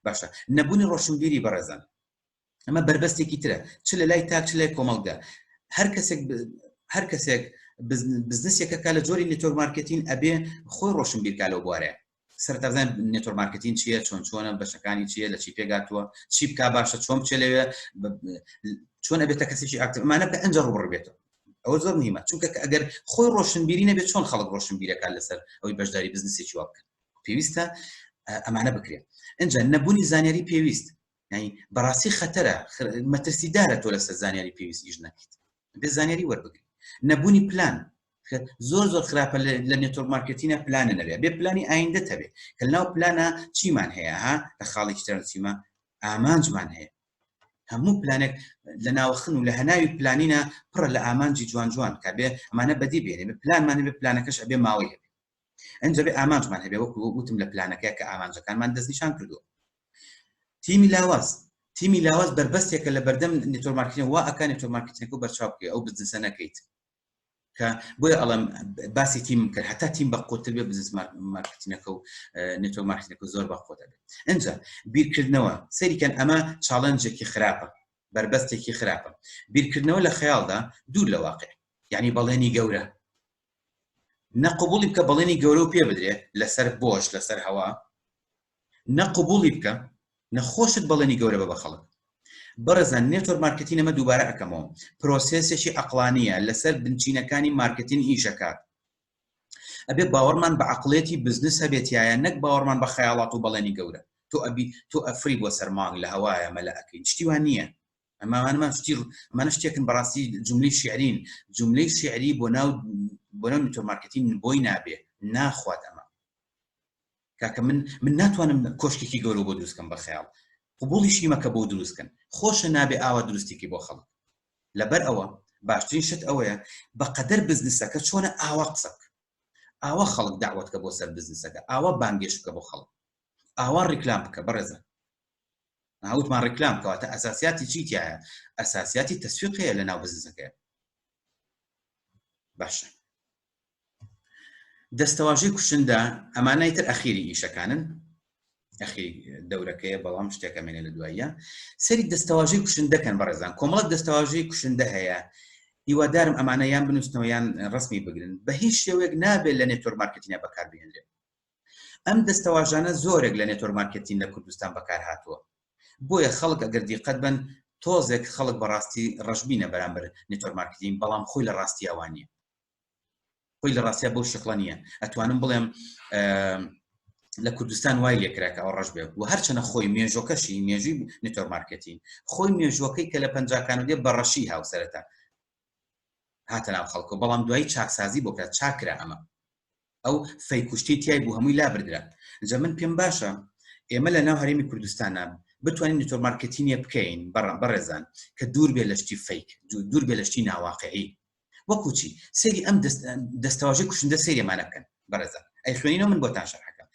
Speaker 1: باشە نەبوونی ڕۆشنبیری بەڕێزان ئەمە بەربەستێکی ترە چ لە لای تاک چ لای کۆمەڵگە هەر کەسێک هەر کەسێک بزنسێکەکە لە جۆری network marketing ئەبێ خۆی ڕۆشنبیرکا لەو بوارەیە سەرەتا بزانین network marketing چییە چۆن چۆنە بەشەکانی چییە لە چی پێگاتووە چی بک باشە چۆن بچێ لەوێ چۆن ئەبێتە کەسێکی active ئەمانە بکە ئەنجا ڕووبڕ بێتەوە ئەوە زۆر مهمە چونکە کە ئەگەر خۆی ڕۆشنبیری نەبێت چۆن خەڵک ڕۆشنبیرەکان لەسەر ئەوەی بەشداری بزنسێکی وا بکەن پێویستە ئەمانە بکرێت ئەنجا نەبوونی زانیاری پێویست یعنی بەڕاستی خەتەرە مەترسیدارە تۆ لەسەر زانیاری پێویست ئیش نەکەیت بێ زانیاری وەربگری نەبوونی پلان زۆر زۆر خراپە لە network marketing ە پلانە نەبێ بێ پلانی ئایندە هەبێ کە ناو پلانە چیمان هەیە ها لە خاڵێکی تر چیمە ئامانجمان هەیە هەموو پلانێک لە ناوەخن و لە هەناوی پلانینە پڕە لە ئامانجی جوان جوان کە بێ ئەمانە بەدی بێنێ پلانمان بێ پلانەکەش ئەبێ ماوەی هەبێ ئەنجا بێ ئامانجمان هەبێ وەکو وتم لە پلانەکە کە ئامانجەکانمان دەستنیشان کردووە تیمی لاواز تیمی لاواز بەربەستێکە لە بەردەم network marketing وا ئەکا network marketing ەکە بەرچاو بکەی ئەو بزنسە نەکەیت کە بۆیە ئەڵم باسی تیم کرد هەتا تیم بە قوتر بێ بزنس marketing ەکە و network marketing ەکە زۆر بە قوت دەبێت ئەجا بیرکردنەوە سەریکەن ئەمە challenge ێکی خراپە بەربەستێکی خراپە بیرکردنەوە لە خەیاڵدا دوور لە واقع یعنی بەڵێنی گەورە نە قبولی بکە بەڵێنی گەورە و پێ بدرێ لەسەر بۆش لەسەر هەوا نە قبولی بکە نە خۆشت بەڵێنی گەورە بە بە خەڵک بەڕێزان network marketing ئەمە دووبارە ئەکەمەوە process ێکی ئەقلانیە لەسەر بنچینەکانی مارکتین ئیشەکات ئەبێ باوەڕمان بە عقلێتی بزنس هەبێتایە نەک باوەڕمان بە خەیاڵات و بەڵێنی گەورە تۆ ئەبی تۆ ئەفری بۆ سەرمانگ لە هەوایە مەلە ئەکەین شتیوان نییە ئەمانەمان شتی ئەمانە شتێکن بەڕاستی جملەی شعرین جملەی شعری بۆ ناو بۆ ناو network marketing بۆی نابێ ناخوات ئەمە کاکە من من ناتوانم کۆشکێکی گەورە بۆ دروستکەم بە خەیاڵ قبوڵیشی مەکە بۆ دروستکەن خۆشە نابێ ئاوا دروستێکی بۆ خەڵک لەبەر ئەوە باشترین شت ئەوەیە بەقەدەر بزنسەکە چۆنە ئاوا قسە بکە ئاوا خەڵک داوەت کە بۆ سەر بزنسەکە ئاوا بانگێش بکە بۆ خەڵک ئاوا ڕیکلام بکە بەڕێزە هاوتمان ڕیکلام کەواتە ئەساسیاتی چی تایە ئەساسیاتی تەسویق هەیە لە ناو بزنسەکەی باشە دەستەواژەی کوشندە ئەمانای تر ئەخیری ئیشەکانن ئەخیری دەورەکەیە بەڵام شتێکە مێنێ لە دواییە سەری دەستەواژەی کوشندەکەن بەڕێزان کۆمەڵک دەستەواژەی کوشندە هەیە هیوادارم ئەمانە یان بنووسنەوە یان ڕسمی بگرن بە هیچ شێوەیەک نابێت لە network marketing ە بەکاربهێنرێت ئەم دەستەواژانە زۆرێک لە network marketing لە کوردستان بەکار هاتووە بۆیە خەڵک ئەگەر دیقەت بن تۆزێک خەڵک بەڕاستی ڕەشبینە بەرامبەر network marketing بەڵام خۆی لە ڕاستیاوانە نییە خۆی لە ڕاستیا بەو شکڵە نییە ئەتوانم بڵێم لە کوردستان وای لێکرا کە ئەو ڕەش بێت و هەرچەنە خۆی مێژۆکەشی مێژوی network marketing خۆی مێژوەکەی کە لە پەنجاکان دێ بە ڕەشی هاوسەرەتا هاتە ناو خەڵکە بەڵام دوایی چاکسازی بۆ کرا چاکرا ئەمە ئەو فەیکوشتی تای بوو هەمووی لابردرا جا من پێم باشە ئێمە لە ناو هەرێمی کوردستانە بتوانین network marketing ە بکەین بەڕێزان کە دوور بێ لە شتی fake دوور بێ لە شتی ناواقعی وەکو چی سەیری ئەم دەستەواژەی کوشندە سەیری ئەمانە بکەن بەڕێزان ئەی خوێنینەوە من بۆتان شەرحەکەم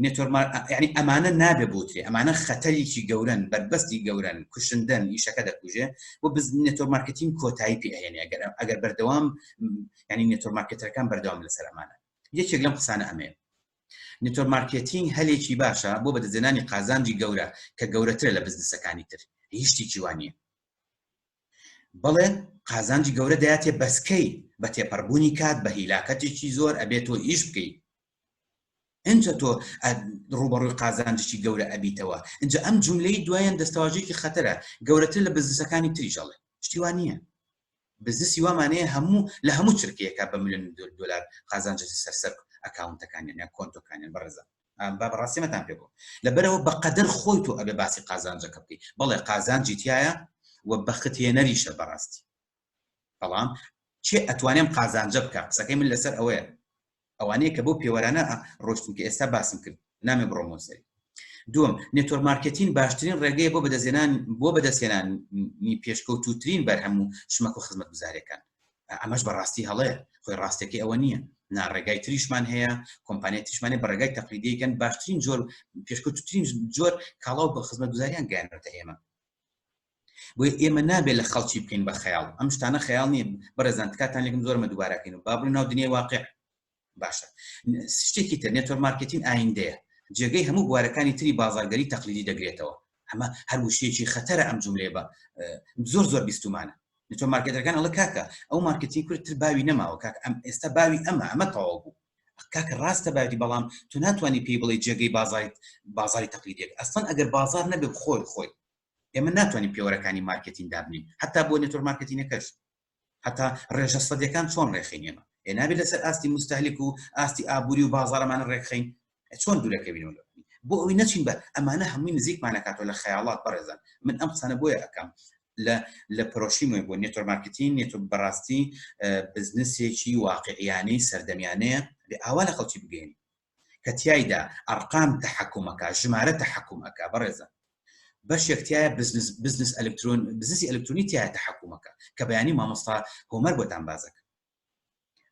Speaker 1: network یعنی ئەمانە نابێ بوترێ ئەمانە خەتەرێکی گەورن بەربەستی گەورن کوشندەن ئیشەکە دەکوژێ و بز network marketing کۆتایی پێ ئەهێنێ ئەگەر ئەگەر بەردەوام یعنی network marketer ەکان بەردەوام لەسەر ئەمانە یەکێک لەم قسانە ئەمەیە network marketing هەلێکی باشە بۆ بەدەستهێنانی قازانجی گەورە کە گەورەترە لە بزنسەکانی تر هیچ شتێکی وانە بەڵێ قازانجی گەورە دەیاتێ بەس کەی؟ بە تێپەڕبوونی کات بە هیلاکەتێکی زۆر ئەبێ تۆ ئیش بکەی ئینجا تۆ ڕوبەڕووی قازانجێکی گەورە ئەبیتەوە ئینجا ئەم جملەی دوایان دەستەواژێکی خەتەرە گەورەتر لە بزنسەکانی تریش ئەڵێ شتی وا نییە بزنسی وامانەیە هەموو لە هەموو چرکەیەکە بە ملیۆن دۆلار قازانجێکی سەر سەر account ەکانیان یان کۆنتۆکانیان بەڕێزان. با بەڕاستیمەتان پێ بوو لەبەرەوە بەقەدەر خۆی تۆ ئەبێ باسی قازانجەکە بکەی بەڵێ قازانجی تایە و بەختێنەریشە بەڕاستی بەڵام چێ ئەتوانێم قازانجە بکە قسەکەی من لەسەر ئەوەیە ئەوانەیە کە بۆ پێوەرانە ڕۆشتن کە ئێستا باسم کرد نامێ بڕۆمەوە سەری دووەم network marketing باشترین ڕێگەیە بۆ بەدەستێنان بۆ بەدەستێنانی پێشکەوتوترین بەرهەم و شمەک و خزمەتگوزاریەکان ئەمەش بەڕاستی هەڵەیە خۆی ڕاستەکەی ئەوە نییە ناڕێگای تریشمان هەیە کۆمپانیای تریشمان هەیە بە ڕێگای تەقلیدیەکەن باشترین جۆر پێشکەوتوترین جۆر کاڵا و بە خزمەتگوزاریان گەیاندوەتە ئێمە بۆیە ئێمە نابێت لە خەڵکی بکەین بە خەیاڵ ئەم شتانە خەیاڵ نییە بەڕێزان تکاتان لێکم زۆرمە دووبارەکەین و با بڕۆین ناو دنیای واقع باشە شتێکی تر network marketing ئایندەیە جێگەی هەموو بوارەکانی تری بازارگەری تەقلیدی دەگرێتەوە ئەمە هەر وشەیەکی خەتەرە ئەم جملەیە بە زۆر زۆر بیستومانە network marketer ەکان ئەڵێ کاکە ئەو مارکتین کورد تر باوی نەماوە کاک ئەم ئێستا باوی ئەمە ئەمە تەواو بوو کاکە ڕاستە باوی بەڵام تو ناتوانانی پێی بڵێ جێگەی بازاری بازاری تەقلیدێک ئەسڵەن ئەگەر بازار نەبێ خۆی خۆی ئێمە ناتوانین پێوەرەکانی مارکتین دابنین حتا بۆ network marketing ەکەش حتا ڕێژە سەدەکان چۆن ڕێخین ئێمە ئێ نابێت لەسەر ئاستی مستهلک و ئاستی ئابووری و بازارەمانە ڕێکخین چۆن دوورەکەوینەوە لە بۆ ئەوی نەچین بە ئەمانە هەمووی نزیکمانەکاتەوە لە خەیاڵات بەڕێزان من ئەم قسانە بۆیە ئەەکەم لە لە پرۆشیم بۆ network marketing نێتۆ بەڕاستی بزنسێکی واقعیانەی سەردەمیانەیە بێ ئاوا لە خەڵکی بگەین کە تیایدا ئەرقام تەحەکوم ئەکا ژمارە تەحەکوم ئەکا بەڕێزە بەشێک تایە بزنس بزنس ئەلکترۆن بزنسی ئەلکترۆنی تایە تەحەکومەکە کە بەیانی مامۆستا هۆمەر بۆتان بازەکە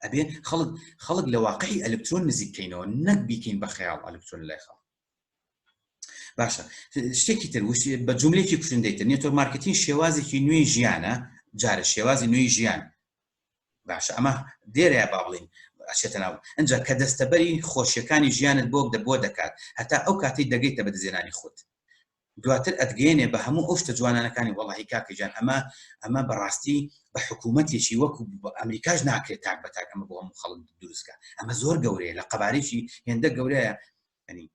Speaker 1: ئەبێ خەڵک خەڵک لە واقعی ئەلکترۆن نزیک کەینەوە نەک بیکەین بە خەیاڵ ئەلکترۆن لای خەڵک باشە شتێکی تر بە جملێکی کوشندەی تر network marketing شێوازێکی نوێی ژیانە جارە شێوازی نوێی ژیان باشە ئەمە دێرەیە با بڵین ئەچێتە ناو ئەجا کە دەستەبەری خۆشیەکانی ژیانت بۆ دە بۆ دەکات هەتا ئەو کاتەی دەگەیتە بەدەستهێنانی خۆت دواتر ئەتگەیەنێ بە هەموو ئەو شتە جوانانەکانی وەڵی کاکە گیان ئەمە ئەمە بەڕاستی بە حکوومەتێکی وەکو ئەمریکاش ناکرێت تاک بە تاک ئەمە بۆ هەموو خەڵک دروستکە ئەمە زۆر گەورەیە لە قەبارێکی هێندە گەورەیە ینی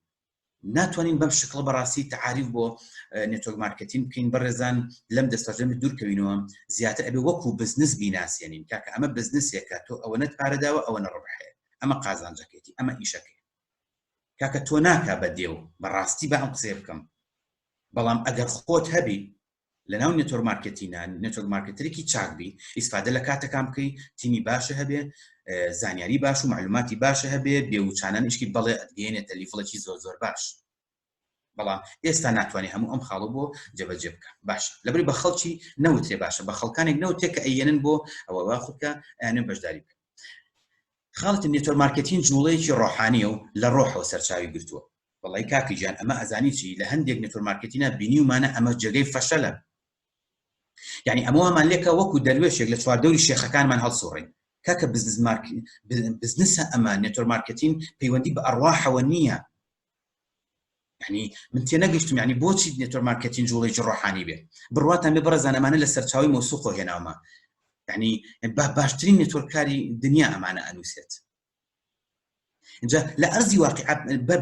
Speaker 1: ناتوانین بەم شکڵە بەڕاستی تەعاریف بۆ network marketing بکەین بەڕێزان لەم دەستەژەمی دوورکەوینەوە زیاتر ئەبێ وەکو بزنس بیناسیێنین کاکە ئەمە بزنسێکە تۆ ئەوەنەت پارەداوە ئەوەنە ڕبح هەیە ئەمە قازانجەکەیتی ئەمە ئیشەکەی کاکە تۆ ناکا بە دێو بەڕاستی بە ئەم قسەیە بکەم بەڵام ئەگەر خۆت هەبی لەناو network marketing ا network marketer ێکی چاک بی ئیسفادە لە کاتەکان بکەی تیمی باشە هەبێ زانیاری باش و معلوماتی باشە هەبێ بێوچانان ئیشکی بەڵێ ئەتگەێنێتە level ێکی زۆر زۆر باش بەڵام ئێستا ناتوانێت هەموو ئەم خاڵە بۆ جێبەجێ بکە باش لەبری بە خەڵکی نەوترێ باشە بە خەڵکانێک نەوتێ کە ئەیەنن بۆ ئەوە وا خودکە ئەیانێ بەشداری بکە خاڵت network marketing جوڵەیەکی ڕۆحانیە و لە ڕۆحەوە سەرچاوی گرتووە وەڵی کاکی گیان ئەمە ئەزانی چی لە هەندێک network marketing ا بینیومانە ئەمە جێگەی فەشەلە یعنی ئەمە وامان لێکە وەکو دەروێشێک لە چواردەوری شێخەکانمان هەڵسوڕین کاکە بزنس مارک بزنسە ئەمە network marketing پەیوەندی بە ئەڕواحەوە نییە یعنی من تێنەگەشتم یعنی بۆچی network marketing جوڵێکی ڕۆحانی بێ بڕواتان بێ بەڕێزان ئەمانە لە سەرچاوی مۆسوقۆ هێناومە یعنی باشترین network کاری دنیا ئەمانە ئەنووسێت اینجا لە ئەرزی واقع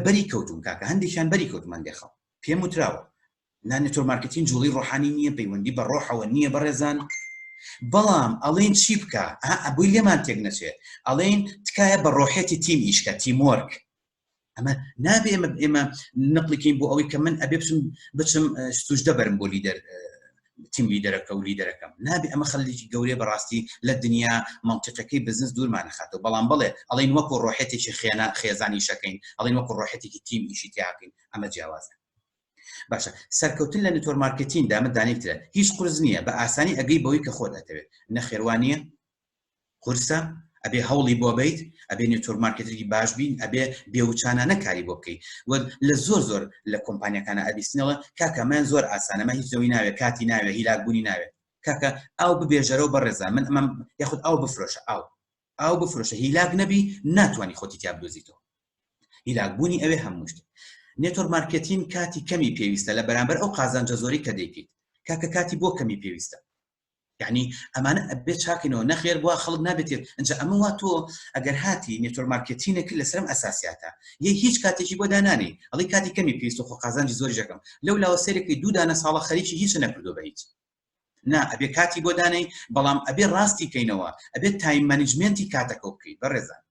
Speaker 1: بەری کەوتون کاکە هەندێکیان بەری کەوتم هەندێک خەڵ پێم وتراوە نا network marketing جوڵی ڕۆحانی نییە پەیوەندی بە ڕۆحەوە نییە بەڕێزان بەڵام ئەڵێن چی بکە ئەبووی لێمان تێک نەچێت ئەڵێن تکایە بە ڕۆحێتی تیم ئیشکە teamwork ئەمە نابێ ئێمە ئێمە نقلیکەین بۆ ئەوەی کە من ئەبێ بچم بچم سوژدە بەرم بۆ leader team leader ەکە و leader ەکەم نابێ ئەمە خەلێکی گەورەیە بەڕاستی لە دنیا مەنتیقەکەی بزنس دوورمان نەخاتەوە بەڵام بڵێ ئەڵین وەکو ڕۆحێتێکی خێنا خێزان ئیشەکەین ئەڵین وەکو ڕۆحێتێکی تیم ئیشی تیاکەین ئەمە جیاوازە باشە سەرکەوتن لە network marketing دا من دانێکترە هیچ قورس نییە بە ئاسانی ئەگەی بەوەی کە خۆت ئەتەوێت نەخێروانە قورسە ئەبێ هەوڵی بۆ بیت ئەبێ network marketer ی باش بین ئەبێ بێوچانانە کاری بۆ بکەی و لە زۆر زۆر لە کۆمپانیەکانە ئەبیستنەوە کاکە من زۆر ئاسانە مە هیچ زەوی ناوێ کاتی ناوێ هیلاک بوونی ناوێ کاکە ئاو ببێژەرەوە بەڕێزان من ئەمە یاخود ئاو بفرۆشە ئاو ئاو بفرۆشە هیلاک نەبی ناتوانانی خۆتی تیا بدۆزیتەوە هیلاکبوونی ئەوێ هەموو شتێک network marketing کاتی کەمی پێویستە لە بەرامبەر ئەو قازانجە زۆری کە دەیکەیت کاکە کاتی بۆ کەمی پێویستە یعنی ئەمانە ئەبێ چاکینەوە نەخێر بووە خەڵک نابێت ئەنجا ئەمە وا تۆ ئەگەر هاتی network marketing ە کرد لەسەرم ئەساسیاتە یە هیچ کاتێکی بۆ دانانی ئەڵی کاتی کەمی پێویستە خۆ قازانجی زۆری ژەکەم لەو لاوە سەرێکی دوو دانە ساڵە خەریکی هیچ نەکردو بە هیچ نا ئەبێ کاتی بۆ دانەی بەڵام ئەبێ ڕاستی کەینەوە ئەبێت time management ی کاتەکە بکەیت بەڕێزان.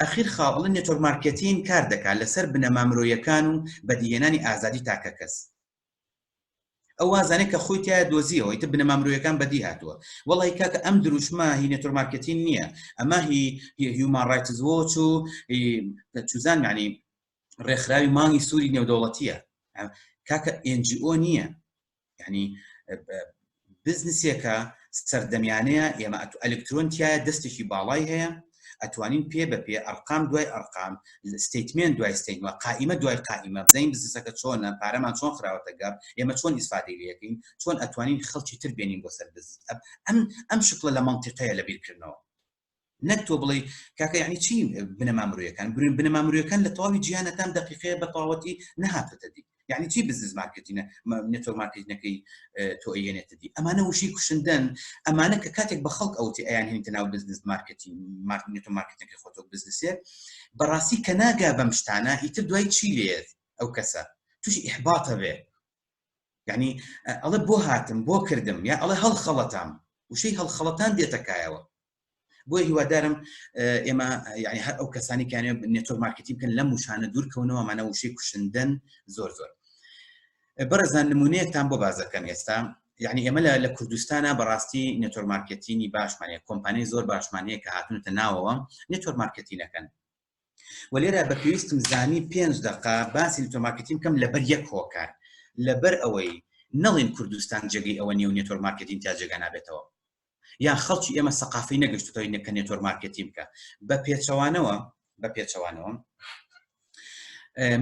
Speaker 1: ئەخیر خاڵ ئەڵێ network marketing کار دەکات لەسەر بنەما مرۆیەکان و بەدیهێنانی ئازادی تاکەکەس. ئەو وازانێت کە خۆی تایە دۆزیەوە ئیتر بنەما مرۆیەکان بەدی هاتووە. وەڵی کاکە ئەم دروشمە هی network marketing نییە، ئەمە هی Human Rights Watch و چوزان یعنی ڕێکخراوی مانگی سووری نێودەوڵەتیە. کاکە NGO نییە. یعنی بزنسێکە سەردەمیانەیە ئێمە ئەلکترۆن تایە دەستێکی باڵای هەیە ئەتوانین پێ بە پێ ئەرقام دوای ئەرقام statement دوای statement قائیمە دوای قائیمە بزانین بزنسەکە چۆنە پارەمان چۆن خراوەتە گەڕ ئێمە چۆن ئیسفادەی لەکەین چۆن ئەتوانین خەڵکی تر بێنین بۆ سەر بزنس ئەم ئەم شکڵە لە مەنتیقەیە لە بیرکردنەوە نەک تۆ بڵێی کاکە یعنی چی بنەما مرۆیەکان برون بنەما مرۆیەکان لە تەواوی جیهانە تام دقیقەیە بە تەواوەتی نەهاتۆتە دی یعنی چی بزنس marketing ە network marketing ەکەی تۆ ئەیێنێتە دی ئەمانە وشەی کوشندەن ئەمانە کە کاتێک بە خەڵک ئەوتی ئەیان هێنیتە ناو بزنس marketing مارک network marketing ەکەی خۆتۆ بزنسێ بەڕاستی کە ناگا بەم شتانە ئیتر دوای چی لێت ئەو کەسە تووشی ئیحباتە بێ یعنی ئەڵێ بۆ هاتم بۆ کردم یا ئەڵێ هەڵخەڵەتام وشەی هەڵخەڵەتان دێتە کایەوە بۆیە هیوادارم ئێمە یعنی هەر ئەو کەسانی کانێ network marketing بکەن لەم وشانە دوور کەونەوە ئەمانە وشەی کوشندەن زۆر زۆر بەڕێزان نمونەیەکتان بۆ بازەکەم ئێستا یعنی ئێمە لە کوردستانە بەڕاستی network marketing ی باشمان هەیە کۆمپانیای زۆر باشمان هەیە کە هاتونەتە ناوەوە network marketing ەکەن و لێرە بە پێویستم زانی پێنج دقە باسی network marketing بکەم لەبەر یەک هۆکار لەبەر ئەوەی نەڵێن کوردستان جێگەی ئەوە نیە و network marketing تا جێگا نابێتەوە یان خەڵکی ئێمە سەقافەی نەگەشتوتەوەی نەکە network marketing بکە بە پێچەوانەوە بە پێچەوانەوە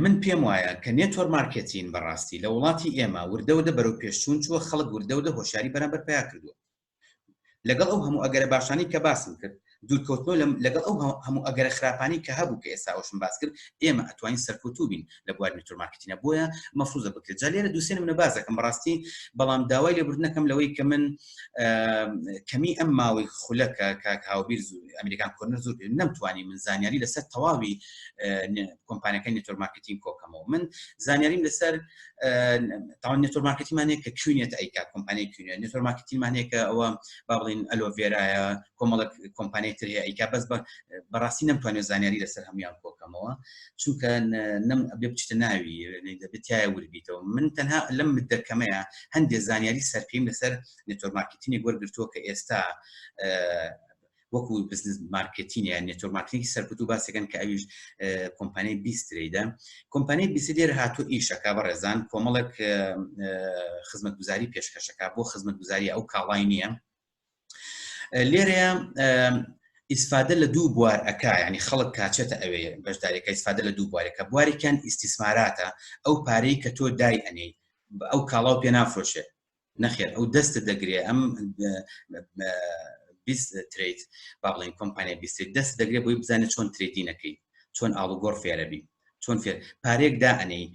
Speaker 1: من پێم وایە کە network marketing بەڕاستی لە وڵاتی ئێمە وردەوردە بەرەو پێشچوون چووە خەڵک وردەوردە هۆشیاری بەرامبەر پیا کردووە لەگەڵ ئەو هەموو ئەگەرە باشانەی کە باسم کرد، دوورکەوتنەوە لە لەگەڵ ئەو هەموو ئەگەرە خراپانەی کە هەبوو کە ئێستا ئەوشم باس کرد، ئێمە ئەتوانین سەرکەوتوو بین لە بواری network marketing ە، بۆیە مەفروزە بکرێت. جا لێرە دوو سێ نمونە باس دەکەم بەڕاستی، بەڵام داوای لێبوردن ئەکەم لەوەی کە من کەمی ئەم ماوەی خولەکە کاک هاوبیر ئەمریکان کۆرنەر زۆر نەمتوانی من زانیاری لەسەر تەواوی کۆمپانیەکانی network marketing کۆکەمەوە. من زانیاریم لەسەر تاوان network marketing مان هەیە کە QNET ئەیکا کۆمپانیای QNET network marketing مان هەیە کە ئەوە با بڵین ئەلۆڤێرایە کۆمەڵک کۆمپانیای تر هەیە ئەیکا بەس بەڕاستی نەمتوانێت زانیاری لەسەر هەمویان کۆکەمەوە چونکە نەم بێ بچیتە ناوی دەبێت تایە وربیتەوە من تەنها لەم مدەکەمەیە هەندێک زانیاری سەرپیم لەسەر network marketing ێک وەرگرتووە کە ئێستا وەکو بزنس marketing یان network marketing ی سەرکوتوو باسەکەن کە ئەویش کۆمپانیای بیست trade ە کۆمپانیای بیست لێرە هاتوو ئیشەکە بەڕێزان کۆمەڵێک خزمەتگوزاری پێشکەشەکە بۆ خزمەتگوزاری ئەو کاڵای نییە لێرەیە ئیسفادە لە دوو بوار ئەکا ینی خەڵک کاچێتە ئەوێ بەشدارێکە ئیسفادە لە دوو بوارێکە بوارێکیان ئیستیسماراتە ئەو پارەی کە تۆ دای ئەنێی ئەو کاڵاو پێ نافرۆشێ نەخێر ئەو دەستت دەگرێ ئەم بیست trade با بڵێن کۆمپانیا بیست دەست دەگرێ بۆی بزانێت چۆن trading ەکەی چۆن ئاڵوگۆڕ فێرەبی چۆن فێر پارێک دا ئەنەی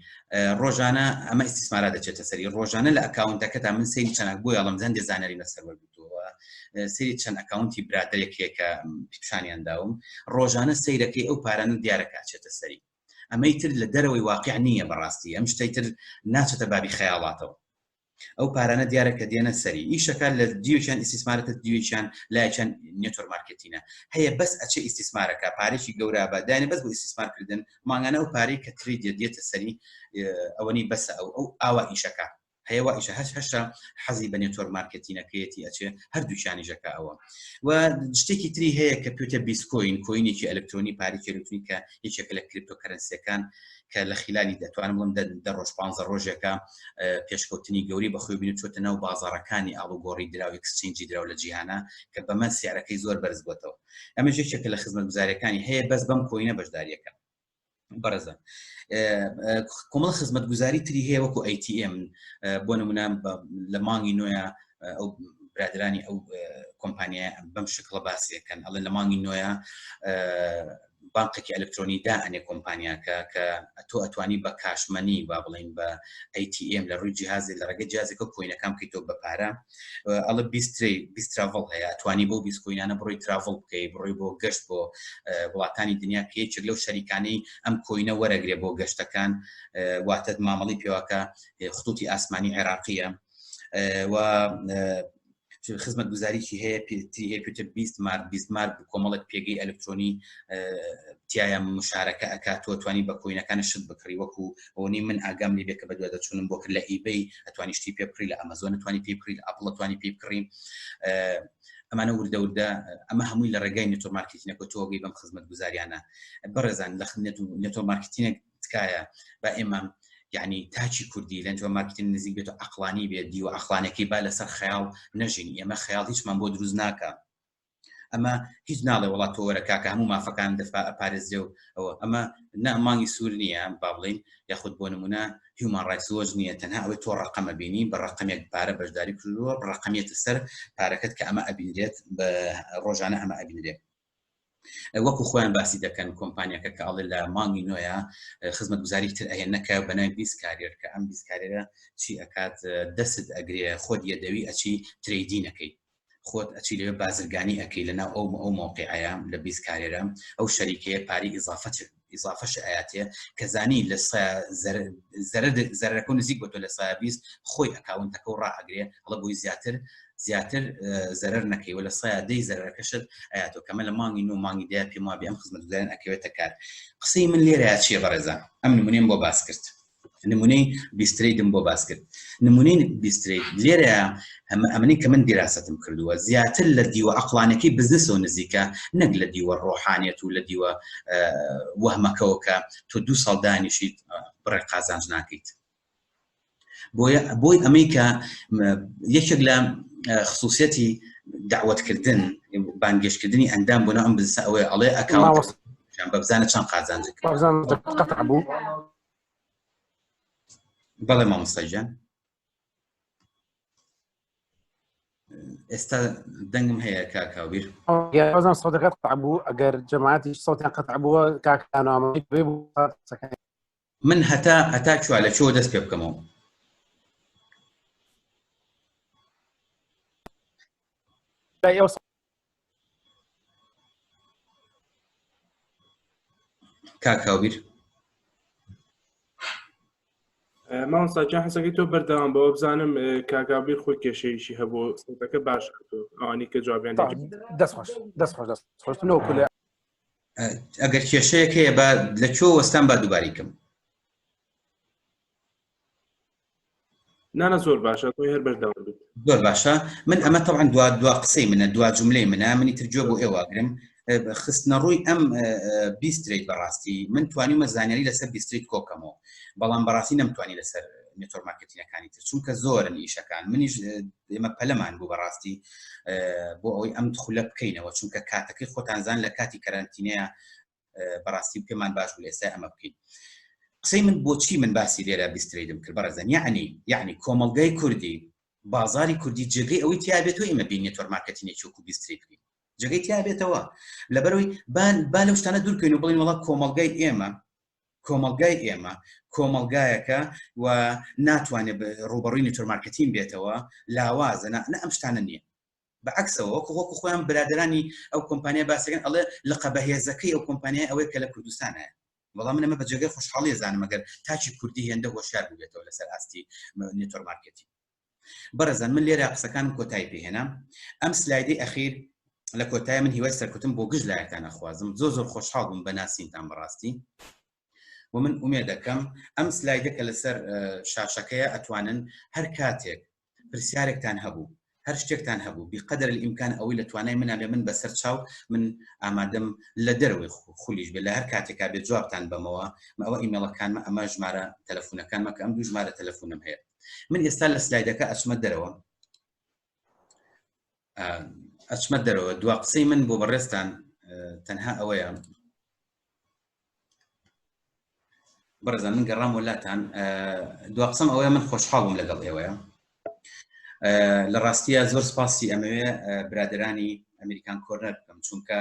Speaker 1: ڕۆژانە ئەمە ئیستیسمارا دەچێتە سەری ڕۆژانە لە account ەکەتا من سەیری چەند بۆی ئەڵم زەندێ زانیاری لەسەر وەرگرتووە سەیری چەند account ی برادەرێک هەیە کە پیشانیان داوم ڕۆژانە سەیرەکەی ئەو پارانە دیارە کاچێتە سەری ئەمەی تر لە دەرەوەی واقع نییە بەڕاستی ئەم شتەی تر ناچێتە بابی خەیاڵاتەوە ئەو پارانە دیارە کە دێنە سەری ئیشەکە لە دیوێکیان ئیستیسمارەتە دیوێکیان لایەکیان network marketing ە هەیە بەس ئەچێ ئیستیسمارەکە پارێکی گەورە بە دانێ بەس بۆ ئیستیسمارکردن مانگانە ئەو پارەی کە تری دێت دێتە سەری ئەوەنی بەسە ئەو ئەو ئاوا ئیشەکە هەیە وا ئیشە هەش هەشە حەزی بە network marketing ەکەیەتی ئەچێ هەردووکیانیشەکە ئەوە و شتێکی تری هەیە کە پێوتە بیسکۆین coin ێکی ئەلکترۆنی پارێکی ئەلکترۆنی کە یەکێکە لە cryptocurrency ەکان کە لە خلالی دەتوانم بڵێم دە ڕۆژ پانزە ڕۆژێکە پێشکەوتنی گەوری بەخۆی بینی چۆتە ناو بازاڕەکانی ئاڵوگۆڕی دراو exchange ی دراو لە جیهانە کە بەمە سعرەکەی زۆر بەرز بۆتەوە ئەمەش یەکێکە لە خزمەتگوزاریەکانی هەیە بەس بەم coin ە بەشداریەکە بەڕێزان کۆمەڵ خزمەتگوزاری تری هەیە وەکو ATM بۆ نمونە لە مانگی نوێە ئەو برادرانی ئەو کۆمپانیای بەم شکڵە باسیەکەن ئەڵێن لە مانگی نوێە بانقێکی ئەلکترۆنی دا ئەنێ کۆمپانیاکە کە تۆ ئەتوانی بە cash money با بڵین بە ATM لە ڕووی جیهازێ لە ڕێگەی جیازێکە coin ەکان بکەیتەوە بە پارە ئەڵە بیستری بیست travel هەیە ئەتوانی بۆ بیست coin انە بڕۆی travel بکەی بڕۆی بۆ گەشت بۆ وڵاتانی دنیا کە یەکێک لەو شەریکانەی ئەم coin ە وەرەگرێ بۆ گەشتەکان واتە مامەڵی پێواکە خطوطی ئاسمانی عێراقیە و. خزمەت گوزاریی هەیە پێتری هەیە پێتە 20 مارت 20 مارت کۆمەڵک پێگەی ئەلکترۆنی تایە مشارەکە ئەکات تۆ توانی بە coin ەکان شت بکڕی وەکو ئەوەی من ئاگام لێ بێ کە بەدوا دەچونم بۆ کرد لە eBay ئەتوانی شتی پێ بکڕی لە ئەمەزۆن توانی پێ بکڕی لە ئەپڵ توانی پێ بکڕی ئەمانە وردە وردە ئەمە هەمووی لە ڕێگای network marketing ەکە تۆگەی بەم خزمەت گوزاریانە بەڕێزان لە network marketing ە تکایە با ئێمە یعنی تاکی کوردی لە network marketing نزیک بێت و عقلانی بێت دیوە عقلانەکەی با لەسەر خەیاڵ نەژین ئێمە خەیاڵ هیچمان بۆ دروست ناکە ئەمە هیچ ناڵێ وڵات تۆ وەرە کاکە هەموو مافەکان دەفا ئەپارێزرێ و ئەوە ئەمە نە مانگی سوور نییە با بڵین یاخود بۆ نمونە Human Rights Watch نییە تەنها ئەوەی تۆ ڕقەمە بینی بە ڕقەمێک پارە بەشداری کردووە ڕقەمیەتە سەر پارەکەت کە ئەمە ئەبینرێت بە ڕۆژانە ئەمە ئەبینرێت وەکو خۆیان باسی دەکەن کۆمپانیەکە کە ئەڵێ لە مانگی نۆیە خزمەت گوزاری تر ئەهێنەکە بە ناوی بیست کارێر کە ئەم بیست کارێرە چی ئەکات دەست ئەگرێ خۆت یەدەوی ئەچی trading ەکەی خۆت ئەچی لەوێ بازرگانی ئەکەی لەناو ئەو ئەو مەوقعەیە لە بیست کارێرە ئەو شەریکەیە پاری ئیزافە ئیزافەش ئااتێ کە زانی لە زەرەکە نزیک بۆ تۆ لە سایە 20 خۆی account ەکە و ڕائگرێ ئەڵە بۆی زیاتر زیاتر زەرەر نەکەی و لە سایە دەی زەرەکەشت ئااتۆ کەمە لە مانگی نۆ مانگی دیا پێم وابێ ئەم خزمەتگوزاریان ئەکەوێتە کار قسەی من لێرە چیە بەڕێزان ئەم نمونەیەم بۆ باس کرد نمونەی بیستریدم بۆ باس کرد نمونەی بیسترید لێرە ئەمەنی کە من دیراستم کردووە زیاتر لە دیوە ئەقلانەکەی بزنسەوە نزیکە نەک لە دیوە ڕۆحانیەت و لە دیوە وەهمەکەەوە کە تۆ دوو ساڵ دانیشیت بڕێ قازانج ناکەیت بۆیە بۆی ئەمەی کە یەکێک لە خصوصیەتی داوەتکردن بانگێشکردنی ئەندام بۆ ئەم بزنسە ئەوەیە ئەڵێ account بە بزانە چەند قازانج
Speaker 2: بوو
Speaker 1: بەڵێ مامۆستا گیان ئێستا دەنگم هەیە کاک هاوبیر
Speaker 2: بازم سەوتەکە قەتع بوو ئەگەر جەماعەتیش سەوتیان قەتع بووە کاک نامەی بێ بوو قسەکانی
Speaker 1: من هەتا هەتا چوە لە چۆ دەست پێ بکەمەوە
Speaker 2: لای ئەو
Speaker 1: کاک هاوبیر
Speaker 2: مامۆستا گیان حەسەکەی تۆ بەردەوام بەوە بزانم کاگابیر خۆی کێشەیەکی هەبوو سەوتەکە باش ئەوانی کە جوابیان دەست خۆش دەست خۆش دەست خۆش نۆ
Speaker 1: ئەگەر کێشەیەک هەیە با لە چۆ وەستان با دووباری کەم
Speaker 2: نانا زۆر باشە تۆی هەر بەردەوام بیت
Speaker 1: زۆر باشە من ئەمە طبعا دوا دوا قسەی منە دوا جملەی منە منی تر گوێ بۆ ئێوەگرم خستنە ڕووی ئەم بیستریت بەڕاستی من توانیمە زانیاری لەسەر بیستریت کۆکەمەوە بەڵام بەڕاستی نەمتوانی لەسەر network marketing ەکانی تر چونکە زۆرن ئیشەکان منیش ئێمە پەلەمان بوو بەڕاستی بۆ ئەوەی ئەم خولە بکەینەوە چونکە کاتەکەی خۆتان زان لە کاتی کەرەنتینەیە بەڕاستی پێمان باش بوو ئێستا ئەمە بکەین قسەی من بۆچی من باسی لێرە بیستریدم کرد بەڕێزان یعنی یعنی کۆمەڵگای کوردی بازاری کوردی جێگەی ئەوەی تیاابێت و ئێمە بین network marketing ێکی وەکو بیستری بکەین جێگەی تیاابێتەوە لەبەرەوەی با لەو شتانە دوورکەین و بڵین وڵا کۆمەڵگای ئێمە کۆمەڵگای ئێمە کۆمەڵگایەکە و ناتوانێت ڕوبەڕووی network marketing بێتەوە لاوازە نە ئەم شتانە نییە بە عەکسەوە وەکو وەکو خۆیان برادرانی ئەو کۆمپانیا باسەکەن ئەڵێ لقە بەهێزەکەی ئەو کۆمپانیای ئەوەیە کە لە کوردستانە بەڵام من ئەمە بە جێگەی خۆشحاڵی زانم ئەگەر تاکی کوردی هێندە هۆشیار بووبێتەوە لەسەر ئاستی network marketing بەڕێزان من لێرە قسەکانم کۆتایی پێهێنا ئەم سلایدی ئەخیر لە کۆتای من هیوای سەرکوتم بۆ گشت لایەکتان ئەخوازم زۆر زۆر خۆشحاڵ بووم بە ناسینتان بەڕاستی و من ئومێ دەکەم ئەم سلایدە کە لەسەر شاشەکەیە ئەتوانن هەر کاتێک پرسیارێکتان هەبوو هەر شتێکتان هەبوو بقدر الامکان ئەوەی لە توانای منە بێ من بەسەر چاو من ئامادەم لە دەرەوەی خولیش بێ لە هەر کاتێکا بێ جوابتان بەمەوە ئەوە ئیمێڵەکانمە ئەمە ژمارە تەلەفونەکانمە کە ئەم دوو ژمارە تەلەفونم هەیە من ئێستا لە سلایدەکە ئەچمە دەرەوە ئەچمە دەرەوە دوا قسەی من بۆ بەڕێزتان تەنها ئەوەیە بەڕێزان من گەڕام وەلاتان دوا قسەم ئەوەیە من خۆشحاڵ بووم لەگەڵ ئێوەیە لە ڕاستیە زۆر سپاسی ئەمەوێ برادرانی American Corner بکەم چونکە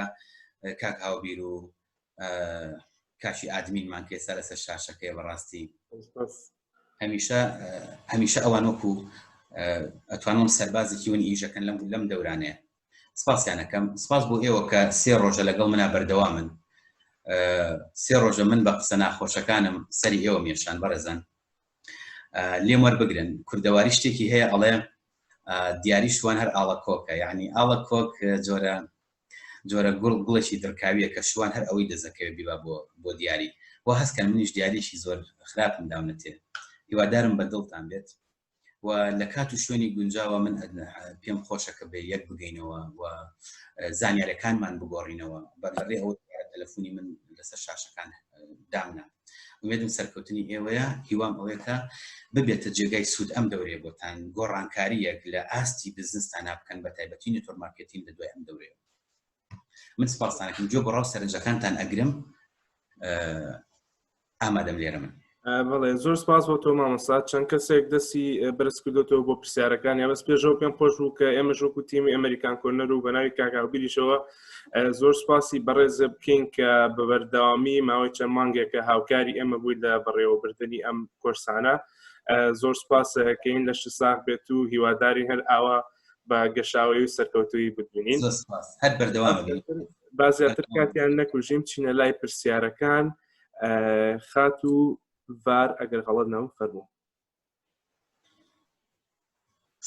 Speaker 1: کاک هاوبیر و کاکی ئادمینمان کە ئێستا لەسەر شاشەکەی بەڕاستی هەمیشە هەمیشە ئەوان وەکو ئەتوانم سەربازێکی ون ئیشەکەن لەم لەم دەورانەیە سپاسیانەکەم سپاس بۆ ئێوە کە سێ ڕۆژە لەگەڵ منا بەردەوامن سێ ڕۆژە من بە قسە ناخۆشەکانم سەری ئێوە مێشان بەڕێزان لێم وەربگرن کوردەواری شتێکی هەیە ئەڵێ دیاری شوان هەر ئاڵە کۆکە یعنی ئاڵە کۆک جۆرە جۆرە گوڵ گوڵێکی دڕکاویە کە شوان هەر ئەوەی دەزەکەوێ بیبا بۆ بۆ دیاری و هەستکەن منیش دیاریشی زۆر خراپم داونەتێ هیوادارم بە دڵتان بێت و لە کات و شوێنی گونجاوە من پێم خۆشە کە بە یەک بگەینەوە و زانیارەکانمان بگۆڕینەوە بە لەڕێ ئەوە تەلەفۆنی من لەسەر شاشەکان دامنا ئومێدم سەرکەوتنی ئێوەیە هیوام ئەوەیە کە ببێتە جێگای سوود ئەم دەورەیە بۆتان گۆڕانکاریەک لە ئاستی بزنستان بکەن بە تایبەتی network marketing لە دوای ئەم دەورەیە من سپاستانەکەم گوێ بۆ ڕاو سەرنجەکانتان ئەگرم ئامادەم لێرە من
Speaker 2: بەڵێ زۆر سپاس بۆ تۆ مامۆستا چەند کەسێک دەستی بەرز کردوتەوە بۆ پرسیارەکان یا بەس پێشەوە پێم خۆش بوو کە ئێمە وەکو تیمی ئەمریکان کۆرنەر و بەناوی کاکاوبیریشەوە زۆر سپاسی بەڕێزە بکەین کە بە بەردەوامی ماوەی چەند مانگێکە هاوکاری ئێمە بووی لە بەڕێوەبردننی ئەم کۆرسانە زۆر سپاسەکەین لەش ساغ بێت و هیواداری هەر ئاوا بە گەشاوەی و سەرکەوتوی ببینین
Speaker 1: هەر بەردەوام
Speaker 2: با زیاتر کاتیان نەکوژیم چینە لای پرسیارەکان خاتوو ڤار ئەگەر غەڵەت نەم فەرموو.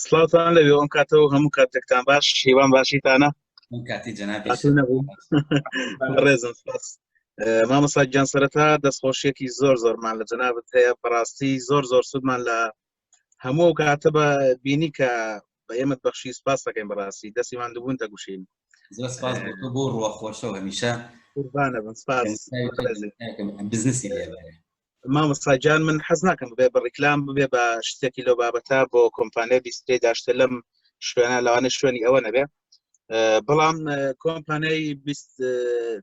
Speaker 11: سڵاوتان لەوێ ئەم کاتەوە هەموو کاتێکتان باش هیوام باشیتانە
Speaker 1: ئەم کاتی جەنابی
Speaker 11: نەبوو ڕێزم سپاس مامۆستا گیان سەرەتا دەستخۆشیەکی زۆر زۆرمان لە جەنابت هەیە بەڕاستی زۆر زۆر سوودمان لە هەموو ئەو کاتە بە بینی کە بە ئێمەت بەخشی سپاس دەکەین بەڕاستی دەستی ماندووبوون دەگوشین
Speaker 1: زۆر سپاس بۆ تۆ بۆ ڕوە خۆشەوە هەمیشە
Speaker 11: قوربانە بن سپاس
Speaker 1: بزنسی لێ
Speaker 11: مامۆستا گیان من حەز ناکەم ببێ بە ڕیکلام ببێ بە شتێکی لەو بابەتە بۆ کۆمپانیای بیسترێ داشتە لەم شوێنە لەوانە شوێنی ئەوە نەبێ بەڵام کۆمپانیای بیست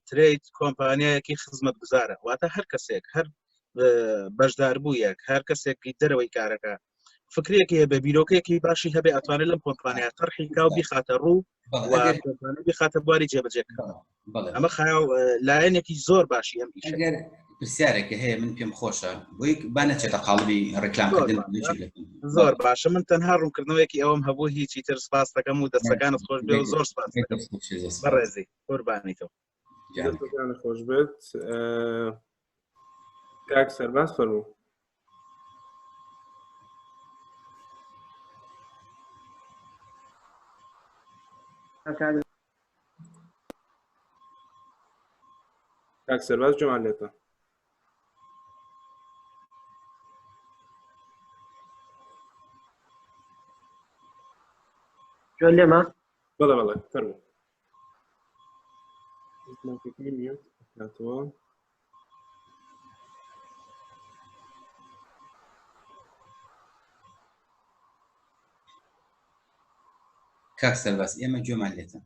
Speaker 11: ترید کۆمپانیایەکی خزمەت گوزارە واتە هەر کەسێک هەر بەشداربوویەک هەر کەسێکی دەرەوەی کارەکە فکرێکی هەبێ بیرۆکەیەکی باشی هەبێ ئەتوانێت لەم کۆمپانیا تەرحی کا و بیخاتە ڕوو بیخاتە بواری جێبەجێکردن ئەمە خیاڵ لایەنێکی زۆر باشی ئەم
Speaker 1: ئیشەگەر پرسیارێکە هەیە من پێم خۆشە بۆی با نەچێتە قاڵبی ڕێکلامکردن
Speaker 11: زۆر باشە من تەنها ڕوونکردنەوەیەکی ئەوم هەبوو هیچی تر سپاس دەکەم و دەستەکانت خۆش بێ و زۆر سپاس بەڕێزی قوربانی تۆ
Speaker 2: دەستەکانت خۆش بێت کاک سەرباز فەرموو کاک سەرباز جوان لێتە
Speaker 12: جوان لێمە
Speaker 2: بەڵێ بەڵێ فەرموو مایکەکەی میوت بکاتەوە
Speaker 1: کاک سەرباز ئێمە گوێمان لێتە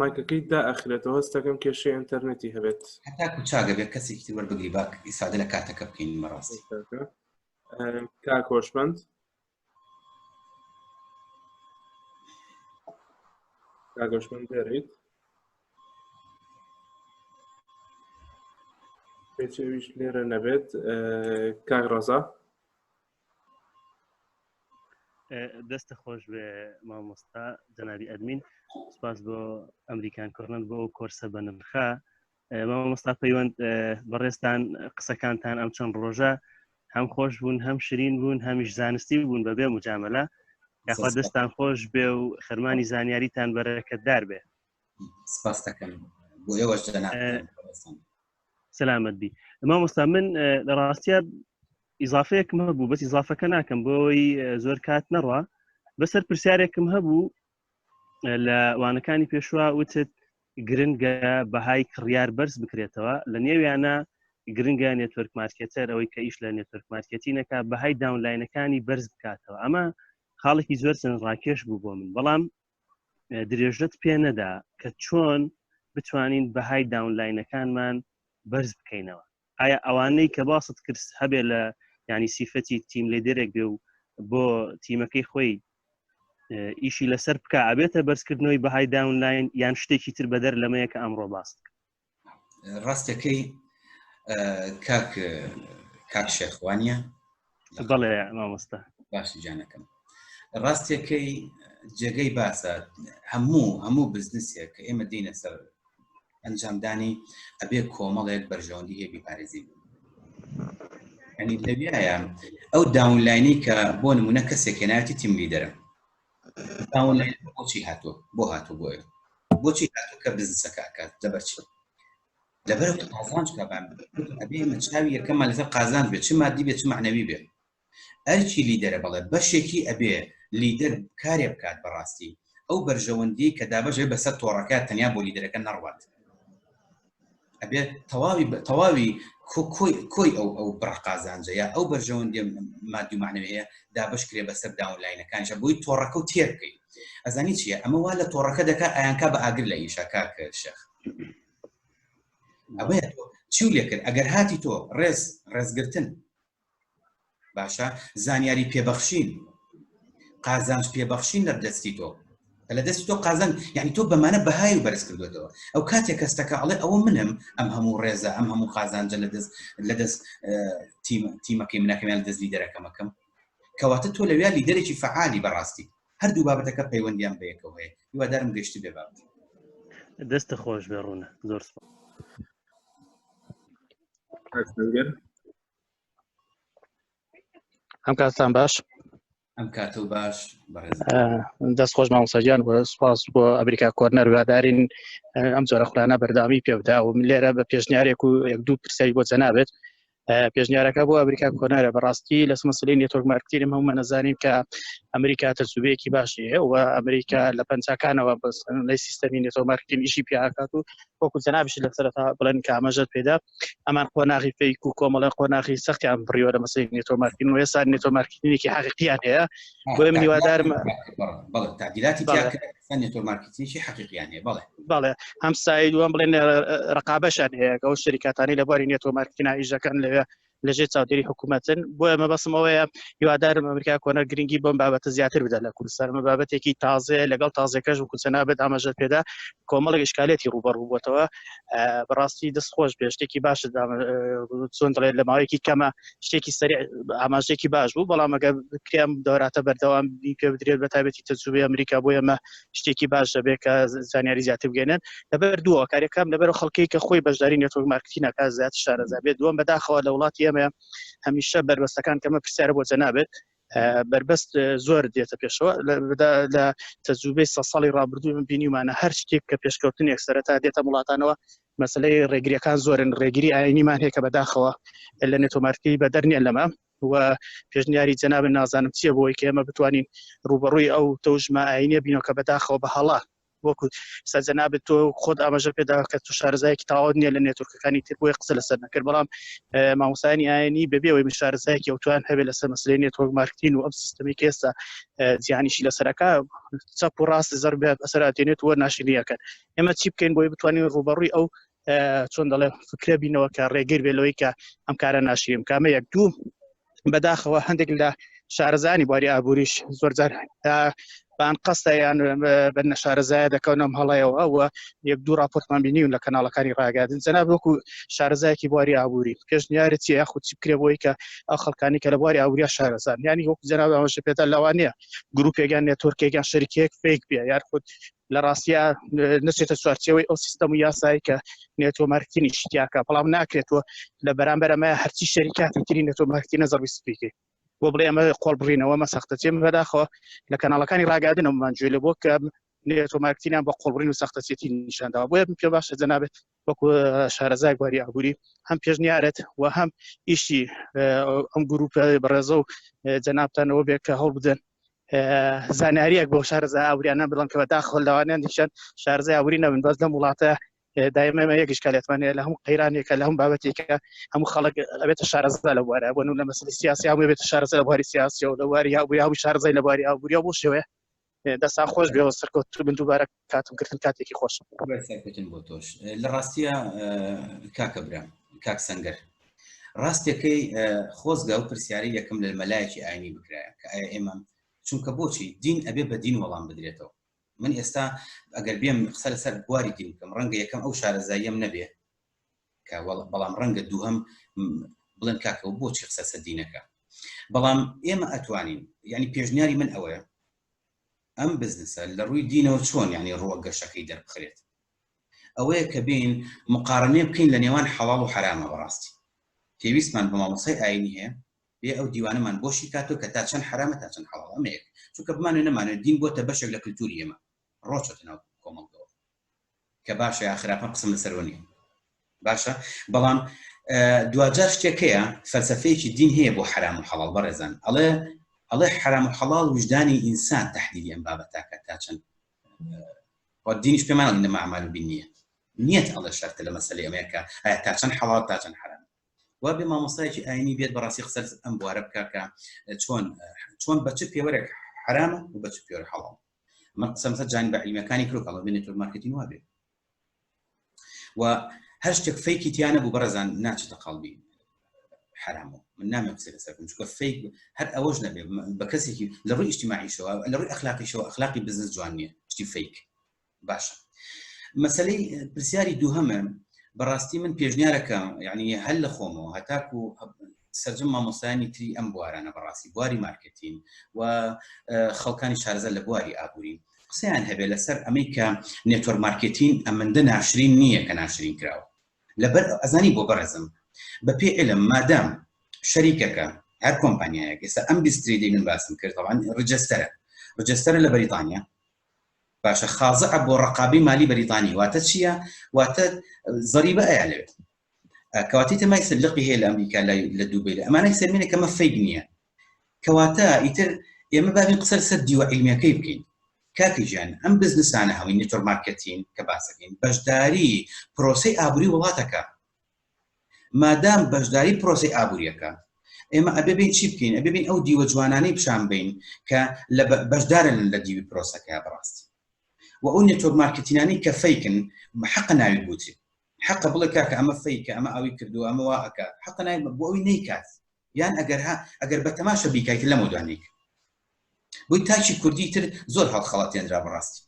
Speaker 2: مایکەکەی دا ئەخرێتەوە هەستەکەم کێشەی ئینتەرنێتی هەبێت
Speaker 1: هەتاکو چاگە بێت کەسێکی تر وەربگری با ئیسفادە لە کاتەکە بکەین بەڕاستی
Speaker 2: کاک هۆشمەند کاک هۆشمەند دێریت پێچەویش لێرە نەبێت کاک ڕەزا
Speaker 3: دەستە خۆش بێ مامۆستا جەنابی ئەدمین سپاس بۆ ئەمریکان کۆرنەر بۆ ئەو کۆرسە بە نرخە مامۆستا پەیوەند بەڕێزتان قسەکانتان ئەم چەند ڕۆژە هەم خۆش بوون هەم شرین بوون هەمیش زانستی بوون بەبێ مجاملە یاخوا دەستان خۆش بێ و خەرمانی زانیاریتان بەرەکەتدار بێ
Speaker 1: سپاس دەکەم بۆ ئێوەش جەناب
Speaker 3: سەلامەت بی مامۆستا من لە ڕاستە ئیزافەیەکم هەبوو بەس ئیزافەکە ناکەم بۆی زۆر کات نەڕوا بەسەر پرسیارێکم هەبوو لە وانەکانی پێشوە وتت گرنگە بەهای کڕیار بەرز بکرێتەوە لە نێویانە گرنگە network marketer ئەوەی کە ئیش لە network marketing ەکە بەهای downline ەکانی بەرز بکاتەوە ئەمە خاڵێکی زۆر سەرنجڕاکێش بوو بۆ من بەڵام درێژەت پێ نەدا کە چۆن بتوانین بەهای downline ەکانمان بەرز بکەینەوە ئایا ئەوانەی کە باست کرد هەبێ لە ینی سیفەتی team leader ێک بێ و بۆ تیمەکەی خۆی ئیشی لەسەر بکە ئەبێتە بەرزکردنەوەی بەهای downline یان شتێکی تر بەدەر لەمەیە کە ئەمڕۆ باست کرد
Speaker 1: ڕاستەکەی کاک کاک شێخوانە
Speaker 3: بەڵێ مامۆستا
Speaker 1: باشی جانەکەم ڕاستەکەی جێگەی باسە هەموو هەموو بزنسێک کە ئێمە دینە سەر ئەنجامدانی ئەبێ کۆمەڵێک بەرژەوەندی هەیە بیپارێزین ینی لەویایە ئەو downline ی کە بۆ نمونە کەسێک هێنایەتی team leader ە. downline بۆچی هاتووە بۆ هاتوو بۆیە بۆچی هاتوو کە بزنسەکە ئەکات لەبەر چی لەبەر قازانج کە بان ئەبێ ئێمە چاوی یەکەممان لەسەر قازانج بێت چ مادی بێت چ معنەوی بێت ئەرکی لیدەرە بەڵێ بەشێکی ئەبێ لیدەر کارێ بکات بەڕاستی ئەو بەرژەوەندی کە دابەش بەسەر تۆڕەکە تەنیا بۆ لیدەرەکە نەڕوات ئەبێ تەواوی تەواوی کۆی ئەو ئەو بڕە قازانجە یا ئەو بەرژەوەندی مادی و معنەوەیە دابش کرێ بەسەر downline ەکانیشە بۆی تۆڕەکە و تێر بکەیت ئەزانی چییە ئەمە وا لە تۆڕەکە دەکات ئەیانکا بە ئاگر لە ئیشە کاک شێخ ئەوەیە تۆ چی لێکرد ئەگەر هاتی تۆ ڕێز ڕێزگرتن باشە زانیاری پێبەخشین قازانج پێبەخشین لە دەستی تۆ لە دەستی تۆ قازان یعنی تۆ بەمانە بەهای و بەرز کردوێتەوە ئەو کاتێک کەستەکە ئەڵێ ئەوە منم ئەم هەموو ڕێزە ئەم هەموو قازانجە لە دەست لە دەست تیمەکەی منەکەمیان لە دەست لیدەرەکەمەکەم کەواتە تۆ لەویا لیدەرێکی فعالی بەڕاستی هەردوو بابەتەکە پەیوەندیان بەیەکەوە هەیە هیوادارم گەشت بێ بابەت
Speaker 3: دەستە خۆش بێ ڕوونە زۆر سپاس.
Speaker 12: ئەم کاتتان باش
Speaker 1: ئەم کاتە و باش بەڕێز
Speaker 12: دەست خۆش مامۆستا گیان و سپاس بۆ ئەمریکا کۆرنەر وادارین ئەم جۆرە خولانە بەردەوامی پێ بدا و من لێرە بە پێشنیارێک و یەک دوو پرسیاری بۆ جەنابێت پێشنیارەکە بۆ ئەمریکا کۆرنەرە بەڕاستی لە مەسەلەی network marketing هەموو نەزانین کە ئەمریکا تەجروبەیەکی باشی هەیە و ئەمریکا لە پەنجاکانەوە بەس لە سیستەمی network marketing ئیشی پیاکات و وەکو جەنابیش لە سەرەتا بڵێن کە ئاماژەت پێدا ئەمان قۆناغی fake و کۆمەڵە قۆناغی سەختیان بڕیوە لە مەسەی network marketing و ئێستا network marketing ێکی حەقیقیان هەیە بۆیە من هیوادارم
Speaker 1: بەڵێ تعدیلاتی تیا کرا network marketing ێکی حەقیقیان هەیە بەڵێ
Speaker 12: بەڵێ هەم side و هەم بڵێن ڕقابەشان هەیە ئەو شەریکاتانی لە بواری network marketing ئیش دەکەن لەوێ لەژێر چاودێری حکوومەتن بۆیە مەبەستم ئەوەیە هیوادارم ئەمریکا کۆنەر گرنگی بەم بابەتە زیاتر بدات لە کوردستان ئەمە بابەتێکی تازەیە لەگەڵ تازەکەش وەکو جەنابت ئاماژەت پێدا کۆمەڵێک ئیشکالێتی ڕووبەڕوو بووەتەوە بەڕاستی دەست خۆش بێ شتێکی باش چۆن دەڵێت لە ماوەیەکی کەمە شتێکی سەری ئاماژێکی باش بوو بەڵام ئەگەر کرێم دەوراتە بەردەوام پێ بدرێت بە تایبەتی تەجروبەی ئەمریکا بۆ ئێمە شتێکی باش دەبێت کە زانیاری زیاتر بگەێنن لەبەر دووە کارەکەم لەبەر خەڵکی کە خۆی بەشداری network marketing ناکات زیاتر شارەزا بێت دووەم بەداخەوە لە وڵاتی ئێمە هەمیشە بەربەستەکان کەمە پرسیارە بۆ جەنابێت بەربەست زۆر دێتە پێشەوە لە تەجروبەی سە ساڵی ڕابردوو من بینیمانە هەر شتێک کە پێشکەوتنێک سەرەتا دێتە وڵاتانەوە مەسلەی ڕێگریەکان زۆرن ڕێگری ئاینیمان هەیە کە بەداخەوە لە network marketing بەدەر نییە لەمە و پێشنیاری جەنابت نازانم چییە بۆی کە ئێمە بتوانین ڕوبەڕووی ئەو تەوژمە ئاینیە بینەوە کە بەداخەوە بە هەڵا وەکو سەر جەنابت تۆ خۆت ئاماژە پێدا کە تو شارەزایەکی تەواو نییە لە network ەکانی تر بۆیە قسە لەسەر نەکرد بەڵام مامۆستایانی ئاینی بەبێ ئەوەی من شارەزایەکی ئەوتوان هەبێت لەسەر مەسلەی network marketing و ئەم سیستەمی کە ئێستا جیهانیشی لەسەرەکە چەپ و ڕاست زەربە بەسەرا دێنێت و ناشرینیەکەن ئێمە چی بکەین بۆی بتوانین ڕوبەڕووی ئەو چۆن دەڵێ فکرە بینەوە کە ڕێگر بێ لەوەی کە ئەم کارە ناشرین کامە یەک دوو بەداخەوە هەندێک لە شارەزانی بواری ئابووریش زۆرجار بان قەستە یان بە نەشارەزایە دەکەون ئەم هەڵەیەوە و یەک دوو راپۆرتمان بینیون لە کەناڵەکانی ڕاگەیاندن جەناب وەکو شارەزایەکی بواری ئابووری پێشنیارت چیە یاخود چی بکرێ بۆی کە ئەو خەڵکانی کە لە بواری ئابووریا شارەزان یانی وەکو جەناب ئاماژە پێدا لەوانەیە گروپێک یان network ێک یان شەریکێک fake بێ یان خود لە ڕاستیا نەچێتە چوارچێوەی ئەو سیستەم و یاسایی کە network marketing شتیاکە بەڵام ناکرێتەوە لە بەرامبەر ئەمە هەرچی شەریکاتی تری network marketing زەڕبی سپیکەی بۆ بڵێ ئەمە قۆڵ بڕینەوە مە سەختەچێ بەداخەوە لە کەناڵەکانی ڕاگەیاندنەوەمان گوێ لێ بۆ کە network marketing یان بە قۆڵبڕین و سەختەچێتی نیشانداوە بۆیە پێ باشە جەنابێت وەکو شارەزای بواری ئابووری هەم پێشنیارت و هەم ئیشی ئەم گروپە بەڕێزە و جەنابتانەوە بێت کە هەوڵ بدەن زانیاریەک بۆ شارەزا ئابووریانە بڵێن کە بەداخەوە لەوانیان دیشان شارەزای ئابووری نەبن بەس لەم وڵاتە دایمە ئێمە یەک ئیشکالێتمان هەیە لە هەموو قەیرانێکە لە هەموو بابەتێکە هەموو خەڵک ئەبێتە شارەزا لە بوارە بۆ لە مەسەلەی سیاسی هەموو بێتە شارەزا لە بواری سیاسی و لە بواری ئابووری هەموو شارەزای لە بواری ئابووری بۆ شێوەیە دەستان خۆش بێ و سەرکەوتوو بن دووبارە کاتم گرتن کاتێکی خۆش
Speaker 1: سەرکەوتن بۆ تۆش لە ڕاستیە کاکە برام کاک سەنگەر ڕاستەکەی خۆزگە و پرسیاری یەکەم لە مەلایەکی ئاینی بکرایە کە ئایا ئێمە چونکە بۆچی دین ئەبێ بە دین وەڵام بدرێتەوە من ئێستا ئەگەر بێم قسە لەسەر بواری دین بکەم ڕەنگە یەکەم ئەو شارەزاییەم نەبێ کە بەڵام ڕەنگە دووهەم بڵێن کاکەەوە بۆچی قسە سەر دینەکە بەڵام ئێمە ئەتوانین یعنی پێشنیاری من ئەوەیە ئەم بزنسە لە ڕووی دینەوە چۆن یعنی ڕووە گەشەکەی دەربخرێت ئەوەیە کە بین مقارنێ بکەین لە نێوان حەڵاڵ و حرامە بەڕاستی پێویستمان بە مامۆسای ئاینی هەیە. بێ ئەو دیوانەمان بۆ شیکاتەوە کە تا چەند حەرامە تا چەند حەڵاڵ ئەمە یەک چونکە بمانوێ نەمانوێ دین بۆتە بەشێک لە کلتوری ئێمە ڕۆچۆتە ناو کۆمەڵگەوە کە باشە یا خراپە قسم لەسەرەوە نییە باشە بەڵام دواجار شتێکەیە فەلسفەیەکی دین هەیە بۆ حرام و حەڵاڵ بەڕێزان ئەڵێ ئەڵێ حرام و حەڵاڵ وجدانی ئینسان تهدیدی ئەم بابەتاکە تا چەند دینیش پێمان إنما الأعمال بالنية نیەت ئەڵێ شەرتە لە مەسەلەی ئەمەیە کە ئایا تا چەند حەڵاڵ تا چەند حەرام وا بێ مامۆستایەکی ئاینی بێت بەڕاستی قسە ئەم بوارە بکە کە چۆن چۆن بە چ پێوەرێک حرامە و بە چ پێوەرێک حەڵاڵ من قسەم سەر جانبە عیلمیەکانی کرد کەڵە بێ network marketing وا بێ و هەر شتێک fake ی تیانە بوو بەڕێزان ناچێتە قاڵبی حرامەوە من نامێ قسەی لەسەر بکەم چونکە fake هەر ئەوەش نەبێ بە کەسێکی لە ڕووی ئیجتیماعیشەوە لە ڕووی ئەخلاقیشەوە ئەخلاقی بزنس جوان نییە شتی fake باشە مەسلەی پرسیاری دووهەمە بەڕاستی من پێشنیارەکەم یعنی هەل لە خۆمەوە هەتاکو سەرجەم مامۆستایانی تری ئەم بوارانە بەڕاستی بواری مارکتین و خەڵکانی شارەزا لە بواری ئابووری قسەیان هەبێ لەسەر ئەمەی کە network marketing ئەمەندە ناشرین نییە کە ناشرین کراوە لەبەر ئەزانی بۆ بەڕێزم بە پێ علم مادام شەریکەکە هەر کۆمپانیایەک ئێستا ئەم بیستری من باسم کرد طبعا register ە register ە لە بەریتانیا باشە خازعە بۆ ڕقابی مالی بەریتانی واتە چییە؟ واتە زەریبە ئەیا لەوێ کەواتە تەمای سلقی هەیە لە ئەمریکا لە دوبەی لە ئەمانەی سەرمینە کەمە fake نییە کەواتە ئیتر ئێمە بابین قسە سەر دیوە عیلمیەکەی بکەین کاکی گیان ئەم بزنسانە هەمووی network marketing کە باسەکەین بەشداری پرۆسەی ئابووری وڵاتەکە مادام بەشداری پرۆسەی ئابووریەکە ئێمە ئەبێ بین چی بکەین ئەبێ بین ئەو دیوە جوانانەی پیشان بین کە لە بەشدارن لە دیوی پرۆسەکە بەڕاستی و ئەو network marketing انەی کە fake ن حەقە ناوی بوترێ حەقە بڵێ کاکە ئەمە fake ە ئەمە ئەوی کردو ئەمە وا ئەکا حەقە ناوی بۆ ئەوی نەیکات یان ئەگەر ها ئەگەر بە تەماشە بیکایت لەمەودوا نیکا بۆی تاکی کوردی تر زۆر هەڵخەڵەتێنرا بەڕاستی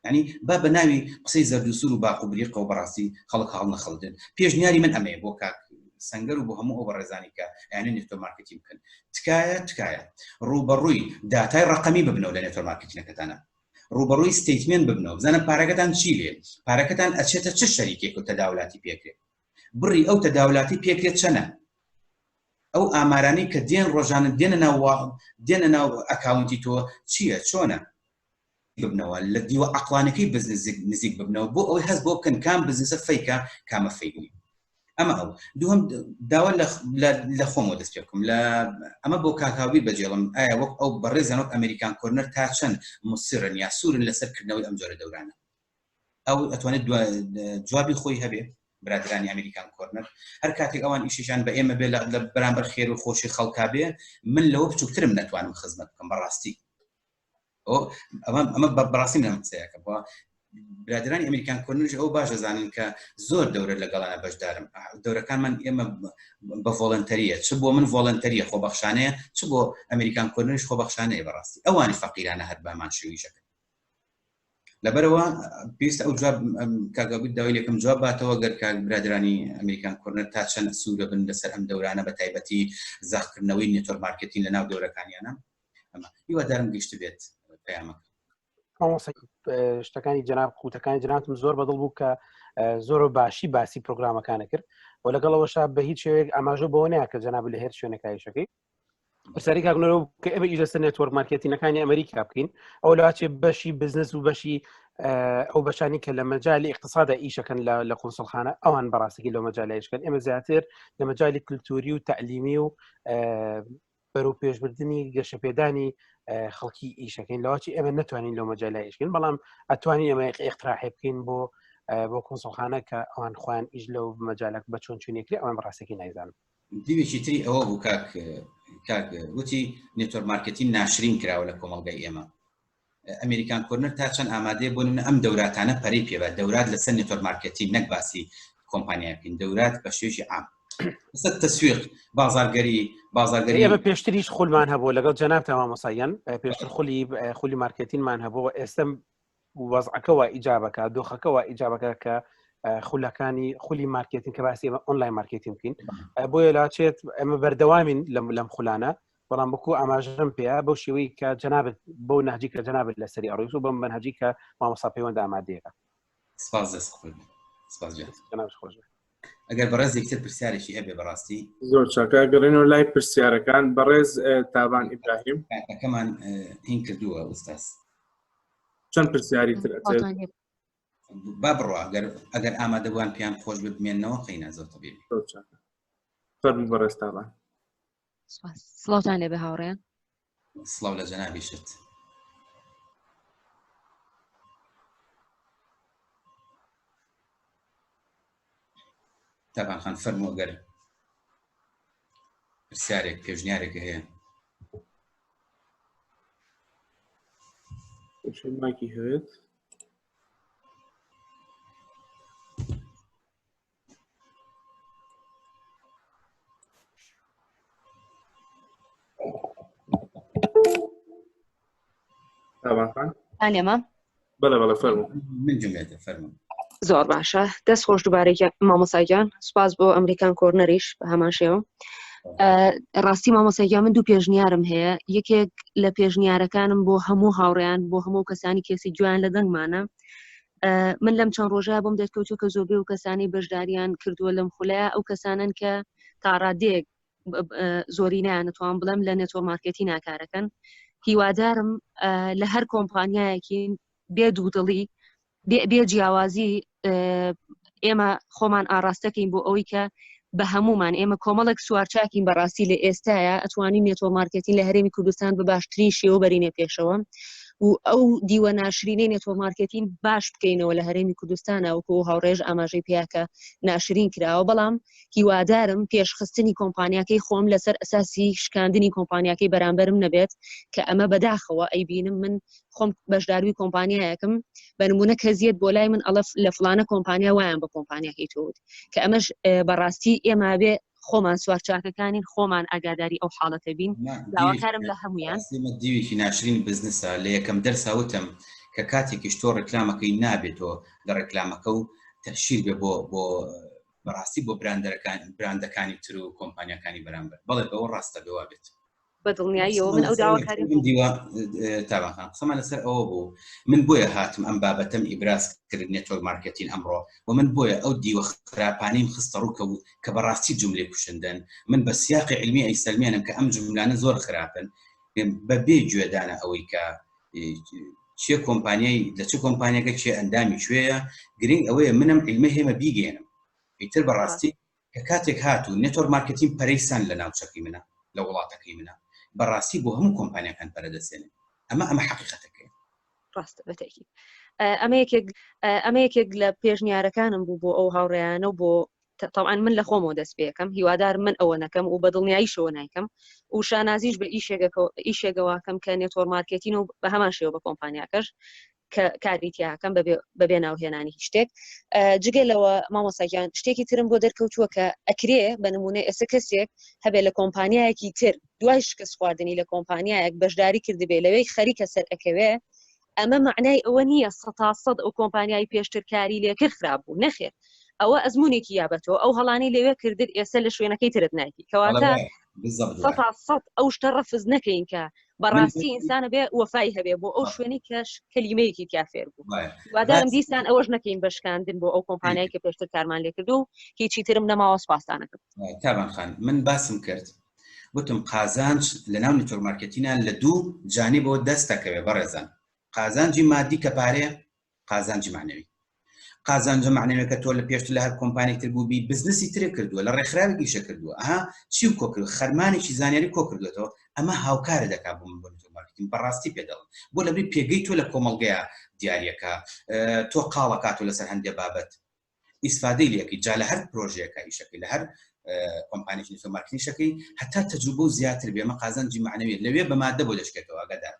Speaker 1: ینی با بە ناوی قسەی زەرد و سوور و باق و بریقەوە بەڕاستی خەڵک هەڵ نەخەڵتێن پێشنیاری من ئەمەیە بۆ کاک سەنگەر و بۆ هەموو ئەو بەڕێزانی کە ئەیانە network marketing بکەن تکایە تکایە ڕووبەڕووی داتای ڕقەمی ببنەوە لە network marketing ەکەتانە ڕووبەڕووی statement ببنەوە بزانە پارەکەتان چی لێ پارەکەتان ئەچێتە چ شەریکێک و تەداولاتی پێکرێت بڕی ئەو تەداولاتی پێکرێت چەنە ئەو ئامارانەی کە دێن ڕۆژانە دێنە ناو دێنە ناو account ی تۆ چییە چۆنە ببنەوە لە دیوە عقلانەکەی بزنس نزیک ببنەوە بۆ ئەوەی هەست بۆ بکەن کام بزنسە fake ە کامە fake نییە ئەمە ئەو دووەم داوا لە خۆمەوە دەست پێ بکەم لە ئەمە بۆ کاکاوی بەجێڵم ئایا وەک ئەو بەڕێزیان وەک ئەمریکان کۆرنەر تا چەند مسرن یا سوورن لەسەر کردنەوەی ئەم جۆرە دەورانە ئەو ئەتوانێت جوابی خۆی هەبێ برادرانی ئەمریکان کۆرنەر هەر کاتێک ئەوان ئیشیشان بە ئێمە بێ لە بەرامبەر خێر و خۆشی خەڵکا بێ من لەوە بچووکترم نەتوانم خزمەت بکەم بەڕاستی ئەمە بەڕاستی منم قسەیەکە بۆ برادرانی ئەمریکان کۆرنەریش ئەو باش دەزانن کە زۆر دەورە لەگەڵانە بەشدارم دەورەکانمان ئێمە بە voluntary یە چ بۆ من voluntary یە خۆبەخشانەیە چ بۆ ئەمریکان کۆرنەریش خۆبەخشانەیە بەڕاستی ئەوانی فەقیرانە هەر بامان شویشەکە لەبەرەوە پێویستە ئەو جواب کاگەبوو داوای لەکەم جواب باتەوە گەر کاک برادرانی ئەمریکان کۆرنەر تا چەند سوورە بن لەسەر ئەم دەورانە بە تایبەتی زەخکردنەوەی network marketing لە ناو دەورەکانیانە ئەمە هیوادارم گەشت بێت پەیامەکە
Speaker 13: شتەکانی جەناب قوتەکانی جناتم زۆر بەدڵ بوو کە زۆر باشی باسی پرۆگرامەکانە کرد و لەگەڵەوەشا بە هیچ شێوەیەک ئاماژە بەوە نەیە کە جەناب لە هێر شوێنەکایشەکەی پرسیاری کاک نۆرە کە ئێمە ئیش لەسەر network marketing ەکانی ئەمریکا بکەین ئەو لاچێ بەشی بزنس و بەشی ئەو بەشانی کە لە مەجای اقتصادە ئیشەکەن لە قونسڵخانە ئەوان بەڕاستێکی لەو مەجای ئیشکەن ئێمە زیاتر لە مەجای کللتوری و تعلیمی و بەرەو پێشبردننی گەشەپێدانی خەڵکی ئیشەکەین لەواچی ئێمە نتوانین لەو مەجای ئیشکن بەڵام ئەتوانین ئێمە اقتراحێ بکەین بۆ بۆ کونسڵخانە کە ئەوان خۆیان ئیش لەو مەجالک بە چۆن چونێکری ئەوان بەڕاستێکی نایزانم
Speaker 1: دیوێکی تری ئەوە بوو کاک کاک وتی network marketing ناشرین کراوە لە کۆمەڵگای ئێمە ئەمریکان کۆرنەر تا چەند ئامادەیە بۆ نمونە ئەم دەوراتانە پەرەی پێبات دەورات لەسەر network marketing نەک باسی کۆمپانیا بکەین دەورات بە شێوەیەکی عام لەسەر تەسویق بازارگەری بازارگەری
Speaker 13: ئێمە پێشتریش خولمان هەبوو لەگەڵ جەناب تا مامۆسایان پێشتر خولی خولی مارکتینمان هەبوو ئێستا وەزعەکەوە ئیجابەکە دۆخەکەوە ئیجابەکە کە خولەکانی خولی مارکتین کە باسی ئێمە online marketing بکەین بۆیە لاچێت ئەمە بەردەوامین لەم لەم خولانە بەڵام بکو ئاماژەم پێ بەو شێوەی کە جەنابت بەو نهجی کە جەنابت لەسەری ئەڕۆیت و بەم مەنهەجی کە مامۆستا پەیوەند ئامادەیەکە
Speaker 1: سپاس دەست خۆش سپاس
Speaker 13: جناب خۆش بێت.
Speaker 1: ئەگەر بەڕێز یەکتر پرسیارێکی هەبێ بەڕاستی
Speaker 2: زۆر چاکە گەڕێنەوە لای پرسیارەکان بەڕێز تابان ئیبراهیم
Speaker 1: کاتەکەمان هین کردووە ئوستاز
Speaker 2: چەند پرسیاری تر ئەچێت
Speaker 1: با بڕوا ئەگەر ئەگەر ئامادەبووان پێیان خۆش ببمێنەوە قەینا زۆر تەبیعی
Speaker 2: زۆر چاکە فەرموو بەڕێز تابان
Speaker 14: سپاس سڵاوتان لێبێ هاوڕێیان
Speaker 1: سڵاو لە جەنابیشت تابان خان فەرموو گەر پرسیارێک پێشنیارێک هەیە
Speaker 2: مایکی هەوێت
Speaker 14: ئەلێمە
Speaker 2: بەڵێ بەڵێ فەرموو
Speaker 1: من جملێتە فەرموو
Speaker 14: زۆر باشە دەست خۆش دووبارە مامۆساگیان سوپاس بۆ ئەمریکان کۆرنەریش بە هەمان شێوە ڕاستی مامۆساگیان من دوو پێشنیارم هەیە یەکێک لە پێشنیارەکانم بۆ هەموو هاوڕێیان بۆ هەموو کەسانی کێسی گویان لە دەنگمانە من لەم چەند ڕۆژە بۆم دەرکەوتووە کە زۆربەی و کەسانی بەشداریان کردووە لەم خولەیە ئەو کەسانن کە تاڕادەیەک زۆرینەیان نتوان بڵێم لە network marketing ناکارەکەن هیوادارم لە هەر کۆمپانیایەکی بێ دوودڵی بێ جیاوازی ئێمە خۆمان ئاراستەکەین بۆ ئەوەی کە بە هەمومان ئێمە کۆمەڵێک سوارچاکین بەڕاستی لە ئێستاە ئەتوانین network marketing لە هەرێمی کوردستان بە باشترین شێوە بەرینە پێشەوە و ئەو دیوە ناشرینەی network marketing باش بکەینەوە لە هەرێمی کوردستانە وەکو هاوڕێژ ئاماژەی پیاکە ناشرین کراوە بەڵام هیوادارم پێشخستنی کۆمپانیاکەی خۆم لەسەر ئەساسی شکاندنی کۆمپانیاکەی بەرامبەرم نەبێت کە ئەمە بەداخەوە ئەیبینم من خۆم بەشداروی کۆمپانیایەکم بە نمونە کەزیەت بۆ لای من ئەڵف لە فلانە کۆمپانیا وایان بە کۆمپانیاکەی تۆوت کە ئەمەش بەڕاستی ئێمە بێ خۆمان سوارچاکەکانین خۆمان ئاگاداری ئەو حاڵەتە بین داواکارم لە هەمویان
Speaker 1: دیوێکی ناشرین بزنسە لە یەکەم دەرسا وتم کە کاتێکیش تۆ ڕێکلامەکەی نابێتەوە لە ڕێکلامەکە و تەشیر بێ بۆ بۆ بەڕاستی بۆ براندەرەکان براندەکانی تر و کۆمپانیاکانی بەرامبەر بەڵێ بەوە ڕاستە بێ وا بێت
Speaker 14: بە دڵنیاییەوە من ئەو داواکاری
Speaker 1: دیوە تاوانخان قسەمان لەسەر ئەوە بوو من بۆیە هاتم ئەم بابەتەم ئیبراز کرد network marketing ئەمڕۆ و من بۆیە ئەو دیوە خراپانیم خستە ڕوو کە کە بەڕاستی جملەی کوشندەن من بە سیاقی علمی ئەیسەلمێنم کە ئەم جملانە زۆر خراپن بە بێ گوێدانە ئەوەی کە چێ کۆمپانیای لە چ کۆمپانیەکە چێ ئەندامی کوێیە گرنگ ئەوەیە منم علمە هێمە بیگەێنم ئیتر بەڕاستی کە کاتێک هاتوو network marketing پەرەی سەن لە ناوچەکەی منە لە وڵاتەکەی منە بەڕاستی بۆ هەموو کۆمپانیاکان پەرە دەسێنێ ئەمە ئەمە حقیقەتەکەی
Speaker 14: ڕاستە بەتەکی ئەمە یەکێک ئەمە یەکێک لە پێشنیارەکانم بوو بۆ ئەو هاوڕێیانە و بۆ طبعا من لە خۆمەوە دەست پێەکەم هیوادار من ئەوە نەکەم و بە دڵنیاییشەوە نایکەم و شانازیش بە ئیشێگەواکەم کە network marketing و بە هەمان شێوە بە کۆمپانیاکەش کە کاری تیاکەم بەبێ ناوهێنانی هیچ شتێک جگە لەوە مامۆساگیان شتێکی ترم بۆ دەرکەوتووە کە ئەکرێ بە نمونە ئێستا کەسێک هەبێ لە کۆمپانیایەکی تر دوای شکست خواردنی لە کۆمپانیایەک بەشداری کردبێ لەوەی خەریکە سەر ئەکەوێ ئەمە معنای ئەوە نییە سەتا سەد ئەو کۆمپانیای پێشتر کاری لێکرد خراپ بوو نەخێر ئەوە ئەزمونێکی یا بەتۆ ئەو هەڵانی لەوێ کردت ئێستا لە شوێنەکەی ترت ناکی کەواتە سەتا سەد ئەو شتە ڕەفز نەکەین کە بەڕاستی ئینسانە بێ وەفای هەبێ بۆ ئەو شوێنی کەش کەلیمەیەکی تیا فێر بوو وادارم دیسان ئەوەش نەکەین بەشکاندن بۆ ئەو کۆمپانیای کە پێشتر کارمان لێکرد و هیچی ترم نەماوە سپاستانەکەم
Speaker 1: تابان خان من باسم کرد وتم قازانج لە ناو network marketing ە لە دوو جانبەوە دەست دەکەوێ بەڕێزان قازانجی مادی کە پارەیە قازانجی معنەوی قازانجە معنەوەکە تۆ لە پێشتر لە هەر کۆمپانیک تر بووبی بزنسی ترێ کردووە لە ڕێکخراوێک ئیشە کردووە ئەها چی و کۆکرد خەرمانێکی زانیاری کۆ کردوێتەوە ئەمە هاوکارە دەکات بۆ من بۆ network marketing بەڕاستی پێ دەڵم بۆ لەبری پێگەی تۆ لە کۆمەڵگەیە دیارەکە تۆ قاڵەکات و لەسەر هەندێ بابەت ئیسفادەی لەکەی جا لە هەر پرۆژەیەکە ئیشەکەی لە هەر کۆمپانیی network marketing شەکەی هەتا تەجروبە و زیاتر بێ ئەمە قازانجی معنەویە لەوێ بە مادە بۆ دەشکێتەوە ئاگادار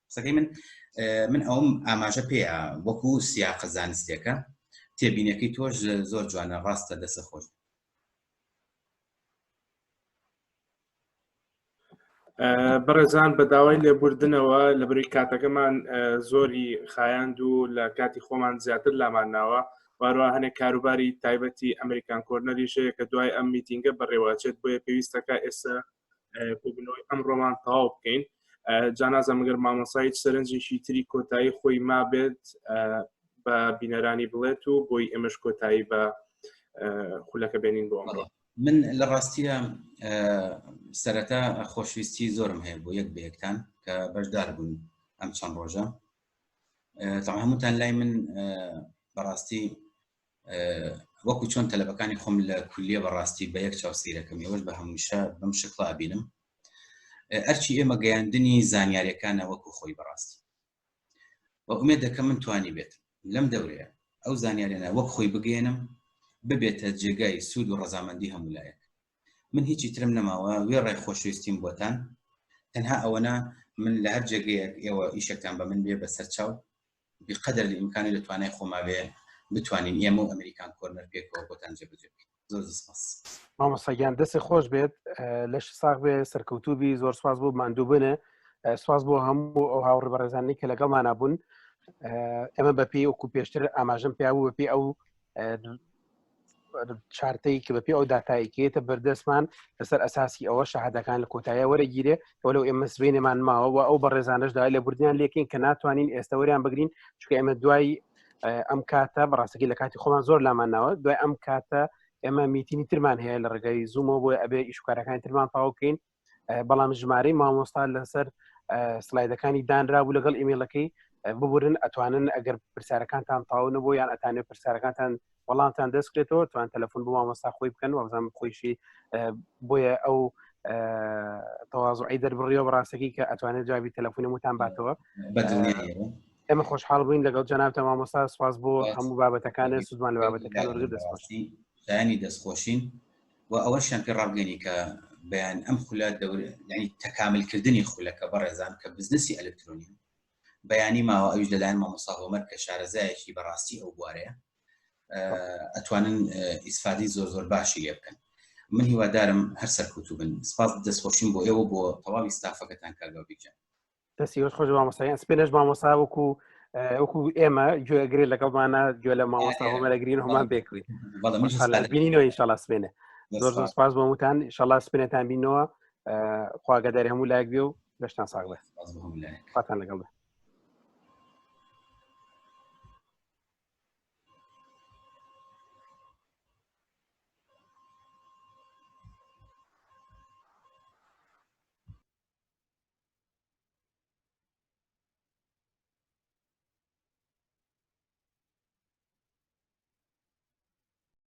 Speaker 1: قسەکەی من من ئەوم ئاماژە پێیە وەکو سیاقە زانستێکە تێبینەکەی تۆش زۆر جوانە ڕاستە دەسە خۆش
Speaker 2: بەڕێزان بە داوای لێبوردنەوە لە بەری کاتەکەمان زۆری خایاند و لە کاتی خۆمان زیاتر لامان ناوە واروە هەنێک کاروباری تایبەتی ئەمریکان کۆرنەریش هەیە کە دوای ئەم میتینگە بەڕێوەچێت بۆیە پێویستەکە ئێستا کۆبوونەوەی ئەمڕۆمان تەواو بکەین جانازە مەگەر مامۆسا هیچ سەرنجێکی تری کۆتایی خۆی مابێت بە بینەرانی بڵێت و بۆی ئێمەش کۆتایی بە خولەکە بێنین بۆ ئەمڕۆ.
Speaker 1: من لە ڕاستیە سەرەتا خۆشویستی زۆرم هەیە بۆ یەک بە یەکتان کە بەشدار بوون ئەم چەند ڕۆژە تەعام هەمووتان لای من بەڕاستی وەکو چۆن تەلەبەکانی خۆم لە کولیە بەڕاستی بە یەک چاو سیرەکەم ئێوەش بە هەمووشە بەم شکڵە ئەبینم ئەرچی ئێمە گەیاندنی زانیاریەکانە وەکو خۆی بەڕاستی و ئومێد دەکەم من توانی بێت لەم دەورەیە ئەو زانیاریانە وەک خۆی بگەێنم ببێتە جێگای سوود و ڕەزامەندی هەموو لایەک من هیچی ترم نەماوە وێڕای خۆشەویستیم بۆتان تەنها ئەوەنا من لە هەر جێگەیەک ئێوە ئیشێکتان بە من بێ بەسەر چاو بقدر الامکان لە توانای خۆما بێ بتوانین ئێمە و ئەمریکان کۆرنەر پێکەوە بۆتان جێبەجێ بکەین زۆر زۆر سپاس.
Speaker 13: مامۆستا گیان دەستی خۆش بێت لەش ساغ بێ سەرکەوتوو بی زۆر سپاس بۆ ماندووبنە سپاس بۆ هەموو ئەو هاوڕێ بەڕێزانەی کە لەگەڵمانە بوون ئێمە بەپێی وەکو پێشتر ئاماژەم پیا بوو بەپێی ئەو چارتەی کە بەپێی ئەو داتایکێتە بەردەستمان لەسەر ئەساسی ئەوە شەهادەکان لە کۆتایە وەرەگیرێ وەلو ئێمە سبینێمان ماوە و ئەو بەڕێزانش داوای لێبوردنیان لێکین کە ناتوانین ئێستا وەریان بگرین چونکە ئێمە دوای ئەم کاتە بەڕاستەکەی لە کاتی خۆمان زۆر لامان ناوە دوای ئەم کاتە ئێمە میتینی ترمان هەیە لە ڕێگەی زوومەوە بۆیە ئەبێ ئیشکارەکانی ترمان تەواوکەین بەڵام ژمارەی مامۆستا لەسەر سلایدەکانی دانرا بوو لەگەڵ ئیمێلەکەی ببورن ئەتوانن ئەگەر پرسیارەکانتان تاو نەبوو یان ئەتانێ پرسیارەکانتان وەڵامتان دەستکرێتەوە توان تەلەفۆن بۆ مامۆستا خۆی بکەن وابزانم خۆیشی بۆیە ئەو تەوازعی دەربڕیەوە بەڕاستەکەی کە ئەتوانێت جوابی تەلەفۆنی موتان باتەوە ئێمە خۆشحاڵ بووین لەگەڵ جەنابتە مامۆستا سواز بۆ هەموو بابەتەکانە سوودمان لە بابەتەکان وەرگرت دەستخۆشی
Speaker 1: شایانی دەستخۆشین و ئەوەشیان پێ ڕابگەنی کە بەیان ئەم خولە دەور یعنی تەکاملکردنی خولەکە بەڕێزان کە بزنسی ئەلکترۆنی بەیانی ماوە ئەویش لەلایەن مامۆستا هۆمەر کە شارەزایەکی بەڕاستی ئەو بوارەیە ئەتوانن ئیسفادی زۆر زۆر باشی لێ بکەن من هیوادارم هەر سەرکەوتوو بن سپاس دەستخۆشیم بۆ ئێوە بۆ تەواوی ستافەکەتان کاک گاوبیجان
Speaker 13: دەستی خۆش خۆش مامۆستایان سپێنەش مامۆستا وەکو وەکو ئێمە گوێگرێ لەگەڵمانە گوێ لە مامۆستا هۆمەرەگرین هەمان پێکوین بینینەوە ئینشاءالله سپێنێ زۆر زۆر سپاس بۆ وتان ئینشاءالله سپێنێتان بینەوە خواگەداری هەموو لایەک بێ و لەشتان ساغ بێت خواتان لەگەڵ بێ.